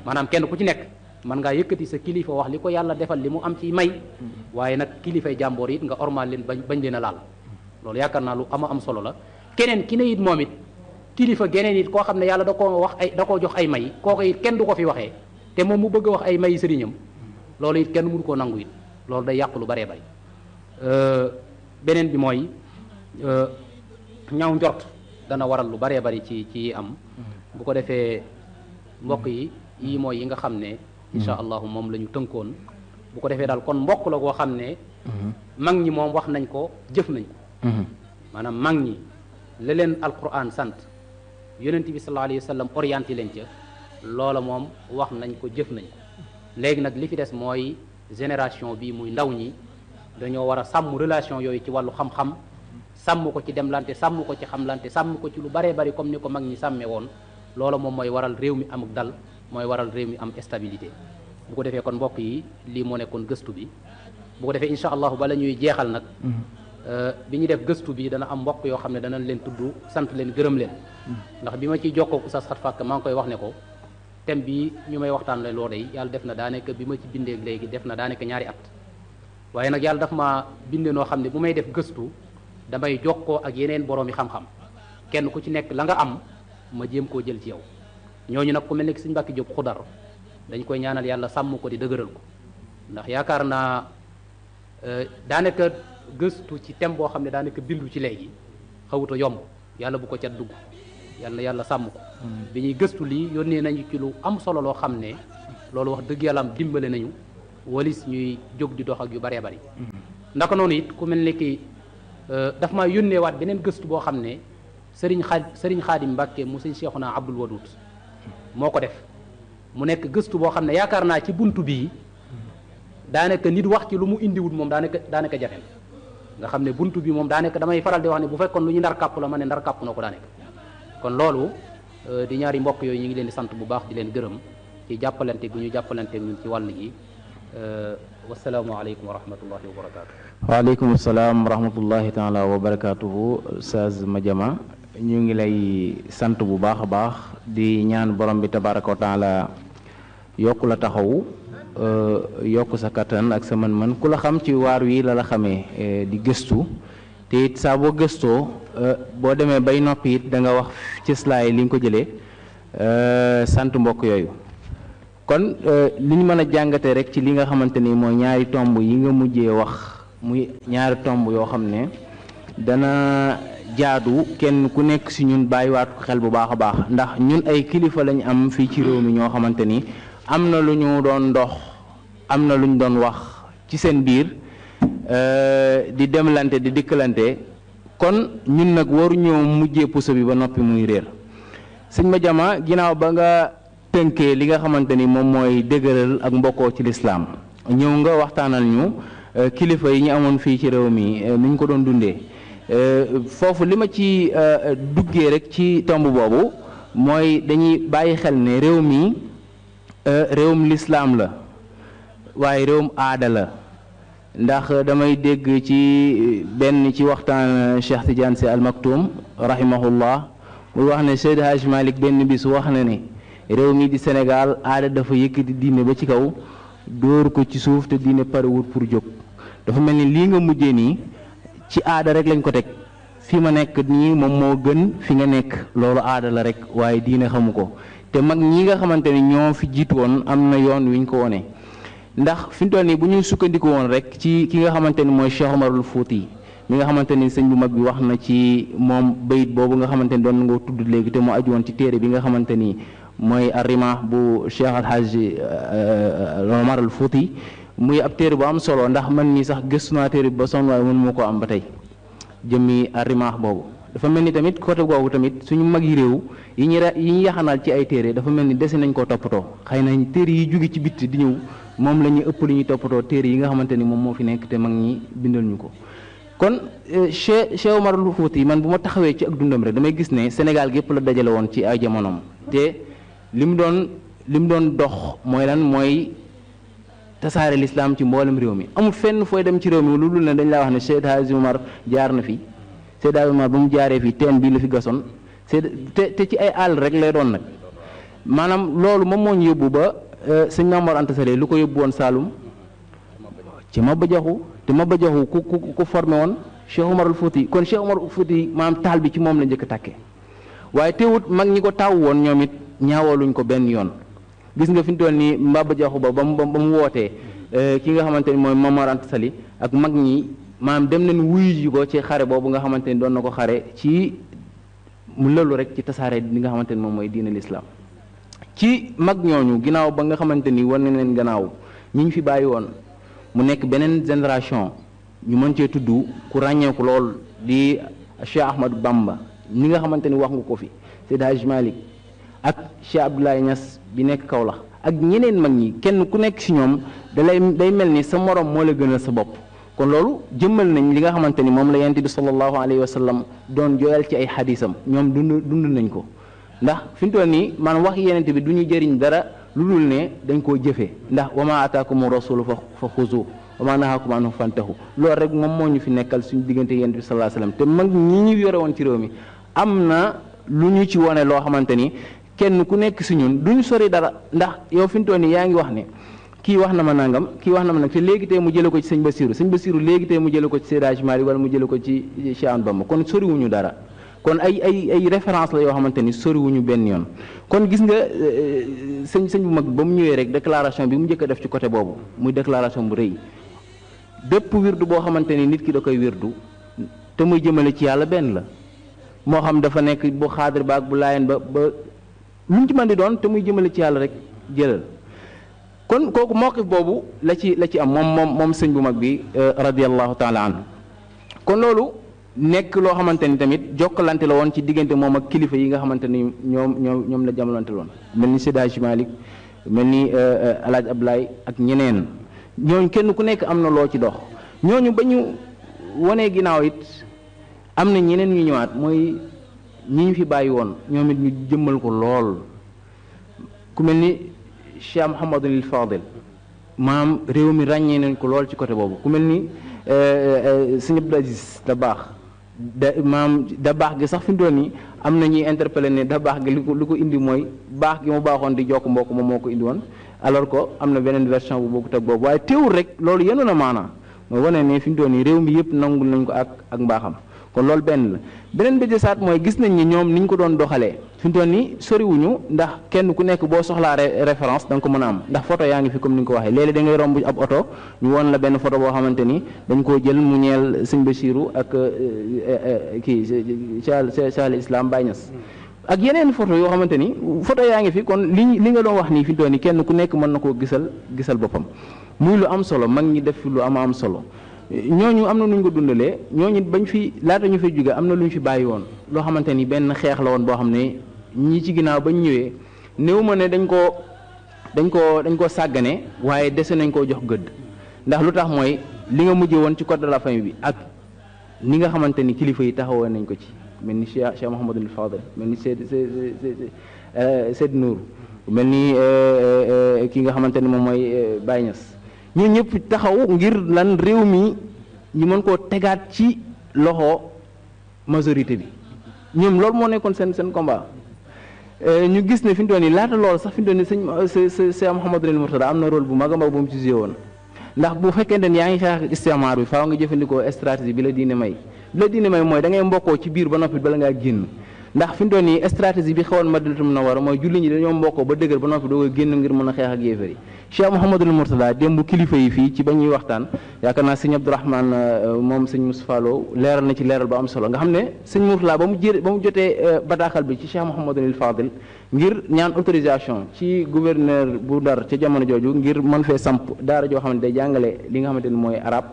[SPEAKER 3] maanaam kenn ku ci nekk mën ngaa yëkkati sa kilifa wax li ko yàlla defal li mu am ci may waaye nag kilifay jàmboor it nga ormal leen bañ leen a laal loolu yaakaar naa lu am solo la keneen ki ne it moom it kilifa geneen it koo xam ne yàlla da koo jox ay may kooku it kenn du ko fi waxee te moom mu bëgg a wax ay mayi sëriñam loolu it kenn mënu koo nangu it loolu day yàq lu baree bari beneen bi mooy ñaaw njort dana waral lu baree bari ci am bu ko defee mbokk yi mooy yi nga xam ne insha allahu moom la ñu tënkoon bu ko defee daal kon mbokk la koo xam ne mag ñi moom wax nañ ko jëf nañ ko maanaam mag ñi la leen alquran sant yonent bi sallallahu alayhi wa sallam orienté leen ca loola moom wax nañ ko jëf nañ ko léegi nag li fi des mooy génération bi muy ndaw ñi dañoo war a sàmm relation yooyu ci wàllu xam-xam sàmm ko ci demlante sàmm ko ci xamlante sàmm ko ci lu baree bari comme ni ko mag ñi sàmmee woon loola moom mooy waral réew mi am ak dal mooy waral réew mi am stabilité bu ko defee kon mbokk yi lii moo nekkoon gëstu bi bu ko defee incha allahu bala ñuy jeexal nag bi ñu def gëstu bi dana am mbokk yoo xam ne danañ leen tudd sant leen gërëm leen ndax bi ma ciy jokkoo Oustaz Xat Fakk maa ngi koy wax ne ko thème bi ñu may waxtaan la loo day yàlla def na daanaka bi ma ci bindee léegi def na daanaka ñaari at waaye nag yàlla daf ma bindee noo xam ne bu may def gëstu damay jokkoo ak yeneen borom yi xam-xam kenn ku ci nekk la nga am ma jéem koo jël ci yow ñooñu nag ku mel ne Sëñ Mbàkke Jóob Xudar dañ koy ñaanal yàlla sàmm ko di dëgëral ko ndax yaakaar naa daanaka gëstu ci thème boo xam ne daanaka bindu ci léegi xawuta yomb yàlla bu ko cat dugg yàlla sàmm ko bi ñuy gëstu lii yónnee nañu ci lu am solo loo xam ne loolu wax dëgg yàlla am dimbale nañu walis ñuy jóg di dox ak yu baree bari ndaka noonu it ku mel ne ki daf maa yónneewaat beneen gëstu boo xam ne sëriñ Xaadim Mbàkke mu sëñ Seexuna Abdul Wadud moo ko def mu nekk gëstu boo xam ne yaakaar naa ci buntu bii daanaka nit wax ci lu mu indiwut moom daanaka jafe nga xam ne buntu bi moom daanaka damay faral di wax ne bu fekkoon lu ñu ndar kàpp la ma ne ndar kàpp na ko daanaka kon loolu di ñaari mbokk yooyu ñu ngi leen di sant bu baax di leen gërëm ci jàppalante gu ñu jàppalante ñun ci wàll gi wasalaamu aleykum wa rahmatullahi wa barakaatu.
[SPEAKER 2] waaleykum salaam wa rahmatullahi taala wa barakaatuhu. Oustaz Madiama ñu ngi lay sant bu baax a baax di ñaan borom bi tabaraka wa taala yokku la taxawu yokk sa kattan ak sa mën-mën ku la xam ci waar wi la xamee di gëstu te it saa boo gëstoo boo demee bay noppi it da nga wax ci slaay li nga ko jëlee sant mbokk yooyu. kon li ñu mën a jàngate rek ci li nga xamante ni mooy ñaari tomb yi nga mujjee wax muy ñaari tomb yoo xam ne dana jaadu kenn ku nekk si ñun bàyyiwaat ko xel bu baax a baax ndax ñun ay kilifa lañ am fii ci réew mi ñoo xamante ni am na lu ñu doon dox am na lu ñu doon wax ci seen biir di demlante di dikkalante kon ñun nag waruñoo mujjee puso bi ba noppi muy réer. sëñ Madiama ginnaaw ba nga tënkee li nga xamante ni moom mooy dëgëral ak mbokkoo ci lislaam ñëw nga waxtaanal ñu kilifa yi ñu amoon fii ci réew mi ni ñu ko doon dundee foofu li ma ci duggee rek ci tomb boobu mooy dañuy bàyyi xel ne réew mi réewum lislaam la waaye réewum aada la ndax damay dégg ci benn ci waxtaan Cheikh Tidiane Sy Al Maktoum rahimahullah muy wax ne Seydi Hadj Malick benn bis wax na ne réew mi di Sénégal aada dafa yëkkati diine ba ci kaw dóor ko ci suuf te diine parewut pour jóg dafa mel ni lii nga mujjee nii ci aada rek lañ ko teg fi ma nekk nii moom moo gën fi nga nekk loolu aada la rek waaye diine xamu ko te mag ñi nga xamante ni ñoo fi jiitu woon am na yoon wi ñu ko wone ndax fi mu toll nii bu ñuy sukkandiku woon rek ci ki nga xamante ni mooy Cheikh Omarul Fouti mi nga xamante ni sëñ bu mag bi wax na ci moom bayit boobu nga xamante ni doon nga tudd léegi te mu aju woon ci téere bi nga xamante ni mooy Ar-Rimah bu Cheikh Alhaji Omar al Fouti muy ab téere bu am solo ndax man mii sax gëstu naa téere bi ba sonn waaye mënu ma ko am ba tey jëmmi Ar-Rimah boobu dafa mel ni tamit côté boobu tamit suñu mag yi réew yi ñu yaxanal ci ay téere dafa mel ni dese nañ koo toppatoo xëy na téere yi jóge ci bitti di ñëw moom la ñuy ëpp li ñuy toppatoo téere yi nga xamante ni moom moo fi nekk te mag ñi bindal ñu ko kon Cheikh Omar al Fouti man bu ma taxawee ci ak dundam rek damay gis ne Sénégal gépp la dajale woon ci ay jamonoom te li mu doon dox mooy lan mooy tasaare lislaam ci mboolem réew mi amul fenn fooy dem ci réew mi lu dul ne dañ laa wax ne Seydi Hadji Omar jaar na fi Seydi Hadji Omar ba mu jaaree fi teen bii la fi gasoon te ci ay àll rek lay doon nag maanaam loolu moom moo ñu yóbbu ba sëñ Mamoor Anta Sali lu ko yóbbu woon Saalum ci Maba Jaxu te Maba Jaxu ku formé woon Cheikh Omar al Fouti kon Cheikh Omar al Fouti maanaam taal bi ci moom la njëkk a tàkke waaye teewut mag ñi ko taw woon ñoom it ñaawaluñ ko benn yoon gis nga fi mu toll nii Maba Jaxu ba mu wootee ki nga xamante ni mooy Mamoor Anta Sali ak mag ñi maanaam dem nañ wuyu ji ko ci xare boobu nga xamante ni doon na ko xare ci mu lëlu rek ci tasaare li nga xamante ni moom mooy diine lislaam ci mag ñooñu ginnaaw ba nga xamante ni war nañ leen gannaaw ñi ñu fi bàyyi woon mu nekk beneen génération ñu mën cee tudd ku ràññeeku lool di Cheikh Ahmadou Bamba ñi nga xamante ni wax nga ko fi Seydi Hadji Malick ak Cheikh Abdoulaye Niass bi nekk Kaolack ak ñeneen mag ñi kenn ku nekk ci ñoom day mel ni sa morom moo la gënal sa bopp kon loolu jëmmal nañ li nga xamante ni moom la yonent bi sallallahu alayhi wa sallam doon jooyal ci ay xadisam ñoom dund nañ ko ndax fi mu toll nii maanaam wax yonent bi du ñu jëriñ dara lu dul ne dañ koo jëfee ndax wa ma ataakumu rasulu fa xuzu wa ma nahaakum anhu fantahu loolu rek moom moo ñu fi nekkal suñu diggante yonent bi sallallahu alayhi wa sallam te mag ñi ñu yore woon ci réew mi am na lu ñu ci wone loo xamante ni kenn ku nekk si ñun duñu sori dara ndax yow fi mu toll nii yaa ngi wax ne kii wax na ma nangam kii wax na ma nag te léegi tey mu jële ko ci sëñ Basiru léegi tey mu jële ko ci Seydi Hadji Malick wala mu jële ko ci Cheikh Ahmadou Bamba kon soriwuñu dara kon ay référence la yoo xamante ni soriwuñu benn yoon kon gis nga sëñ bu mag ba mu ñëwee rek déclaration bi mu njëkk a def ci côté boobu muy déclaration bu rëy bépp wirdu boo xamante ni nit ki da koy wirdu te muy jëmale ci yàlla benn la moo xam dafa nekk bu xaadir ba ak bu laayeen ba lu mu ci mën di doon te muy jëmale ci yàlla rek jëlal kon kooku mawqif boobu la ci am moom sëñ bu mag bi radiyallahu taala anhu kon loolu nekk loo xamante ni tamit jokkalante la woon ci diggante moom ak kilifa yi nga xamante ni ñoom la jamalante loon mel ni Seydi Hadji Malick mel ni Alaaji Ablaye ak ñeneen ñooñu kenn ku nekk am na loo ci dox ñooñu ba ñu wanee ginnaaw it am na ñeneen ñu ñëwaat mooy ñi ñu fi bàyyi woon ñoom it ñu jëmmal ko lool ku mel ni Cheikh Mouhamadul Fadil maam réew mi ràññee nañ ko lool ci côté boobu ku mel ni sëñ Abdou Aziz da baax gi sax fi mu doon nii am na ñuy interpellé ne da baax gi li ko indi mooy baax gi mu baaxoon di jokk mbokk moom moo ko indi woon alors que am na beneen version bu bokkut ak boobu waaye teewul rek loolu yenu na maanaa mooy wane ne fi mu doon nii réew mi yëpp nangul nañ ko ak mbaaxam kon loolu benn la beneen bi desaat mooy gis nañ ni ñoom niñ ko doon doxalee fi mu toll nii soriwuñu ndax kenn ku nekk boo soxlaa référence da nga ko mën a am ndax photo yaa ngi fi comme ni nga ko waxee léeg-léeg da ngay romb ab oto ñu woon la benn photo boo xamante ni dañ koo jël mu ñeel sëñ Bassirou ak kii Cheikh al Islam Baye Niass ak yeneen photo yoo xamante ni photo yaa ngi fi kon li nga doon wax nii fi mu toll nii kenn ku nekk mën na koo gisal boppam muy lu am solo mag ñi def fi lu am solo ñooñu am na nu ñu ko dundalee ñooñu bañ fi laata ñu fay jóge am na lu ñu fi bàyyi woon loo xamante ni benn xeex la woon boo xam ne ñi ci ginnaaw bañ ñëwee néew ma ne dañ koo sàggane waaye dese nañ koo jox gëdd ndax lu tax mooy li nga mujjee woon ci code de la famille bi ak ni nga xamante ni kilifa yi taxawoon nañ ko ci mel ni Cheikh Mouhamadul Fadel mel ni Seyd Nour mel ni ki nga xamante ni moom mooy Baye Niass ñoo ñëpp taxaw ngir lan réew mi ñu mën koo tegaat ci loxo majorité bi ñoom loolu moo nekkoon seen combat ñu gis ne fi mu toll nii laata loolu sax fi mu toll nii sëñ Mouhamadou Mourtada am na rôle bu mag a mag bu mu ci joué woon ndax bu fekkente ne yaa ngi xeex ak istimar bi faaw nga jëfandikoo stratégie bi la diine may mooy da ngay mbokkoo ci biir ba noppi bala ngaa génn ndax fi mu toll nii stratégie bi xewoon Madinatul Munawwara mooy julli ñi dañoo mbokkoo ba dëgër ba noppi doo ko génn ngir mën a xeex ak yéefar yi Cheikh Mouhamadul Mourtada démb kilifa yi fii ci ba ñuy waxtaan yaakaar naa sëñ Abdourahmane moom sëñ Moustapha Lo leeral na ci leeral ba am solo nga xam ne sëñ Mourtada ba mu jotee bataaxal bi ci Cheikh Mouhamadul Fadil ngir ñaan autorisation ci gouverneur bu Ndar ca jamono jooju ngir mën fee samp daara joo xam ne day jàngale li nga xamante ni mooy arab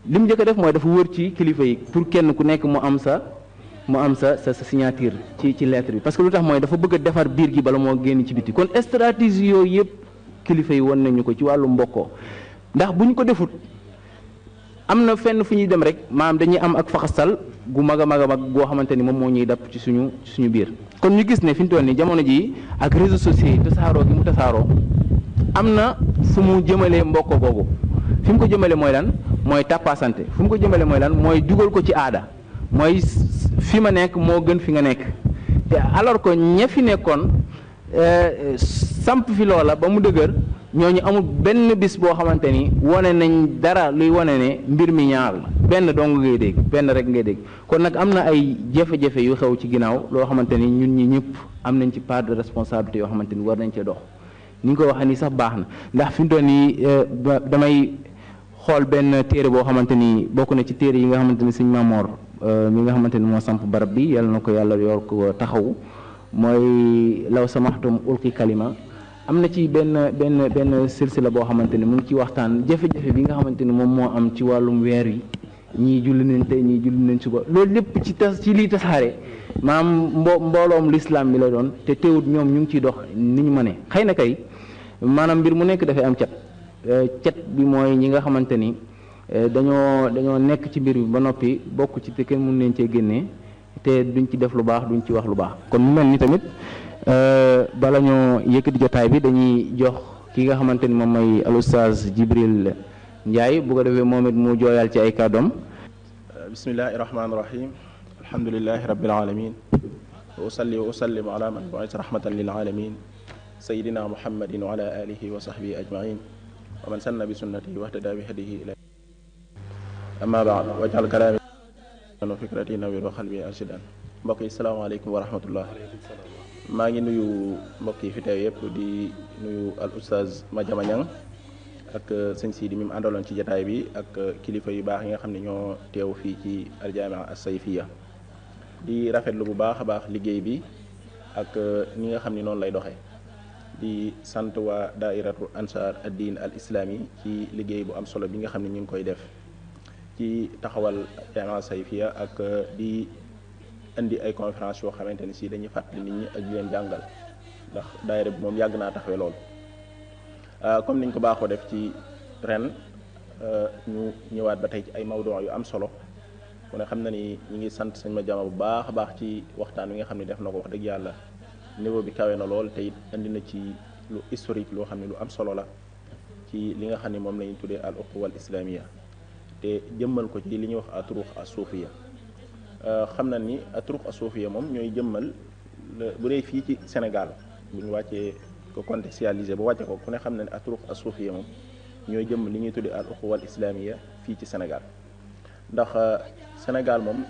[SPEAKER 2] li mu njëkk a def mooy dafa wër ci kilifa yi pour kenn ku nekk mu am sa signature ci lettre bi parce que lu tax mooy dafa bëgg a defar biir gi bala moo génn ci biti kon stratégie yooyu yëpp kilifa yi won nañu ko ci wàllu mbokkoo ndax bu ñu ko defut am na fenn fu ñuy dem rek maanaam dañuy am ak faxasal gu mag a mag goo xamante ni moom moo ñuy dapp ci suñu biir kon ñu gis ne fi ñu toll nii jamono jii ak réseaux sociaux yi tasaaroo gi mu tasaaroo am na fu mu jëmalee mbokko googu fi mu ko jëmale mooy lan mooy tàppaasante fu mu ko jëmale mooy lan mooy dugal ko ci aada mooy fi ma nekk moo gën fi nga nekk te alors que ña fi nekkoon samp fi loola ba mu dëgër ñooñu amul benn bis boo xamante ni wane nañ dara luy wane ne mbir mi ñaar la benn dong ngay dégg benn rek ngay dégg kon nag am na ay jafe-jafe yu xew ci ginnaaw loo xamante ni ñun ñi ñëpp am nañ ci part de responsabilité yoo xamante ni war nañ cee dox ni nga ko waxee nii sax baax na ndax fi mu toll nii damay xool benn téere boo xamante ni bokk na ci téere yi nga xamante ni sëñ Mamor mi nga xamante ni moo samp barab bi yàlla na ko yàlla yor ko taxaw mooy law samaxtum ulqi kalima am na ci benn silsila boo xamante ni mu ngi ci waxtaan jafe-jafe bi nga xamante ni moom moo am ci wàllum weer yi ñii julli nañ tey ñii julli nañ suba loolu lépp ci lii tasaare maam mbooloom l'islam bi la doon te teewut ñoom ñu ngi ciy dox ni ñu mënee xëy na kay maanaam mbir mu nekk dafay am cat bi mooy ñi nga xamante ni dañoo nekk ci mbir bi ba noppi bokk ci te kenn mën leen cee génnee te duñ ci def lu baax duñ ci wax lu baax kon mu mel ni tamit bala ñoo yëkkati jotaay bi dañuy jox ki nga xamante ni moom mooy al oustaz Jibril Ndiaye bu ko defee moom it mu jooyal ci ay kàddoom.
[SPEAKER 4] bismillahi rahmaani rahim alhamdulilahi rabbil alamin wa usalli wa usallim ala man bu'itha rahmatan lil alamin sayidina muhammadin wa ala alihi wa sahbihi ajmain wa man sanna bi sunnatihi wa ihtada bi hadihi ila amma ba'd waj'al kalami wa fikrati nawwir wa qalbi arshidan mbokk yi salaamaaleykum wa rahmatullah maa ngi nuyu mbokk yi fi teew yëpp di nuyu al oustaz Madiama Niang ak sëñ Sidi mi mu àndaloon ci jataay bi ak kilifa yu baax yi nga xam ne ñoo teew fii ci aljamia as-sayfiya di rafetlu bu baax a baax liggéey bi ak ni nga xam ne noonu lay doxee di sant waa daairatu ansar ad-din al islami ci liggéey bu am solo bi nga xam ne ñu ngi koy def ci taxawal jamaa sayfiya ak di indi ay conférence yoo xamante ni si dañuy fàttali nit ñi ak di leen jàngal ndax daayira bi moom yàgg naa taxawee lool comme niñ ko baaxoo def ci ren ñu ñëwaat ba tey ci ay mawdu yu am solo ku ne xam na ni ñi ngi sant sëñ Madiama bu baax a baax ci waxtaan wi nga xam ne def na ko wax dëgg yàlla niveau bi kawe na lool te it indi na ci lu historique loo xam ne lu am solo la ci li nga xam ne moom la ñuy tuddee al uquwa al islamia te jëmmal ko ci li ñuy wax atruq as-suufiya. xam na ni atruq as-suufiya moom ñooy jëmmal bu dee fii ci Sénégal bu ñu wàccee ko contextualiser ba wàcce ko ku ne xam na ne atruq as-suufiya moom ñooy jëmmal li ñuy tuddee al uquwa al islamia fii ci Sénégal. ndax Sénégal moom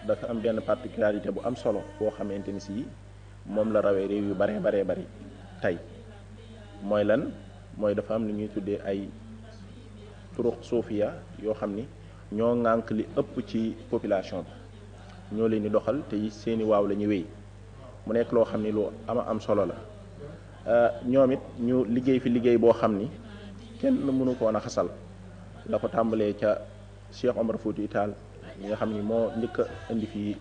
[SPEAKER 4] dafa am benn particularité bu am solo boo xamante ni si moom la rawee réew yu baree bari tey mooy lan mooy dafa am lu ñuy tuddee ay turuq suufiya yoo xam ni ñoo ŋànk li ëpp ci population bi ñoo leen di doxal te seeni waaw la ñuy wéy mu nekk loo xam ni lu am solo la. ñoom it ñu liggéey fi liggéey boo xam ni kenn mënu ko woon a xasal la ko tàmbalee ca Cheikh Omar Fouti Tall ñi nga xam ni moo njëkk a indi fii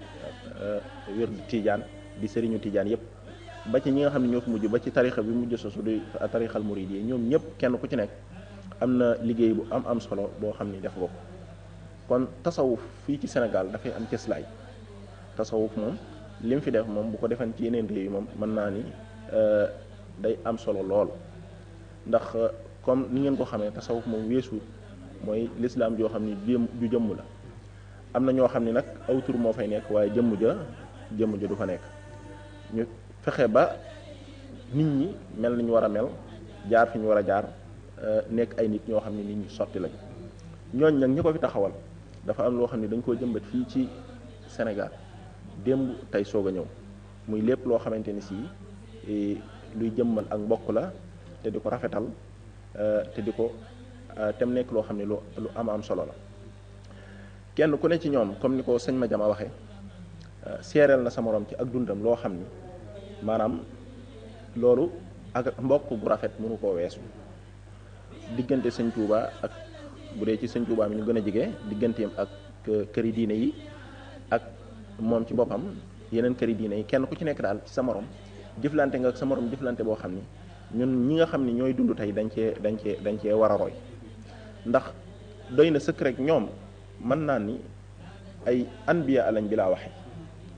[SPEAKER 4] wérdu Tijaan di sëriñu Tijaan yépp ba ci ñi nga xam ne ñoo fi mujj ba ci tarixa bi mujj sosu di tarixal murid yi ñoom ñëpp kenn ku ci nekk am na liggéey bu am solo boo xam ni def ko kon tasawuf fii ci Sénégal dafay am cëslaay tasawuf moom li mu fi def moom bu ko defan ci yeneen réew yi moom mën naa ni day am solo lool ndax comme ni ngeen ko xamee tasawuf moom weesu mooy lislaam joo xam ni ju jëmm la am na ñoo xam ni nag aw tur moo fay nekk waaye jëmm ja du fa nekk ñu fexe ba nit ñi mel ni ñu war a mel jaar fi ñu war a jaar nekk ay nit ñoo xam ne nit ñu sotti lañ ñooñ nag ñi ko fi taxawal dafa am loo xam ne dañ koo jëmbat fii ci Sénégal démb tey soog a ñëw muy lépp loo xamante ni si luy jëmmal ak mbokk la te di ko rafetal te di ko tem nekk loo xam ne lu am solo la kenn ku ne ci ñoom comme ni ko sëñ ma jama waxee seereel na sa morom ci ak dundam loo xam ni maanaam loolu ak mbokk bu rafet mënu koo weesu diggante sëñ Tuuba ak bu dee ci sëñ Tuuba mi ñu gën a jege digganteem ak këri diine yi ak moom ci boppam yeneen këri diine yi kenn ku ci nekk daal ci sa morom jëflante nga ak sa morom jëflante boo xam ni ñun ñi nga xam ni ñooy dund tey dañ cee war a roy ndax doy na sëkk rek ñoom mën naa ni ay anbiya lañ bi laa waxe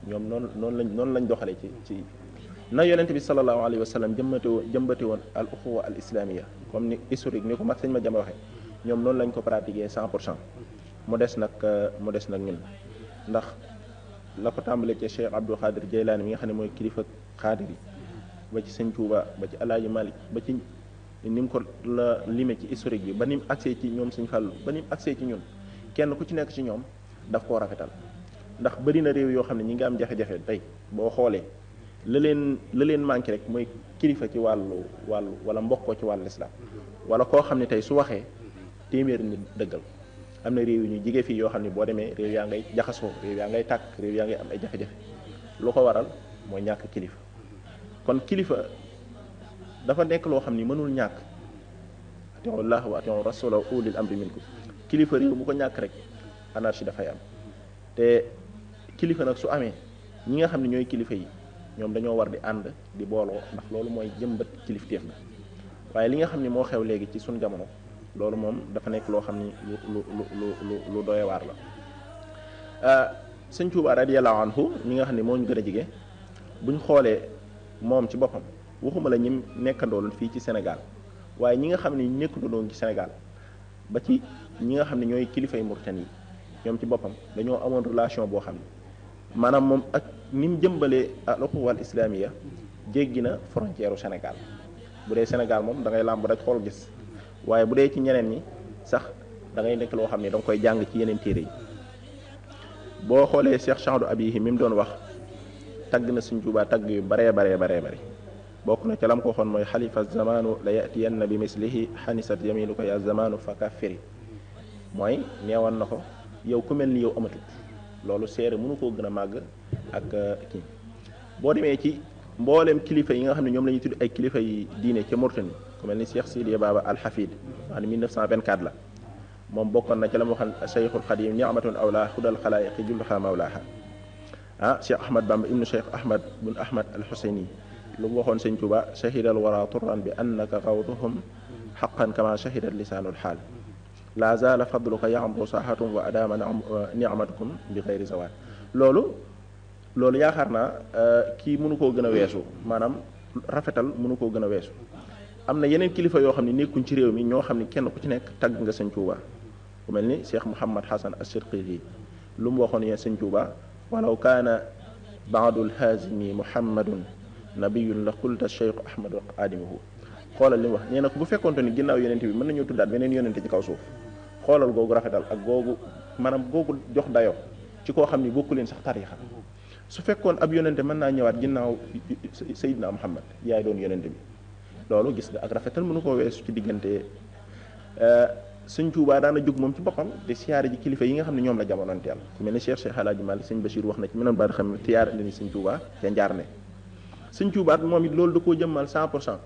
[SPEAKER 4] ñoom noonu lañ doxale ci na yonent bi sallallahu alayhi wa sallam jëmbate woon al uxuwa al islamia comme ni historique ni ko mag sëñ ma jama waxe ñoom noonu lañ ko pratiquer 100% mu des nag ñun ndax la ko tàmbalee ci Cheikh Abdou Khadir Jeylaani mi nga xam ne mooy kilifa xaadir yi ba ci sëñ Tuuba ba ci Alaaji Malik ba ci ni mu ko la lime ci historique bi ba ni mu agsee ci ñoom sëñ Fallu ba ni mu agsee ci ñun kenn ku ci nekk ci ñoom daf koo rafetal ndax bëri na réew yoo xam ne ñi nga am jafe-jafe tey boo xoolee la leen manqué rek mooy kilifa ci wàllu wala mbokkoo ci wàllu islam wala koo xam ne tey su waxee téeméeri nit dëggal am na réew yu ñu jige fii yoo xam ne boo demee réew yaa ngay jaxasoo réew yaa ngay tàkk réew yaa ngay am ay jafe-jafe lu ko waral mooy ñàkk kilifa kon kilifa dafa nekk loo xam ni mënul ñàkk atii'u llaaha wa atii'u rasuula wa ulil amri minkum kilifa réew bu ko ñàkk rek anarchie dafay am te kilifa nag su amee ñi nga xam ne ñooy kilifa yi ñoom dañoo war di ànd di booloo ndax loolu mooy jëmbat kilifteef la waaye li nga xam ne moo xew léegi ci suñu jamono loolu moom dafa nekk loo xam ni lu doy waar la sëñ Tuuba radiyallahu anhu ñi nga xam ne moo ñu gën a jege buñ xoolee moom ci boppam waxuma la ñim nekkandool fii ci Sénégal waaye ñi nga xam ne nekkandoon ci Sénégal ba ci ñi nga xam ne ñooy kilifay Mauritanie yi ñoom ci boppam dañoo amoon relation boo xam ne maanaam moom ak ni mu jëmbalee al-uxuwa al-islaamiya jéggi na frontière u Sénégal bu dee Sénégal moom da ngay làmb rek xool gis waaye bu dee ci ñeneen ñi sax da ngay nekk loo xam ne da nga koy jàng ci yeneen téere yi boo xoolee Cheikh Saadu Abihi mi mu doon wax tagg na Sëñ Tuubaa tagg yu baree bokk na ca lam ko waxoon mooy xalifa zamanu la yatiyanna bi mislihi xanisat yaminuka ya zamanu fa kaffiri mooy neewoon na ko yow ku mel ni yow amatul loolu seere mënu koo gën a màgg ak kii boo demee ci mbooleem kilifa yi nga xam ne ñoom la ñuy tudd ay kilifa yi diine ca Mauritanie ku mel ni Cheikh Sidiya Baba Al Hafid wax ne 1924 la moom bokkoon na ca la mu waxoon Cheikhul Xadim ni'matun awla hudal xalaayiqi julluha mawlaha Cheikh Ahmad Bamba ibnu Cheikh Ahmad bun Ahmad al Husayni lu mu waxoon Sëñ Tuuba shahidal wara turran bi annaka xawduhum xaqan kama shahidat lisaanul xaal la zaala fadluka ya'muru saahatum wa adama ni'matukum bi xayri zawal loolu yaakaar naa kii mënu koo gën a weesu maanaam rafetal mënu koo gën a weesu am na yeneen kilifa yoo xam ne nekkuñ ci réew mi ñoo xam ne kenn ku ci nekk tagg nga sëñ Tuuba ku mel ni Cheikh Mouhamad Hasan As-Sirqili lu mu waxoon yeen sëñ Tuuba walaw kaana baadul haazimi muhammadun nabiyun la qulta cheikh ahmadu aadimuhu xoolal li mu wax nee na ko bu fekkoonte ni ginnaaw yonente bi mën nañoo tuddaat beneen yonente ci kaw suuf xoolal googu rafetal ak googu maanaam googu jox dayo ci koo xam ni bokku leen sax tariixa su fekkoon ab yonente mën naa ñëwaat ginnaaw Seydina Muhammad yaay doon yonente bi loolu gis nga ak rafetal mënu koo weesu ci diggante sëñ Tuubaa daana jóg moom ci boppam di siyaare ji kilifa yi nga xam ne ñoom la jamonoonteel ku mel ne Cheikh Alaaji Maalik sëñ Bachir wax na ci menoon ba xam ne siyaare ni sëñ Tuubaa ca njaar ne sëñ Tuubaa moom it loolu da koo jëmmal 100%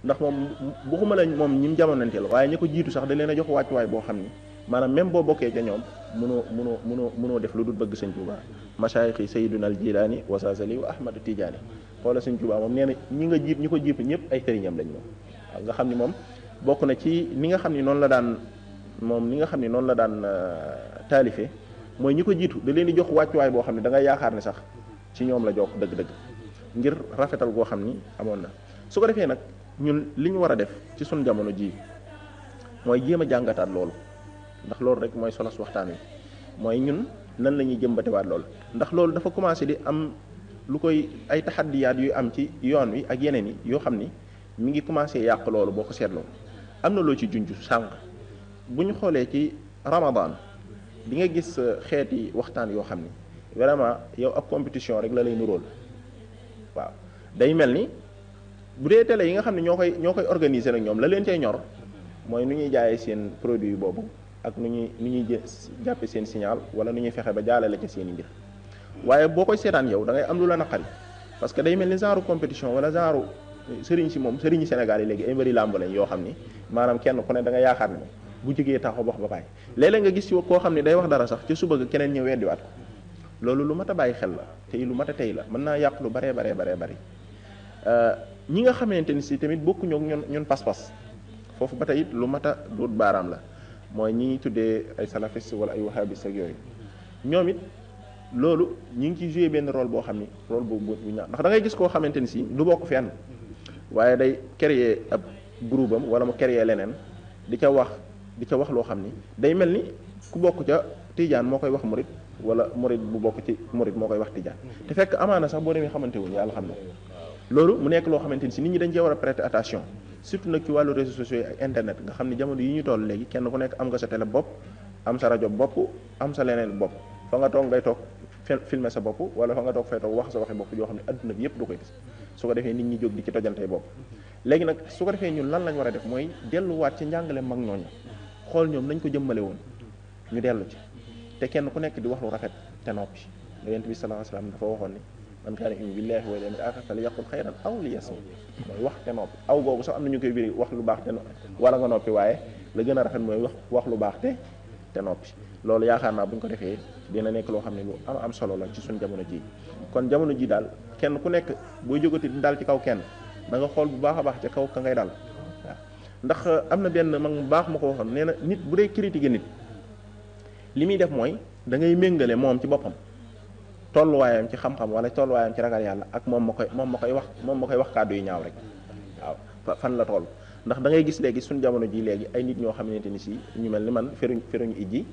[SPEAKER 4] ndax moom waxuma la moom ñi mu jamonoonteel waaye ñi ko jiitu sax da leen a jox wàccuwaay boo xam ni maanaam même boo bokkee ca ñoom mënoo def lu dul bëgg sëñ Tuubaa masaayixi Sayyiduna al Jilaani wa Saasali wa Ahmad Tijaani xoola sëñ Tuubaa moom nee na ñi ko jiitu ñëpp ay sëriñam lañ moom waaw nga xam ni moom bokk na ci ni nga xam ni noonu la daan taalife mooy ñi ko jiitu da leen di jox wàccuwaay boo xam ne da ngay yaakaar ne sax ci ñoom la jokk dëgg-dëgg ngir rafetal goo xam ni amoon na su ko defee nag ñun li ñu war a def ci sunu jamono ji mooy jéem a jàngataat loolu ndax loolu rek mooy solos waxtaan wi mooy ñun nan la ñuy jëmbatewaat loolu ndax loolu dafa commencé di am lu koy ay taxaddiyaat yu am ci yoon wi ak yeneen yi yoo xam ni mi ngi commencé yàq loolu boo ko seetloo am na loo ci junj sànq bu ñu xoolee ci Ramadan di nga gis xeeti waxtaan yoo xam ni vraiment yow ab compétition rek la lay nuróol waaw day mel ni bu dee télé yi nga xam ne ñoo koy organiser nag ñoom la leen cay ñor mooy nu ñuy jaayee seen produit boobu ak nu ñuy jàppe seen signal wala nu ñuy fexe ba jaalale ca seen i mbir waaye boo koy seetaan yow da ngay am lu la naqari parce que day mel ni genre compétition wala genre sëriñ Sénégal yi léegi ay mbëri làmb lañ yoo xam ni maanaam kenn ku ne da nga yaakaar ne bu jógee taxaw wax ba bàyyi léeg-léeg nga gis ci koo xam ne day wax dara sax ci suba ga keneen ñëw weddiwaat ko loolu lu mat a bàyyi xel la te lu mat a tey la mën naa yàq lu baree bari ñi nga xamante ni si tamit bokkuñu ak ñun pas-pas foofu ba tey it lu mat a duut baaraam la mooy ñi tuddee ay salafiste wala ay wahabiste ak yooyu ñoom it loolu ñi ngi ci joué benn rôle boo xam ni rôle bu ñaaw ndax da ngay gis koo xamante ni si du bokk fenn waaye day créer ab groupe am wala mu créer leneen di ca wax loo xam ni day mel ni ku bokk ca tijaan moo koy wax murit wala murit bu bokk ci murit moo koy wax tijaan te fekk amaana sax boo demee xamante wuñ yàlla xam ne loolu mu nekk loo xamante ni si nit ñi dañ cee war a prêter attention surtout nag ci wàllu réseaux sociaux yi ak internet nga xam ne jamono yi ñu toll léegi kenn ku nekk am nga sa télé bopp am sa rajo bopp am sa leneen bopp fa nga toog ngay toog filmer sa bopp wala fa nga toog fay toog wax sa waxi bopp yoo xam ne adduna bi yëpp du koy gis su ko defee nit ñi jóg di ci tojantey bopp léegi nag su ko defee ñun lan lañ war a def mooy delluwaat ci njàngale mag ñooñu xool ñoom nañ ko jëmmale woon ñu dellu ci te kenn ku nekk di wax lu rafet te noppi Yonent bi sallallahu alayhi wasallam dafa waxoon ni man kaana yu'minu billahi wal yawmil aaxir falyaqul xayran aw liyasmut mooy wax te noppi aw googu sax am na ñu koy biri wax lu baax te wala nga noppi waaye la gën a rafet mooy wax lu baax te noppi loolu yaakaar naa bu ñu ko defee dina nekk loo xam ne lu am solo la ci suñ jamono ji kon jamono ji daal kenn ku nekk booy jógati di dal ci kaw kenn da nga xool bu baax a baax ca kaw ka ngay dal waaw ndax am na benn mag mu baax ma ko waxoon nee na nit bu dee critiquer nit li muy def mooy da ngay méngale moom ci boppam tolluwaayam ci xam-xam wala tolluwaayam ci ragal yàlla ak moom ma koy wax kàddu yu ñaaw rek waaw fan la toll ndax da ngay gis léegi suñ jamono ji léegi ay nit ñoo xamante ni si ñu mel ni man feruñu ijji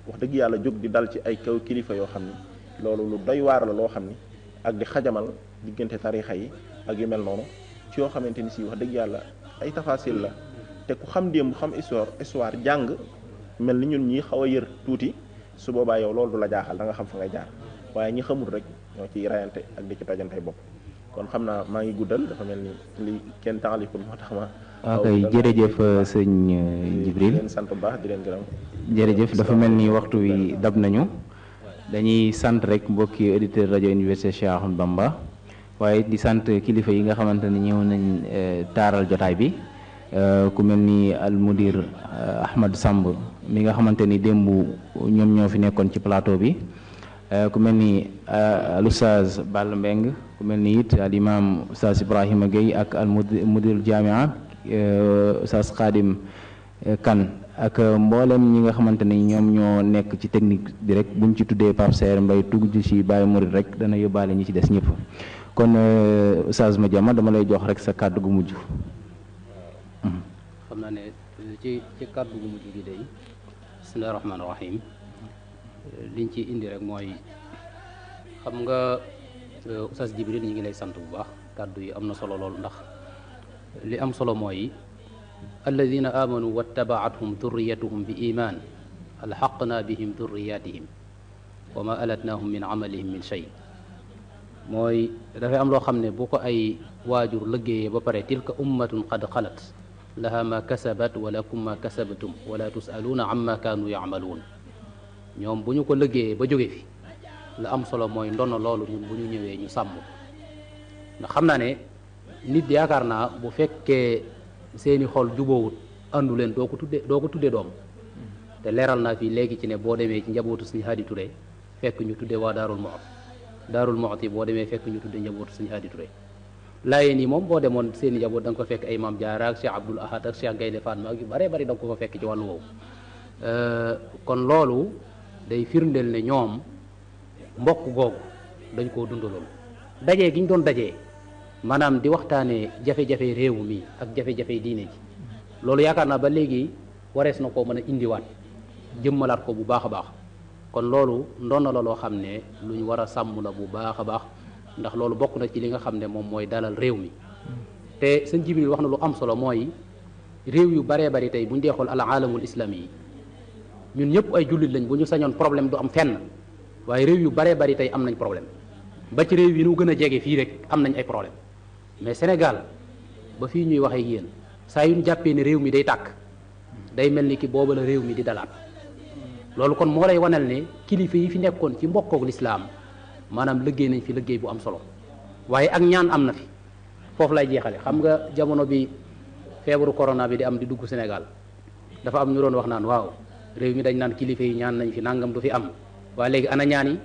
[SPEAKER 4] wax dëgg yàlla jóg di dal ci ay kaw kilifa yoo xam ni loolu lu doy waar la loo xam ni ak di xajamal diggante tarixa yi ak yu mel noonu ci yoo xamante ni si wax dëgg yàlla ay tafasil la te ku xam démb xam histoire jàng mel ni ñun ñi xaw a yër tuuti su boobaa yow loolu du la jaaxal da nga xam fa ngay jaar waaye ñi xamul rek ñoo ciy rayante ak di ci tojantey bopp kon xam naa maa ngi guddal dafa mel ni li kenn taaliful moo tax ma
[SPEAKER 2] ok jërëjëf sëñ Jibril
[SPEAKER 4] leen sant bu baax di leen gërëm
[SPEAKER 2] jërëjëf dafa mel ni waxtu wi dab nañu dañuy sant rek mbokki auditeur rajo Université Cheikh Ahmadou Bamba waaye di sant kilifa yi nga xamante ne ñëw nañ taaral jotaay bi ku mel ni al mudir Ahmad Samb mi nga xamante ni démb ñoom ñoo fi nekkoon ci plateau bi ku mel ni al oustaz Ball Mbeng ku mel ni it al imam oustaz Ibrahima Gueye ak al mudir jamia oustaz Khadim Kan ak mboolem ñi nga xamante ni ñoom ñoo nekk ci technique bi rek buñ ci tuddee Pape Serre Mbaye tugg ci Baye Mourid rek dana yóbbaale ñi ci des ñëpp kon oustaz Madiama dama lay jox rek sa kàddu gu mujj.
[SPEAKER 3] ci kàddu gu mujj gi day bismillahi rahmaani rahim liñ ci indi rek mooy xam nga Oustaz Jibril ñi ngi lay sant bu baax kàddu yi am na solo lool ndax li am solo mooy alladina amanu wattabaathum durriyatuhum bi iman alxaqna bihim durriyatihim wa ma alatnahum min amalihim min shay mooy dafay am loo xam ne bu ko ay waajur liggéeyee ba pare tilka ummatun qad xalat laha ma kasabat wa lakum ma kasabtum wala tusaluuna amma kaanu yacmaluun ñoom bu ñu ko liggéeyee ba jóge fi la am solo mooy ndono loolu ñun bu ñu ñëwee ñu sàmm ndax xam naa ne nit yaakaar naa bu fekkee seeni xol juboowut andu leen doo ko tudde doom te leeral naa fii léegi ci ne boo demee ci njabootu suñu Haadi Touré fekk ñu tudde waa Daarul Muxti boo demee fekk ñu tudde njabootu suñu Haadi Touré laayeen yi moom boo demoon seeni njaboot da nga ko fekk ay Maam Jaara ak Cheikh Abdoul Ahad ak Cheikh Gaynde Fatma ak yu bare bari da nga ko fa fekk ci wàllu woowu kon loolu day firndeel ne ñoom mbokk googu dañ koo dundaloon dajee gi ñu doon dajee maanaam di waxtaanee jafe-jafe réew mi ak jafe-jafe diine ji loolu yaakaar naa ba léegi warees na koo mën a indiwaat jëmmalaat ko bu baax a baax kon loolu ndono la loo xam ne lu ñu war a sàmm la bu baax a baax ndax loolu bokk na ci li nga xam ne moom mooy dalal réew mi te sëñ Jibril wax na lu am solo mooy réew yu baree bari tey bu ñu dee xool al aalamul islami yi ñun ñëpp ay jullit lañ bu ñu sañoon problème du am fenn waaye réew yu baree bari tey am nañ problème ba ci réew yi nu gën a jege fii rek am nañ ay problème mais Sénégal ba fii ñuy waxee ak yéen saa yu ñu jàppee ne réew mi day tàkk day mel ni ki booba la réew mi di dalaat loolu kon moo lay wanal ne kilifa yi fi nekkoon ci mbokkook lislaam maanaam liggéey nañ fi liggéey bu am solo waaye ak ñaan am na fi foofu lay jeexale xam nga jamono bi feebaru corona bi di am di dugg Sénégal dafa am ñu doon wax naan waaw réew mi dañ naan kilifa yi ñaan nañ fi nangam du fi am waaye léegi ana ñaan yi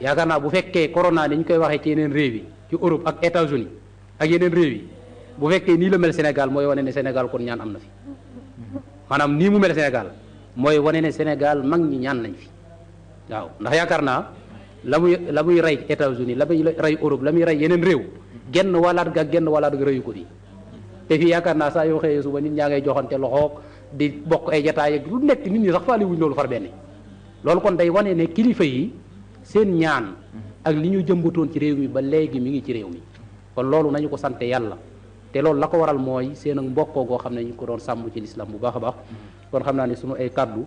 [SPEAKER 3] yaakaar naa bu fekkee corona ni ñu koy waxee ci yeneen réew yi ci Europe ak États-Unis ak yeneen réew yi bu fekkee nii la mel Sénégal mooy wane ne Sénégal kon ñaan am na fi maanaam nii mu mel Sénégal mooy wane ne Sénégal mag ñi ñaan nañ fi waaw ndax yaakaar naa la muy rey États-Unis la muy rey Europe la muy rey yeneen réew genn walaat ga rëyu ko fii te fii yaakaar naa saa yoo xëyee suba nit ñaa ngay joxante loxo di bokk ay jataay ak lu nekk nit ñi sax faale wuñ loolu far benn loolu kon day wane ne kilifa yi seen ñaan ak li ñu jëmbatoon ci réew mi ba léegi mi ngi ci réew mi kon loolu nañu ko sante yàlla te loolu la ko waral mooy seen ak mbokkoo goo xam ne ñu ko doon sàmm ci lislaam bu baax a baax kon xam naa ne sunu ay kaddu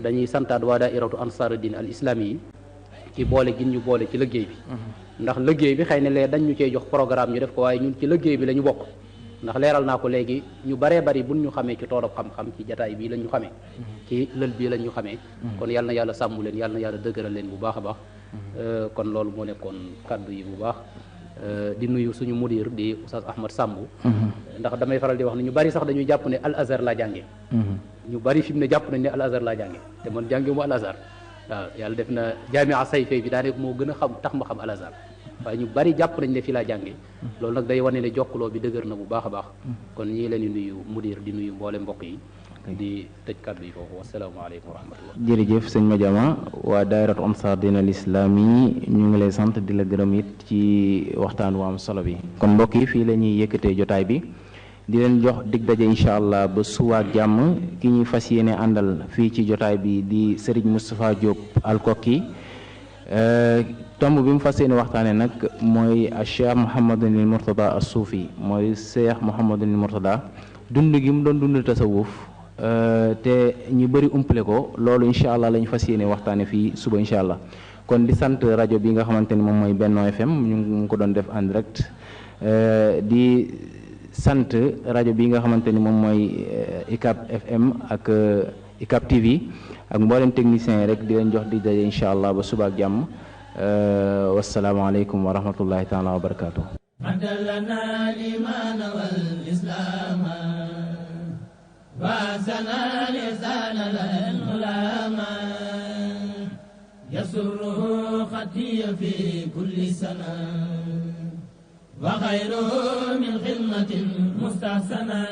[SPEAKER 3] dañuy santaat waa daairatu ansaaru diin al islami yi ci boole gin ñu boole ci liggéey bi ndax liggéey bi xëy na lee dañ ñu cey jox programme ñu def ko waaye ñun ci liggéey bi la ñu bokk ndax leeral naa ko léegi ñu baree bari buñ ñu xamee ci toolab xam-xam ci jataay bii lañ ñu xamee ci lël bii lañ ñu xamee kon yal na yàlla sàmm leen yal na yàlla dëgëral leen bu baax a baax kon loolu moo nekkoon kaddu yi bu baax di nuyu suñu mudir di Oustaz Ahmad Samb ndax damay faral di wax ne ñu bari sax dañuy jàpp ne Al Azhar laa jànge ñu bari fi mu ne jàpp nañ ne Al Azhar laa jànge te man jànge mu Al Azhar waaw yàlla def na jaamia sayfee bi daanaka moo gën a xam tax ma xam Al Azhar waaye ñu bari jàpp nañ ne fii laa jànge loolu nag day wane ne jokkaloo bi dëgër na bu baax a baax kon ñii leen di nuyu mudir di nuyu mboole mbokk yi di tëj kàddu yi foofu wasalaamaaleykum wa rahmatullah
[SPEAKER 2] jërëjëf sëñ Madiama waa daayiratu Ansar Din al Islam yi ñu ngi lay sant di la gërëm it ci waxtaan wu am solo bi kon mbokk yi fii la ñuy yëkkatee jotaay bi di leen jox dig daje incha allah ba suwaak jàmm ki ñuy fas yéene àndal fii ci jotaay bi di Serigne Moustapha Diop Alkoki tomb bi mu fas yéene waxtaane nag mooy Cheikh Mouhamadunil Mourtada as-Soufi mooy Cheikh Mouhamadunil Mourtada dund gi mu doon dund tasawuf te ñu bëri umpale ko loolu incha allah la ñu fas yéene waxtaane fii suba incha allah kon di sant rajo bi nga xamante ni moom mooy Benno FM ñu ngi ko doon def en direct di sant rajo bi nga xamante ni moom mooy ICAP FM ak ICAP TV ak mboolem technicien yi rek di leen jox di daje incha allah ba suba ak jàmm wasalaamaaleykum wa rahmatullahi taala wa barakaatu.
[SPEAKER 1] واسنا لسان العلماء يسره خطي في كل سنة وخيره من خدمة مستحسنة